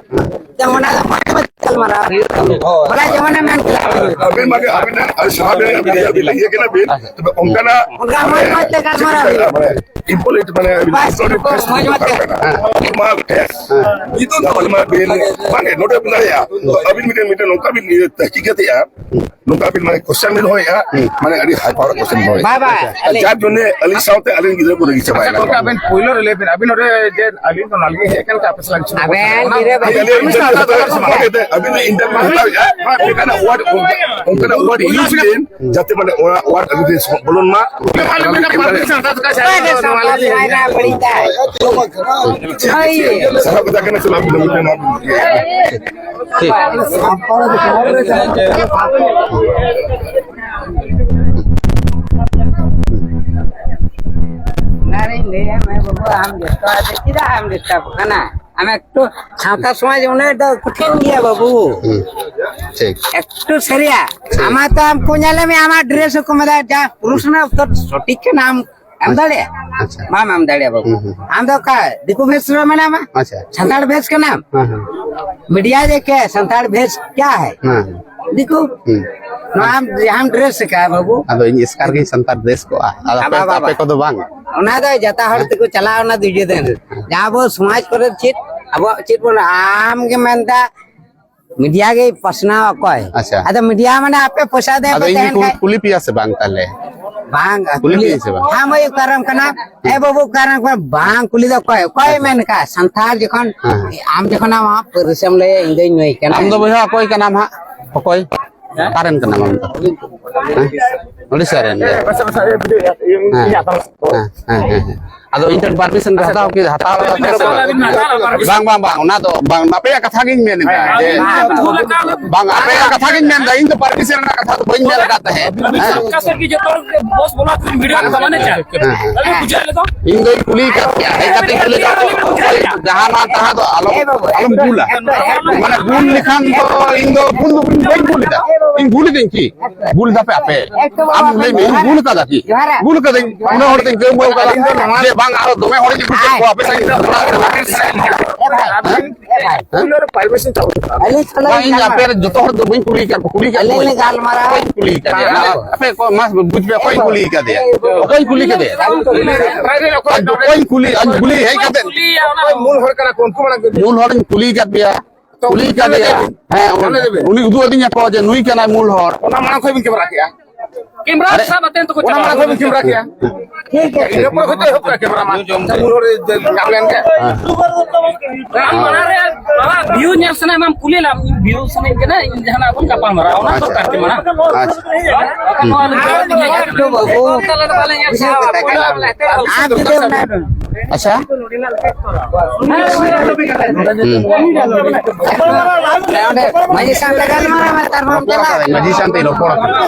ᱡᱮᱢᱚᱱ ᱟᱫᱚ ᱢᱚᱡᱽ ᱢᱚᱡᱽ ᱜᱟᱞᱢᱟᱨᱟᱣ ᱦᱩᱭᱩᱜ ᱛᱟᱢᱟ᱾ ᱦᱳᱭ᱾ ᱵᱚᱞᱮ ᱡᱮᱢᱚᱱᱮ ᱢᱮᱱ ᱠᱮᱫᱟ᱾ ᱟᱵᱮᱱ ᱢᱟ ᱟᱵᱮᱱᱟᱜ ᱥᱟᱵ ᱨᱮ ᱟᱵᱮᱱ ᱤᱭᱟᱹ ᱵᱮᱱ ᱞᱟᱹᱭ ᱠᱟᱱᱟ ᱵᱮᱱ, ᱛᱚᱵᱮ ᱚᱱᱠᱟᱱᱟᱜ ᱚᱱᱠᱟ ᱢᱚᱡᱽ ᱢᱚᱡᱽ ᱛᱮ ᱜᱟᱞᱢᱟᱨᱟᱣ ᱦᱩᱭᱩᱜ ᱛᱟᱢᱟ᱾ ᱢᱟᱱᱮ ᱤᱢᱯᱚᱞᱤᱴ ᱢᱟᱱᱮ ᱵᱟᱥ ᱥᱚᱨᱤ ᱠᱚ ᱯᱷᱮᱥ ᱢᱚᱡᱽ ᱢᱚᱡᱽ ᱛᱮ᱾ ᱦᱮᱸ᱾ ᱱᱚᱣᱟ ᱯᱷᱮᱥ᱾ ᱦᱮᱸ᱾ ᱱᱤᱛᱚᱜ ᱫᱚ ᱢᱟᱱᱮ ᱵᱮᱱ ᱵᱟᱝ ᱱᱚᱰᱮ ᱵᱮᱱ ᱫᱟᱲᱮᱭᱟᱜᱼᱟ᱾ ᱛᱚ ᱟᱹᱵᱤᱱ ᱢᱤᱫᱴᱮᱱ, ᱢᱤᱫᱴᱮᱱ ᱱᱚᱝᱠᱟ ᱵᱤᱱ ᱤᱭᱟᱹ ᱛᱟᱦᱠᱤᱠ ᱠᱟᱛᱮᱜᱼᱟ, ᱱᱚᱝᱠᱟ ᱵᱤᱱ ᱢᱟᱱᱮ ᱠᱚᱥᱪᱮᱱ ᱵᱤᱱ ᱫᱚᱦᱚᱭᱮᱫᱼᱟ, ᱦᱩᱸ᱾ ᱢᱟᱱᱮ ᱟᱹᱰᱤ ᱦᱟᱭ ᱯᱟᱣᱟᱨ ᱠᱚᱥᱪᱮᱱ ᱵᱤᱱ ᱫᱚᱦᱚᱭᱮᱫᱼᱟ᱾ ᱵᱟᱵᱟ, ᱟᱨ ᱟᱞᱮ ᱡᱟᱨ ᱡᱚᱱᱱᱮ ᱟᱹᱞᱤᱧ ᱥᱟᱶᱛᱮ ᱟᱹᱞᱤᱧ ᱜᱤᱫᱽᱨᱟᱹ ᱠᱚ ᱨᱟᱹᱜᱤ ᱪᱟᱵᱟᱭᱮᱱᱟ᱾ ᱟᱪᱪᱷᱟ, ᱜᱚᱢᱠᱮ, ᱟᱵᱮᱱ ᱯᱳᱭᱞᱳ ᱨᱮ ᱞᱟᱹᱭ ᱵᱮᱱ, ᱟᱹᱵᱤᱱ ᱱᱚᱰᱮ ᱡᱮ ᱟᱹᱞᱤᱧ ᱫᱚ ᱱᱟᱞᱤ ᱦᱮᱡ ᱟᱠᱟᱱ ᱠᱷᱟᱱ ᱟᱯᱮ ᱥᱟᱞᱟᱜ ᱠᱤᱪᱷᱩ ᱟᱵᱮᱱ ᱜᱚᱞᱯᱚ ᱞᱤᱨᱟᱹ ᱨᱮᱱᱟᱜ ᱵᱮᱱ ᱟᱹᱞᱤᱧ ᱫᱚ ᱟᱹᱵᱤᱱ ᱫᱚ ᱤᱱᱴᱟᱨᱵᱷᱤᱭᱩ ᱦᱟᱛᱟᱣᱮᱫᱼᱟ, ᱚᱱᱠᱟᱱᱟᱜ ᱣᱟᱨᱰ, ᱚᱱᱠᱟᱱᱟᱜ ᱣᱟᱨᱰ ᱤᱭᱩᱡᱽ ᱵᱮᱱ, ᱡᱟᱛᱮ ᱢᱟᱱᱮ ᱚᱲᱟᱜ, ᱚᱲᱟᱜ ᱟᱹᱵᱤᱱ ᱵᱚᱞᱚᱱ ᱢᱟ᱾ ᱥᱟᱨᱟ ᱠᱟᱛᱷᱟ ᱠᱟᱱᱟ, ᱪᱟᱞᱟᱜ ᱵᱤᱱ, ᱟᱹᱵᱤᱱ ᱴᱷᱮᱱ ᱱᱚᱣᱟ ᱵᱤᱱ ᱤᱭᱟᱹᱭᱟ᱾ ᱴᱷᱤᱠ᱾ ᱚᱱᱟᱨᱤᱧ ᱞᱟᱹᱭᱟ, ᱢᱟᱹᱭ ᱵᱟᱹᱵᱩ, ᱟᱢ ᱡᱚᱛᱚᱣᱟᱜ ᱫᱚ ᱪᱮᱫᱟᱜ ᱮᱢ ᱰᱤᱥᱴᱟᱵᱚᱜ ᱠᱟᱱᱟ? ᱟᱢ ᱮᱠᱴᱩ ᱥᱟᱶᱛᱟ ᱥᱚᱢᱟᱡᱽ ᱩᱱᱟᱹᱜ ᱫᱚ ᱠᱚᱴᱷᱤᱱ ᱜᱮᱭᱟ ᱵᱟᱹᱵᱩ᱾ ᱦᱩᱸ, ᱴᱷᱤᱠ᱾ ᱮᱠᱴᱩ ᱥᱟᱹᱨᱤᱭᱟ᱾ ᱴᱷᱤᱠ᱾ ᱟᱢᱟᱜ ᱛᱚ ᱟᱢ ᱠᱚ ᱧᱮᱞ ᱢᱮ, ᱟᱢᱟᱜ ᱰᱨᱮᱥ ᱦᱚᱸᱠᱚ ᱢᱮᱛᱟᱜᱼᱟ, ᱡᱟ ᱯᱨᱚᱥᱱᱚ ᱩᱛᱛᱚᱨ ᱥᱚᱴᱷᱤᱠ ᱠᱟᱱᱟ, ᱟᱢ ᱮᱢ ᱫᱟᱲᱮᱭᱟᱜᱼᱟ? ᱟᱪᱪᱷᱟ᱾ ᱵᱟᱢ ᱮᱢ ᱫᱟᱲᱮᱭᱟᱜᱼᱟ ᱵᱟᱹᱵᱩ᱾ ᱦᱩᱸ, ᱦᱩᱸ᱾ ᱟᱢ ᱫᱚ ᱚᱠᱟ ᱫᱤᱠᱩ ᱵᱷᱮᱥ ᱨᱮ ᱢᱮᱱᱟᱢᱟ? ᱟᱪᱪᱷᱟ᱾ ᱥᱟᱱᱛᱟᱲ ᱵᱷᱮᱥ ᱠᱟᱱᱟᱢ? ᱦᱮᱸ, ᱦᱮᱸ᱾ ᱢᱤᱰᱤᱭᱟ ᱫᱮᱠᱷᱮ ᱥᱟᱱᱛᱟᱲ ᱵᱷᱮᱥ ᱠᱭᱟ ᱦᱮ? ᱦᱮᱸ, ᱦᱮᱸ᱾ ᱫᱤᱠᱩ᱾ ᱦᱩᱸ᱾ ᱱᱚᱣᱟ ᱟᱢ ᱡᱟᱦᱟᱸᱢ ᱰᱨᱮᱥ ᱟᱠᱟᱫᱼᱟ ᱵᱟᱹᱵᱩ᱾ ᱟᱫᱚ ᱤᱧ ᱮᱥᱠᱟᱨ ᱜᱤᱧ ᱥᱟᱱᱛᱟᱲ ᱰᱨᱮᱥ ᱠᱚᱜᱼᱟ᱾ ᱟᱫᱚ ᱟᱯᱮ, ᱵᱟᱵᱟ, ᱵᱟᱵᱟ᱾ ᱟᱯᱮ ᱠᱚᱫᱚ ᱵᱟᱝ? ᱚᱱᱟ ᱫᱚ ᱡᱟᱛᱟ ᱦᱚᱲ ᱦᱮᱸ? ᱛᱮᱠᱚ ᱪᱟᱞᱟᱣ, ᱚᱱᱟ ᱫᱚ ᱡᱩᱫᱟᱹ᱾ ᱦᱮᱸ᱾ ᱡᱟᱦᱟᱸ ᱟᱵᱚ ᱥᱚᱢᱟᱡᱽ ᱠᱚᱨᱮ ᱪᱮᱫ, ᱟᱵᱚᱣᱟᱜ ᱪᱮᱫ ᱵᱚᱱ, ᱟᱢ ᱜᱮ ᱢᱮᱱᱫᱟ, ᱢᱤᱰᱤᱭᱟ ᱜᱮ ᱯᱟᱥᱱᱟᱣ ᱚᱠᱚᱭ? ᱟᱪᱪᱷᱟ᱾ ᱟᱫᱚ ᱢᱤᱰᱤᱭᱟ ᱢᱟᱱᱮ ᱟᱯᱮ ᱯᱚᱭᱥᱟ ᱫᱮ ᱟᱫᱚ ᱯᱮ ᱤᱧ ᱛᱟᱦᱮᱱ ᱠᱩ-, ᱠᱷᱟᱡ᱾ ᱠᱩᱞᱤ ᱯᱮᱭᱟ ᱥᱮ ᱵᱟᱝ ᱛᱟᱦᱞᱮ? ᱵᱟᱝ, ᱠᱩᱞᱤ ᱠᱩᱞᱤ᱾ ᱯᱮᱭᱟ ᱥᱮ ᱵᱟᱝ? ᱦᱮᱸ, ᱢᱟᱹᱭ, ᱚᱠᱟᱨᱮᱢ ᱠᱟᱱᱟ? ᱮ ᱵᱟᱹᱵᱩ, ᱚᱠᱟᱨᱮᱢ ᱠᱟᱱᱟ? ᱵᱟᱝ ᱠᱩᱞᱤ ᱫᱚ ᱚᱠᱚᱭ? ᱚᱠᱚᱭ ᱟᱪᱪᱷᱟ᱾ ᱢᱮᱱ ᱠᱟᱜ? ᱥᱟᱱᱛᱟᱲ ᱡᱚᱠᱷᱚᱱ, ᱦᱮᱸ᱾ ᱟᱢ ᱡᱚᱠᱷᱚᱱ ᱟᱢᱟᱜ ᱯᱟᱹᱨᱤᱥᱮᱢ ᱞᱟᱹᱭᱟ, ᱤᱧ ᱫᱚᱧ ᱱᱩᱭ ᱠᱟᱱᱟ᱾ ᱟᱢ ᱫᱚ ᱵᱚᱭᱦᱟ ᱚᱠᱚᱭ ᱠᱟᱱᱟᱢ ᱦᱟᱸᱜ? ᱚᱠᱚᱭ? ᱦᱮᱸ? ᱚᱠᱟᱨᱮᱱ ᱠᱟᱱᱟᱢ ᱟᱢ ᱫᱚ? ᱦᱮᱸ? ᱩᱲᱤᱥᱥᱟ ᱨᱮᱱ ᱜᱮ? ᱦᱮᱸ᱾ ᱦᱮᱸ, ᱦᱮᱸ, ᱦᱮᱸ, ᱦᱮᱸ᱾ ᱟᱫᱚ ᱤᱧ ᱴᱷᱮᱱ ᱯᱟᱨᱢᱤᱥᱚᱱ ᱦᱟᱛᱟᱣ ᱠᱮᱫᱟ, ᱦᱟᱛᱟᱣ ᱠᱟᱛᱮ ᱟᱹᱵᱤᱱ ᱦᱟᱛᱟᱣ ᱞᱟᱜ ᱵᱤᱱ ᱦᱟᱛᱟᱣ ᱞᱟᱜ ᱯᱟᱨᱢᱤᱥᱚᱱ᱾ ᱵᱟᱝ, ᱵᱟᱝ, ᱵᱟᱝ, ᱚᱱᱟ ᱫᱚ ᱵᱟᱝ, ᱟᱯᱮᱭᱟᱜ ᱠᱟᱛᱷᱟ ᱜᱤᱧ ᱢᱮᱱ ᱮᱫᱟ, ᱦᱮᱸ, ᱡᱮ ᱟᱹᱵᱤᱱ ᱵᱷᱩᱞ ᱟᱠᱟᱫ ᱵᱤᱱ᱾ ᱵᱟᱝ, ᱟᱯᱮᱭᱟᱜ ᱠᱟᱛᱷᱟ ᱜᱤᱧ ᱢᱮᱱ ᱮᱫᱟ, ᱤᱧ ᱫᱚ ᱯᱟᱨᱢᱤᱥᱚᱱ ᱨᱮᱱᱟᱜ ᱠᱟᱛᱷᱟ ᱫᱚ ᱵᱟᱹᱧ ᱢᱮᱱ ᱟᱠᱟᱫ ᱛᱟᱦᱮᱸᱫ᱾ ᱦᱮᱸ? ᱥᱚᱨᱠᱟᱨ ᱥᱮᱫ ᱜᱮ ᱡᱚᱛᱚ ᱦᱚᱲ ᱜᱮ ᱵᱚᱥ ᱵᱚᱞᱟ ᱟᱹᱛᱩ ᱨᱮᱱ ᱵᱷᱤᱰᱤᱭᱳ ᱠᱚ ᱢᱟᱱᱮ ᱪᱮᱫ? ᱦᱮᱸ, ᱦᱮᱸ᱾ ᱟᱹᱵᱤᱱ ᱵᱩᱡᱷᱟᱹᱣ ᱞᱮᱫᱟ? ᱤᱧ ᱫᱚᱧ ᱠᱩᱞᱤ ᱟᱠᱟᱫ ᱯᱮᱭᱟ, ᱦᱮᱡ ᱠᱟᱛᱮ ᱠᱩᱞᱤ ᱟᱠᱟᱫ ᱯᱮᱭᱟ, ᱡᱟᱦᱟᱸ ᱱᱚᱣᱟ ᱛᱟᱦᱟᱸ ᱫᱚ ᱟᱞᱚᱢ, ᱟᱞᱚᱢ ᱵᱷᱩᱞᱟ᱾ ᱢᱟᱱᱮ ᱵᱷᱩᱞ ᱞᱮᱠᱷᱟᱱ ᱫᱚ ᱤᱧ ᱫᱚ ᱵᱷᱩᱞ ᱫᱚ ᱵᱟᱹᱧ ᱵᱷᱩᱞ ᱮᱫᱟ᱾ ᱤᱧ ᱵᱷᱩᱞ ᱮᱫᱟᱹᱧ ᱠᱤ? ᱵᱷᱩᱞ ᱫᱟᱯᱮ ᱟᱯᱮ? ᱟᱢ ᱞᱟᱹᱭ ᱢᱮ, ᱤᱧ ᱵᱷᱩᱞ ᱟᱠᱟᱫᱟ ᱠᱤ? ᱵᱷᱩᱞ ᱟᱠᱟᱫᱟᱹᱧ, ᱩᱱᱟᱹᱜ ᱦᱚᱲ ᱛᱮᱧ ᱠᱟᱹᱣᱢᱟᱹᱣ ᱟᱠᱟᱫᱟ᱾ ᱤᱧ ᱫᱚ ᱱᱚᱣᱟ ᱡᱮ ᱵᱟᱝ, ᱟᱨᱚ ᱫᱚᱢᱮ ᱦᱚᱲᱤᱧ ᱟᱹᱜᱩ ᱠᱮᱫ ᱠᱚᱣᱟ ᱟᱯᱮ ᱥᱟᱶ ᱤᱧ ᱜᱟᱞᱢᱟᱨᱟᱣ ᱠᱮᱫᱟ᱾ ᱟᱹᱞᱤᱧ ᱫᱚ ᱱᱚᱣᱟ ᱵᱟᱝ, ᱤᱧ ᱟᱯᱮ ᱨᱮ ᱡᱚᱛᱚ ᱦᱚᱲ ᱫᱚ ᱵᱟᱹᱧ ᱠᱩᱞᱤ ᱟᱠᱟᱫ ᱠᱚ, ᱠᱩᱞᱤ ᱟᱠᱟᱫ ᱟᱹᱞᱤᱧ ᱠᱚᱣᱟᱧ᱾ ᱞᱤᱧ ᱜᱟᱞᱢᱟᱨᱟᱣ᱾ ᱵᱟᱹᱧ ᱠᱩᱞᱤ ᱟᱠᱟᱫᱮᱭᱟ᱾ ᱟᱯᱮ ᱠᱚ ᱢᱟ ᱵᱩᱡᱽ ᱯᱮ, ᱚᱠᱚᱭ ᱠᱩᱞᱤ ᱟᱠᱟᱫᱮᱭᱟ? ᱚᱠᱚᱭ ᱠᱩᱞᱤ ᱠᱟᱫᱮᱭᱟ? ᱟᱨ ᱚᱠᱚᱭ ᱠᱩᱞᱤ, ᱟᱨ ᱠᱩᱞᱤ ᱦᱮᱡ ᱠᱟᱛᱮ ᱢᱩᱞ ᱦᱚᱲ ᱠᱟᱱᱟ ᱠᱚ, ᱩᱱᱠᱩ ᱢᱟᱲᱟᱝ ᱢᱩᱞ ᱦᱚᱲᱤᱧ ᱠᱩᱞᱤ ᱟᱠᱟᱫ ᱯᱮᱭᱟ, ᱠᱩᱞᱤ ᱟᱠᱟᱫᱮᱭᱟ᱾ ᱦᱮᱸ, ᱩᱱᱤ ᱩᱫᱩᱜ ᱟᱹᱫᱤᱧᱟ ᱠᱚ ᱡᱮ ᱱᱩᱭ ᱠᱟᱱᱟᱭ ᱢᱩᱞ ᱦᱚᱲ᱾ ᱚᱱᱟ ᱢᱟᱲᱟᱝ ᱠᱷᱚᱱ ᱵᱤᱱ ᱠᱮᱢᱮᱨᱟ ᱠᱮᱜᱼᱟ? ᱠᱮᱢᱮᱨᱟ ᱟᱨᱮ, ᱥᱟᱵ ᱟᱛᱮ ᱛᱚᱠᱚ ᱚᱱᱟ ᱪᱟᱞᱟᱣ ᱢᱟᱲᱟᱝ ᱠᱷᱚᱱ ᱵᱤᱱ ᱠᱮᱢᱮᱨᱟ ᱠᱮᱜᱼᱟ? ᱴᱷᱤᱠ ᱜᱮᱭᱟ᱾ ᱤᱱᱟᱹ ᱯᱚᱨᱮ ᱠᱷᱚᱱ ᱫᱚ ᱮᱦᱚᱵ ᱠᱮᱜᱼᱟ ᱠᱮᱢᱮᱨᱟ ᱢᱟ᱾ ᱢᱩᱞ ᱦᱚᱲ ᱧᱟᱢ ᱞᱮᱱ ᱜᱮ᱾ ᱦᱮᱸ᱾ ᱟᱢ ᱢᱟᱲᱟᱝ ᱨᱮ ᱵᱟᱵᱟ ᱵᱷᱤᱭᱩ ᱧᱮᱞ ᱥᱟᱱᱟᱭᱮᱫ ᱢᱮᱭᱟ, ᱠᱩᱞᱤ ᱞᱮᱢ, ᱤᱧ ᱵᱷᱤᱭᱩ ᱥᱟᱱᱟᱧ ᱠᱟᱱᱟ, ᱤᱧ ᱡᱟᱦᱟᱱᱟᱜ ᱵᱚᱱ ᱜᱟᱯᱟᱞ ᱢᱟᱨᱟᱣᱟ, ᱚᱱᱟ ᱟᱪᱪᱷᱟ᱾ ᱫᱚᱨᱠᱟᱨ ᱜᱮ ᱢᱟᱲᱟᱝ᱾ ᱟᱪᱪᱷᱟ᱾ ᱦᱩᱸ᱾ ᱟᱪᱪᱷᱟ᱾ ᱦᱩᱸ᱾ ᱚᱸᱰᱮ ᱢᱟᱹᱡᱷᱤ ᱥᱟᱶᱛᱮ ᱜᱟᱞᱢᱟᱨᱟᱣ ᱢᱮ, ᱛᱟᱨᱯᱚᱨ ᱨᱚᱯᱚᱲ ᱟᱠᱟᱫᱟᱹᱧ, ᱢᱟᱹᱡᱷᱤ ᱥᱟᱶᱛᱮᱧ ᱨᱚᱯᱚᱲ ᱟᱠᱟᱫᱟ᱾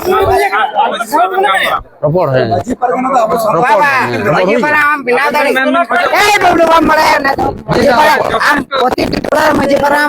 ᱨᱚᱯᱚᱲ, ᱦᱮᱸ᱾ ᱨᱚᱯᱚᱲ, ᱦᱮᱸ, ᱨᱚᱯᱚᱲ ᱦᱩᱭᱩᱜᱼᱟ᱾ ᱢᱟᱹᱡᱷᱤ ᱥᱟᱶ ᱨᱚᱯᱚᱲ᱾ ᱟᱢ ᱯᱨᱚᱛᱤᱴᱤ ᱴᱚᱞᱟ ᱨᱮ ᱢᱟᱹᱡᱷᱤ ᱯᱟᱨᱟ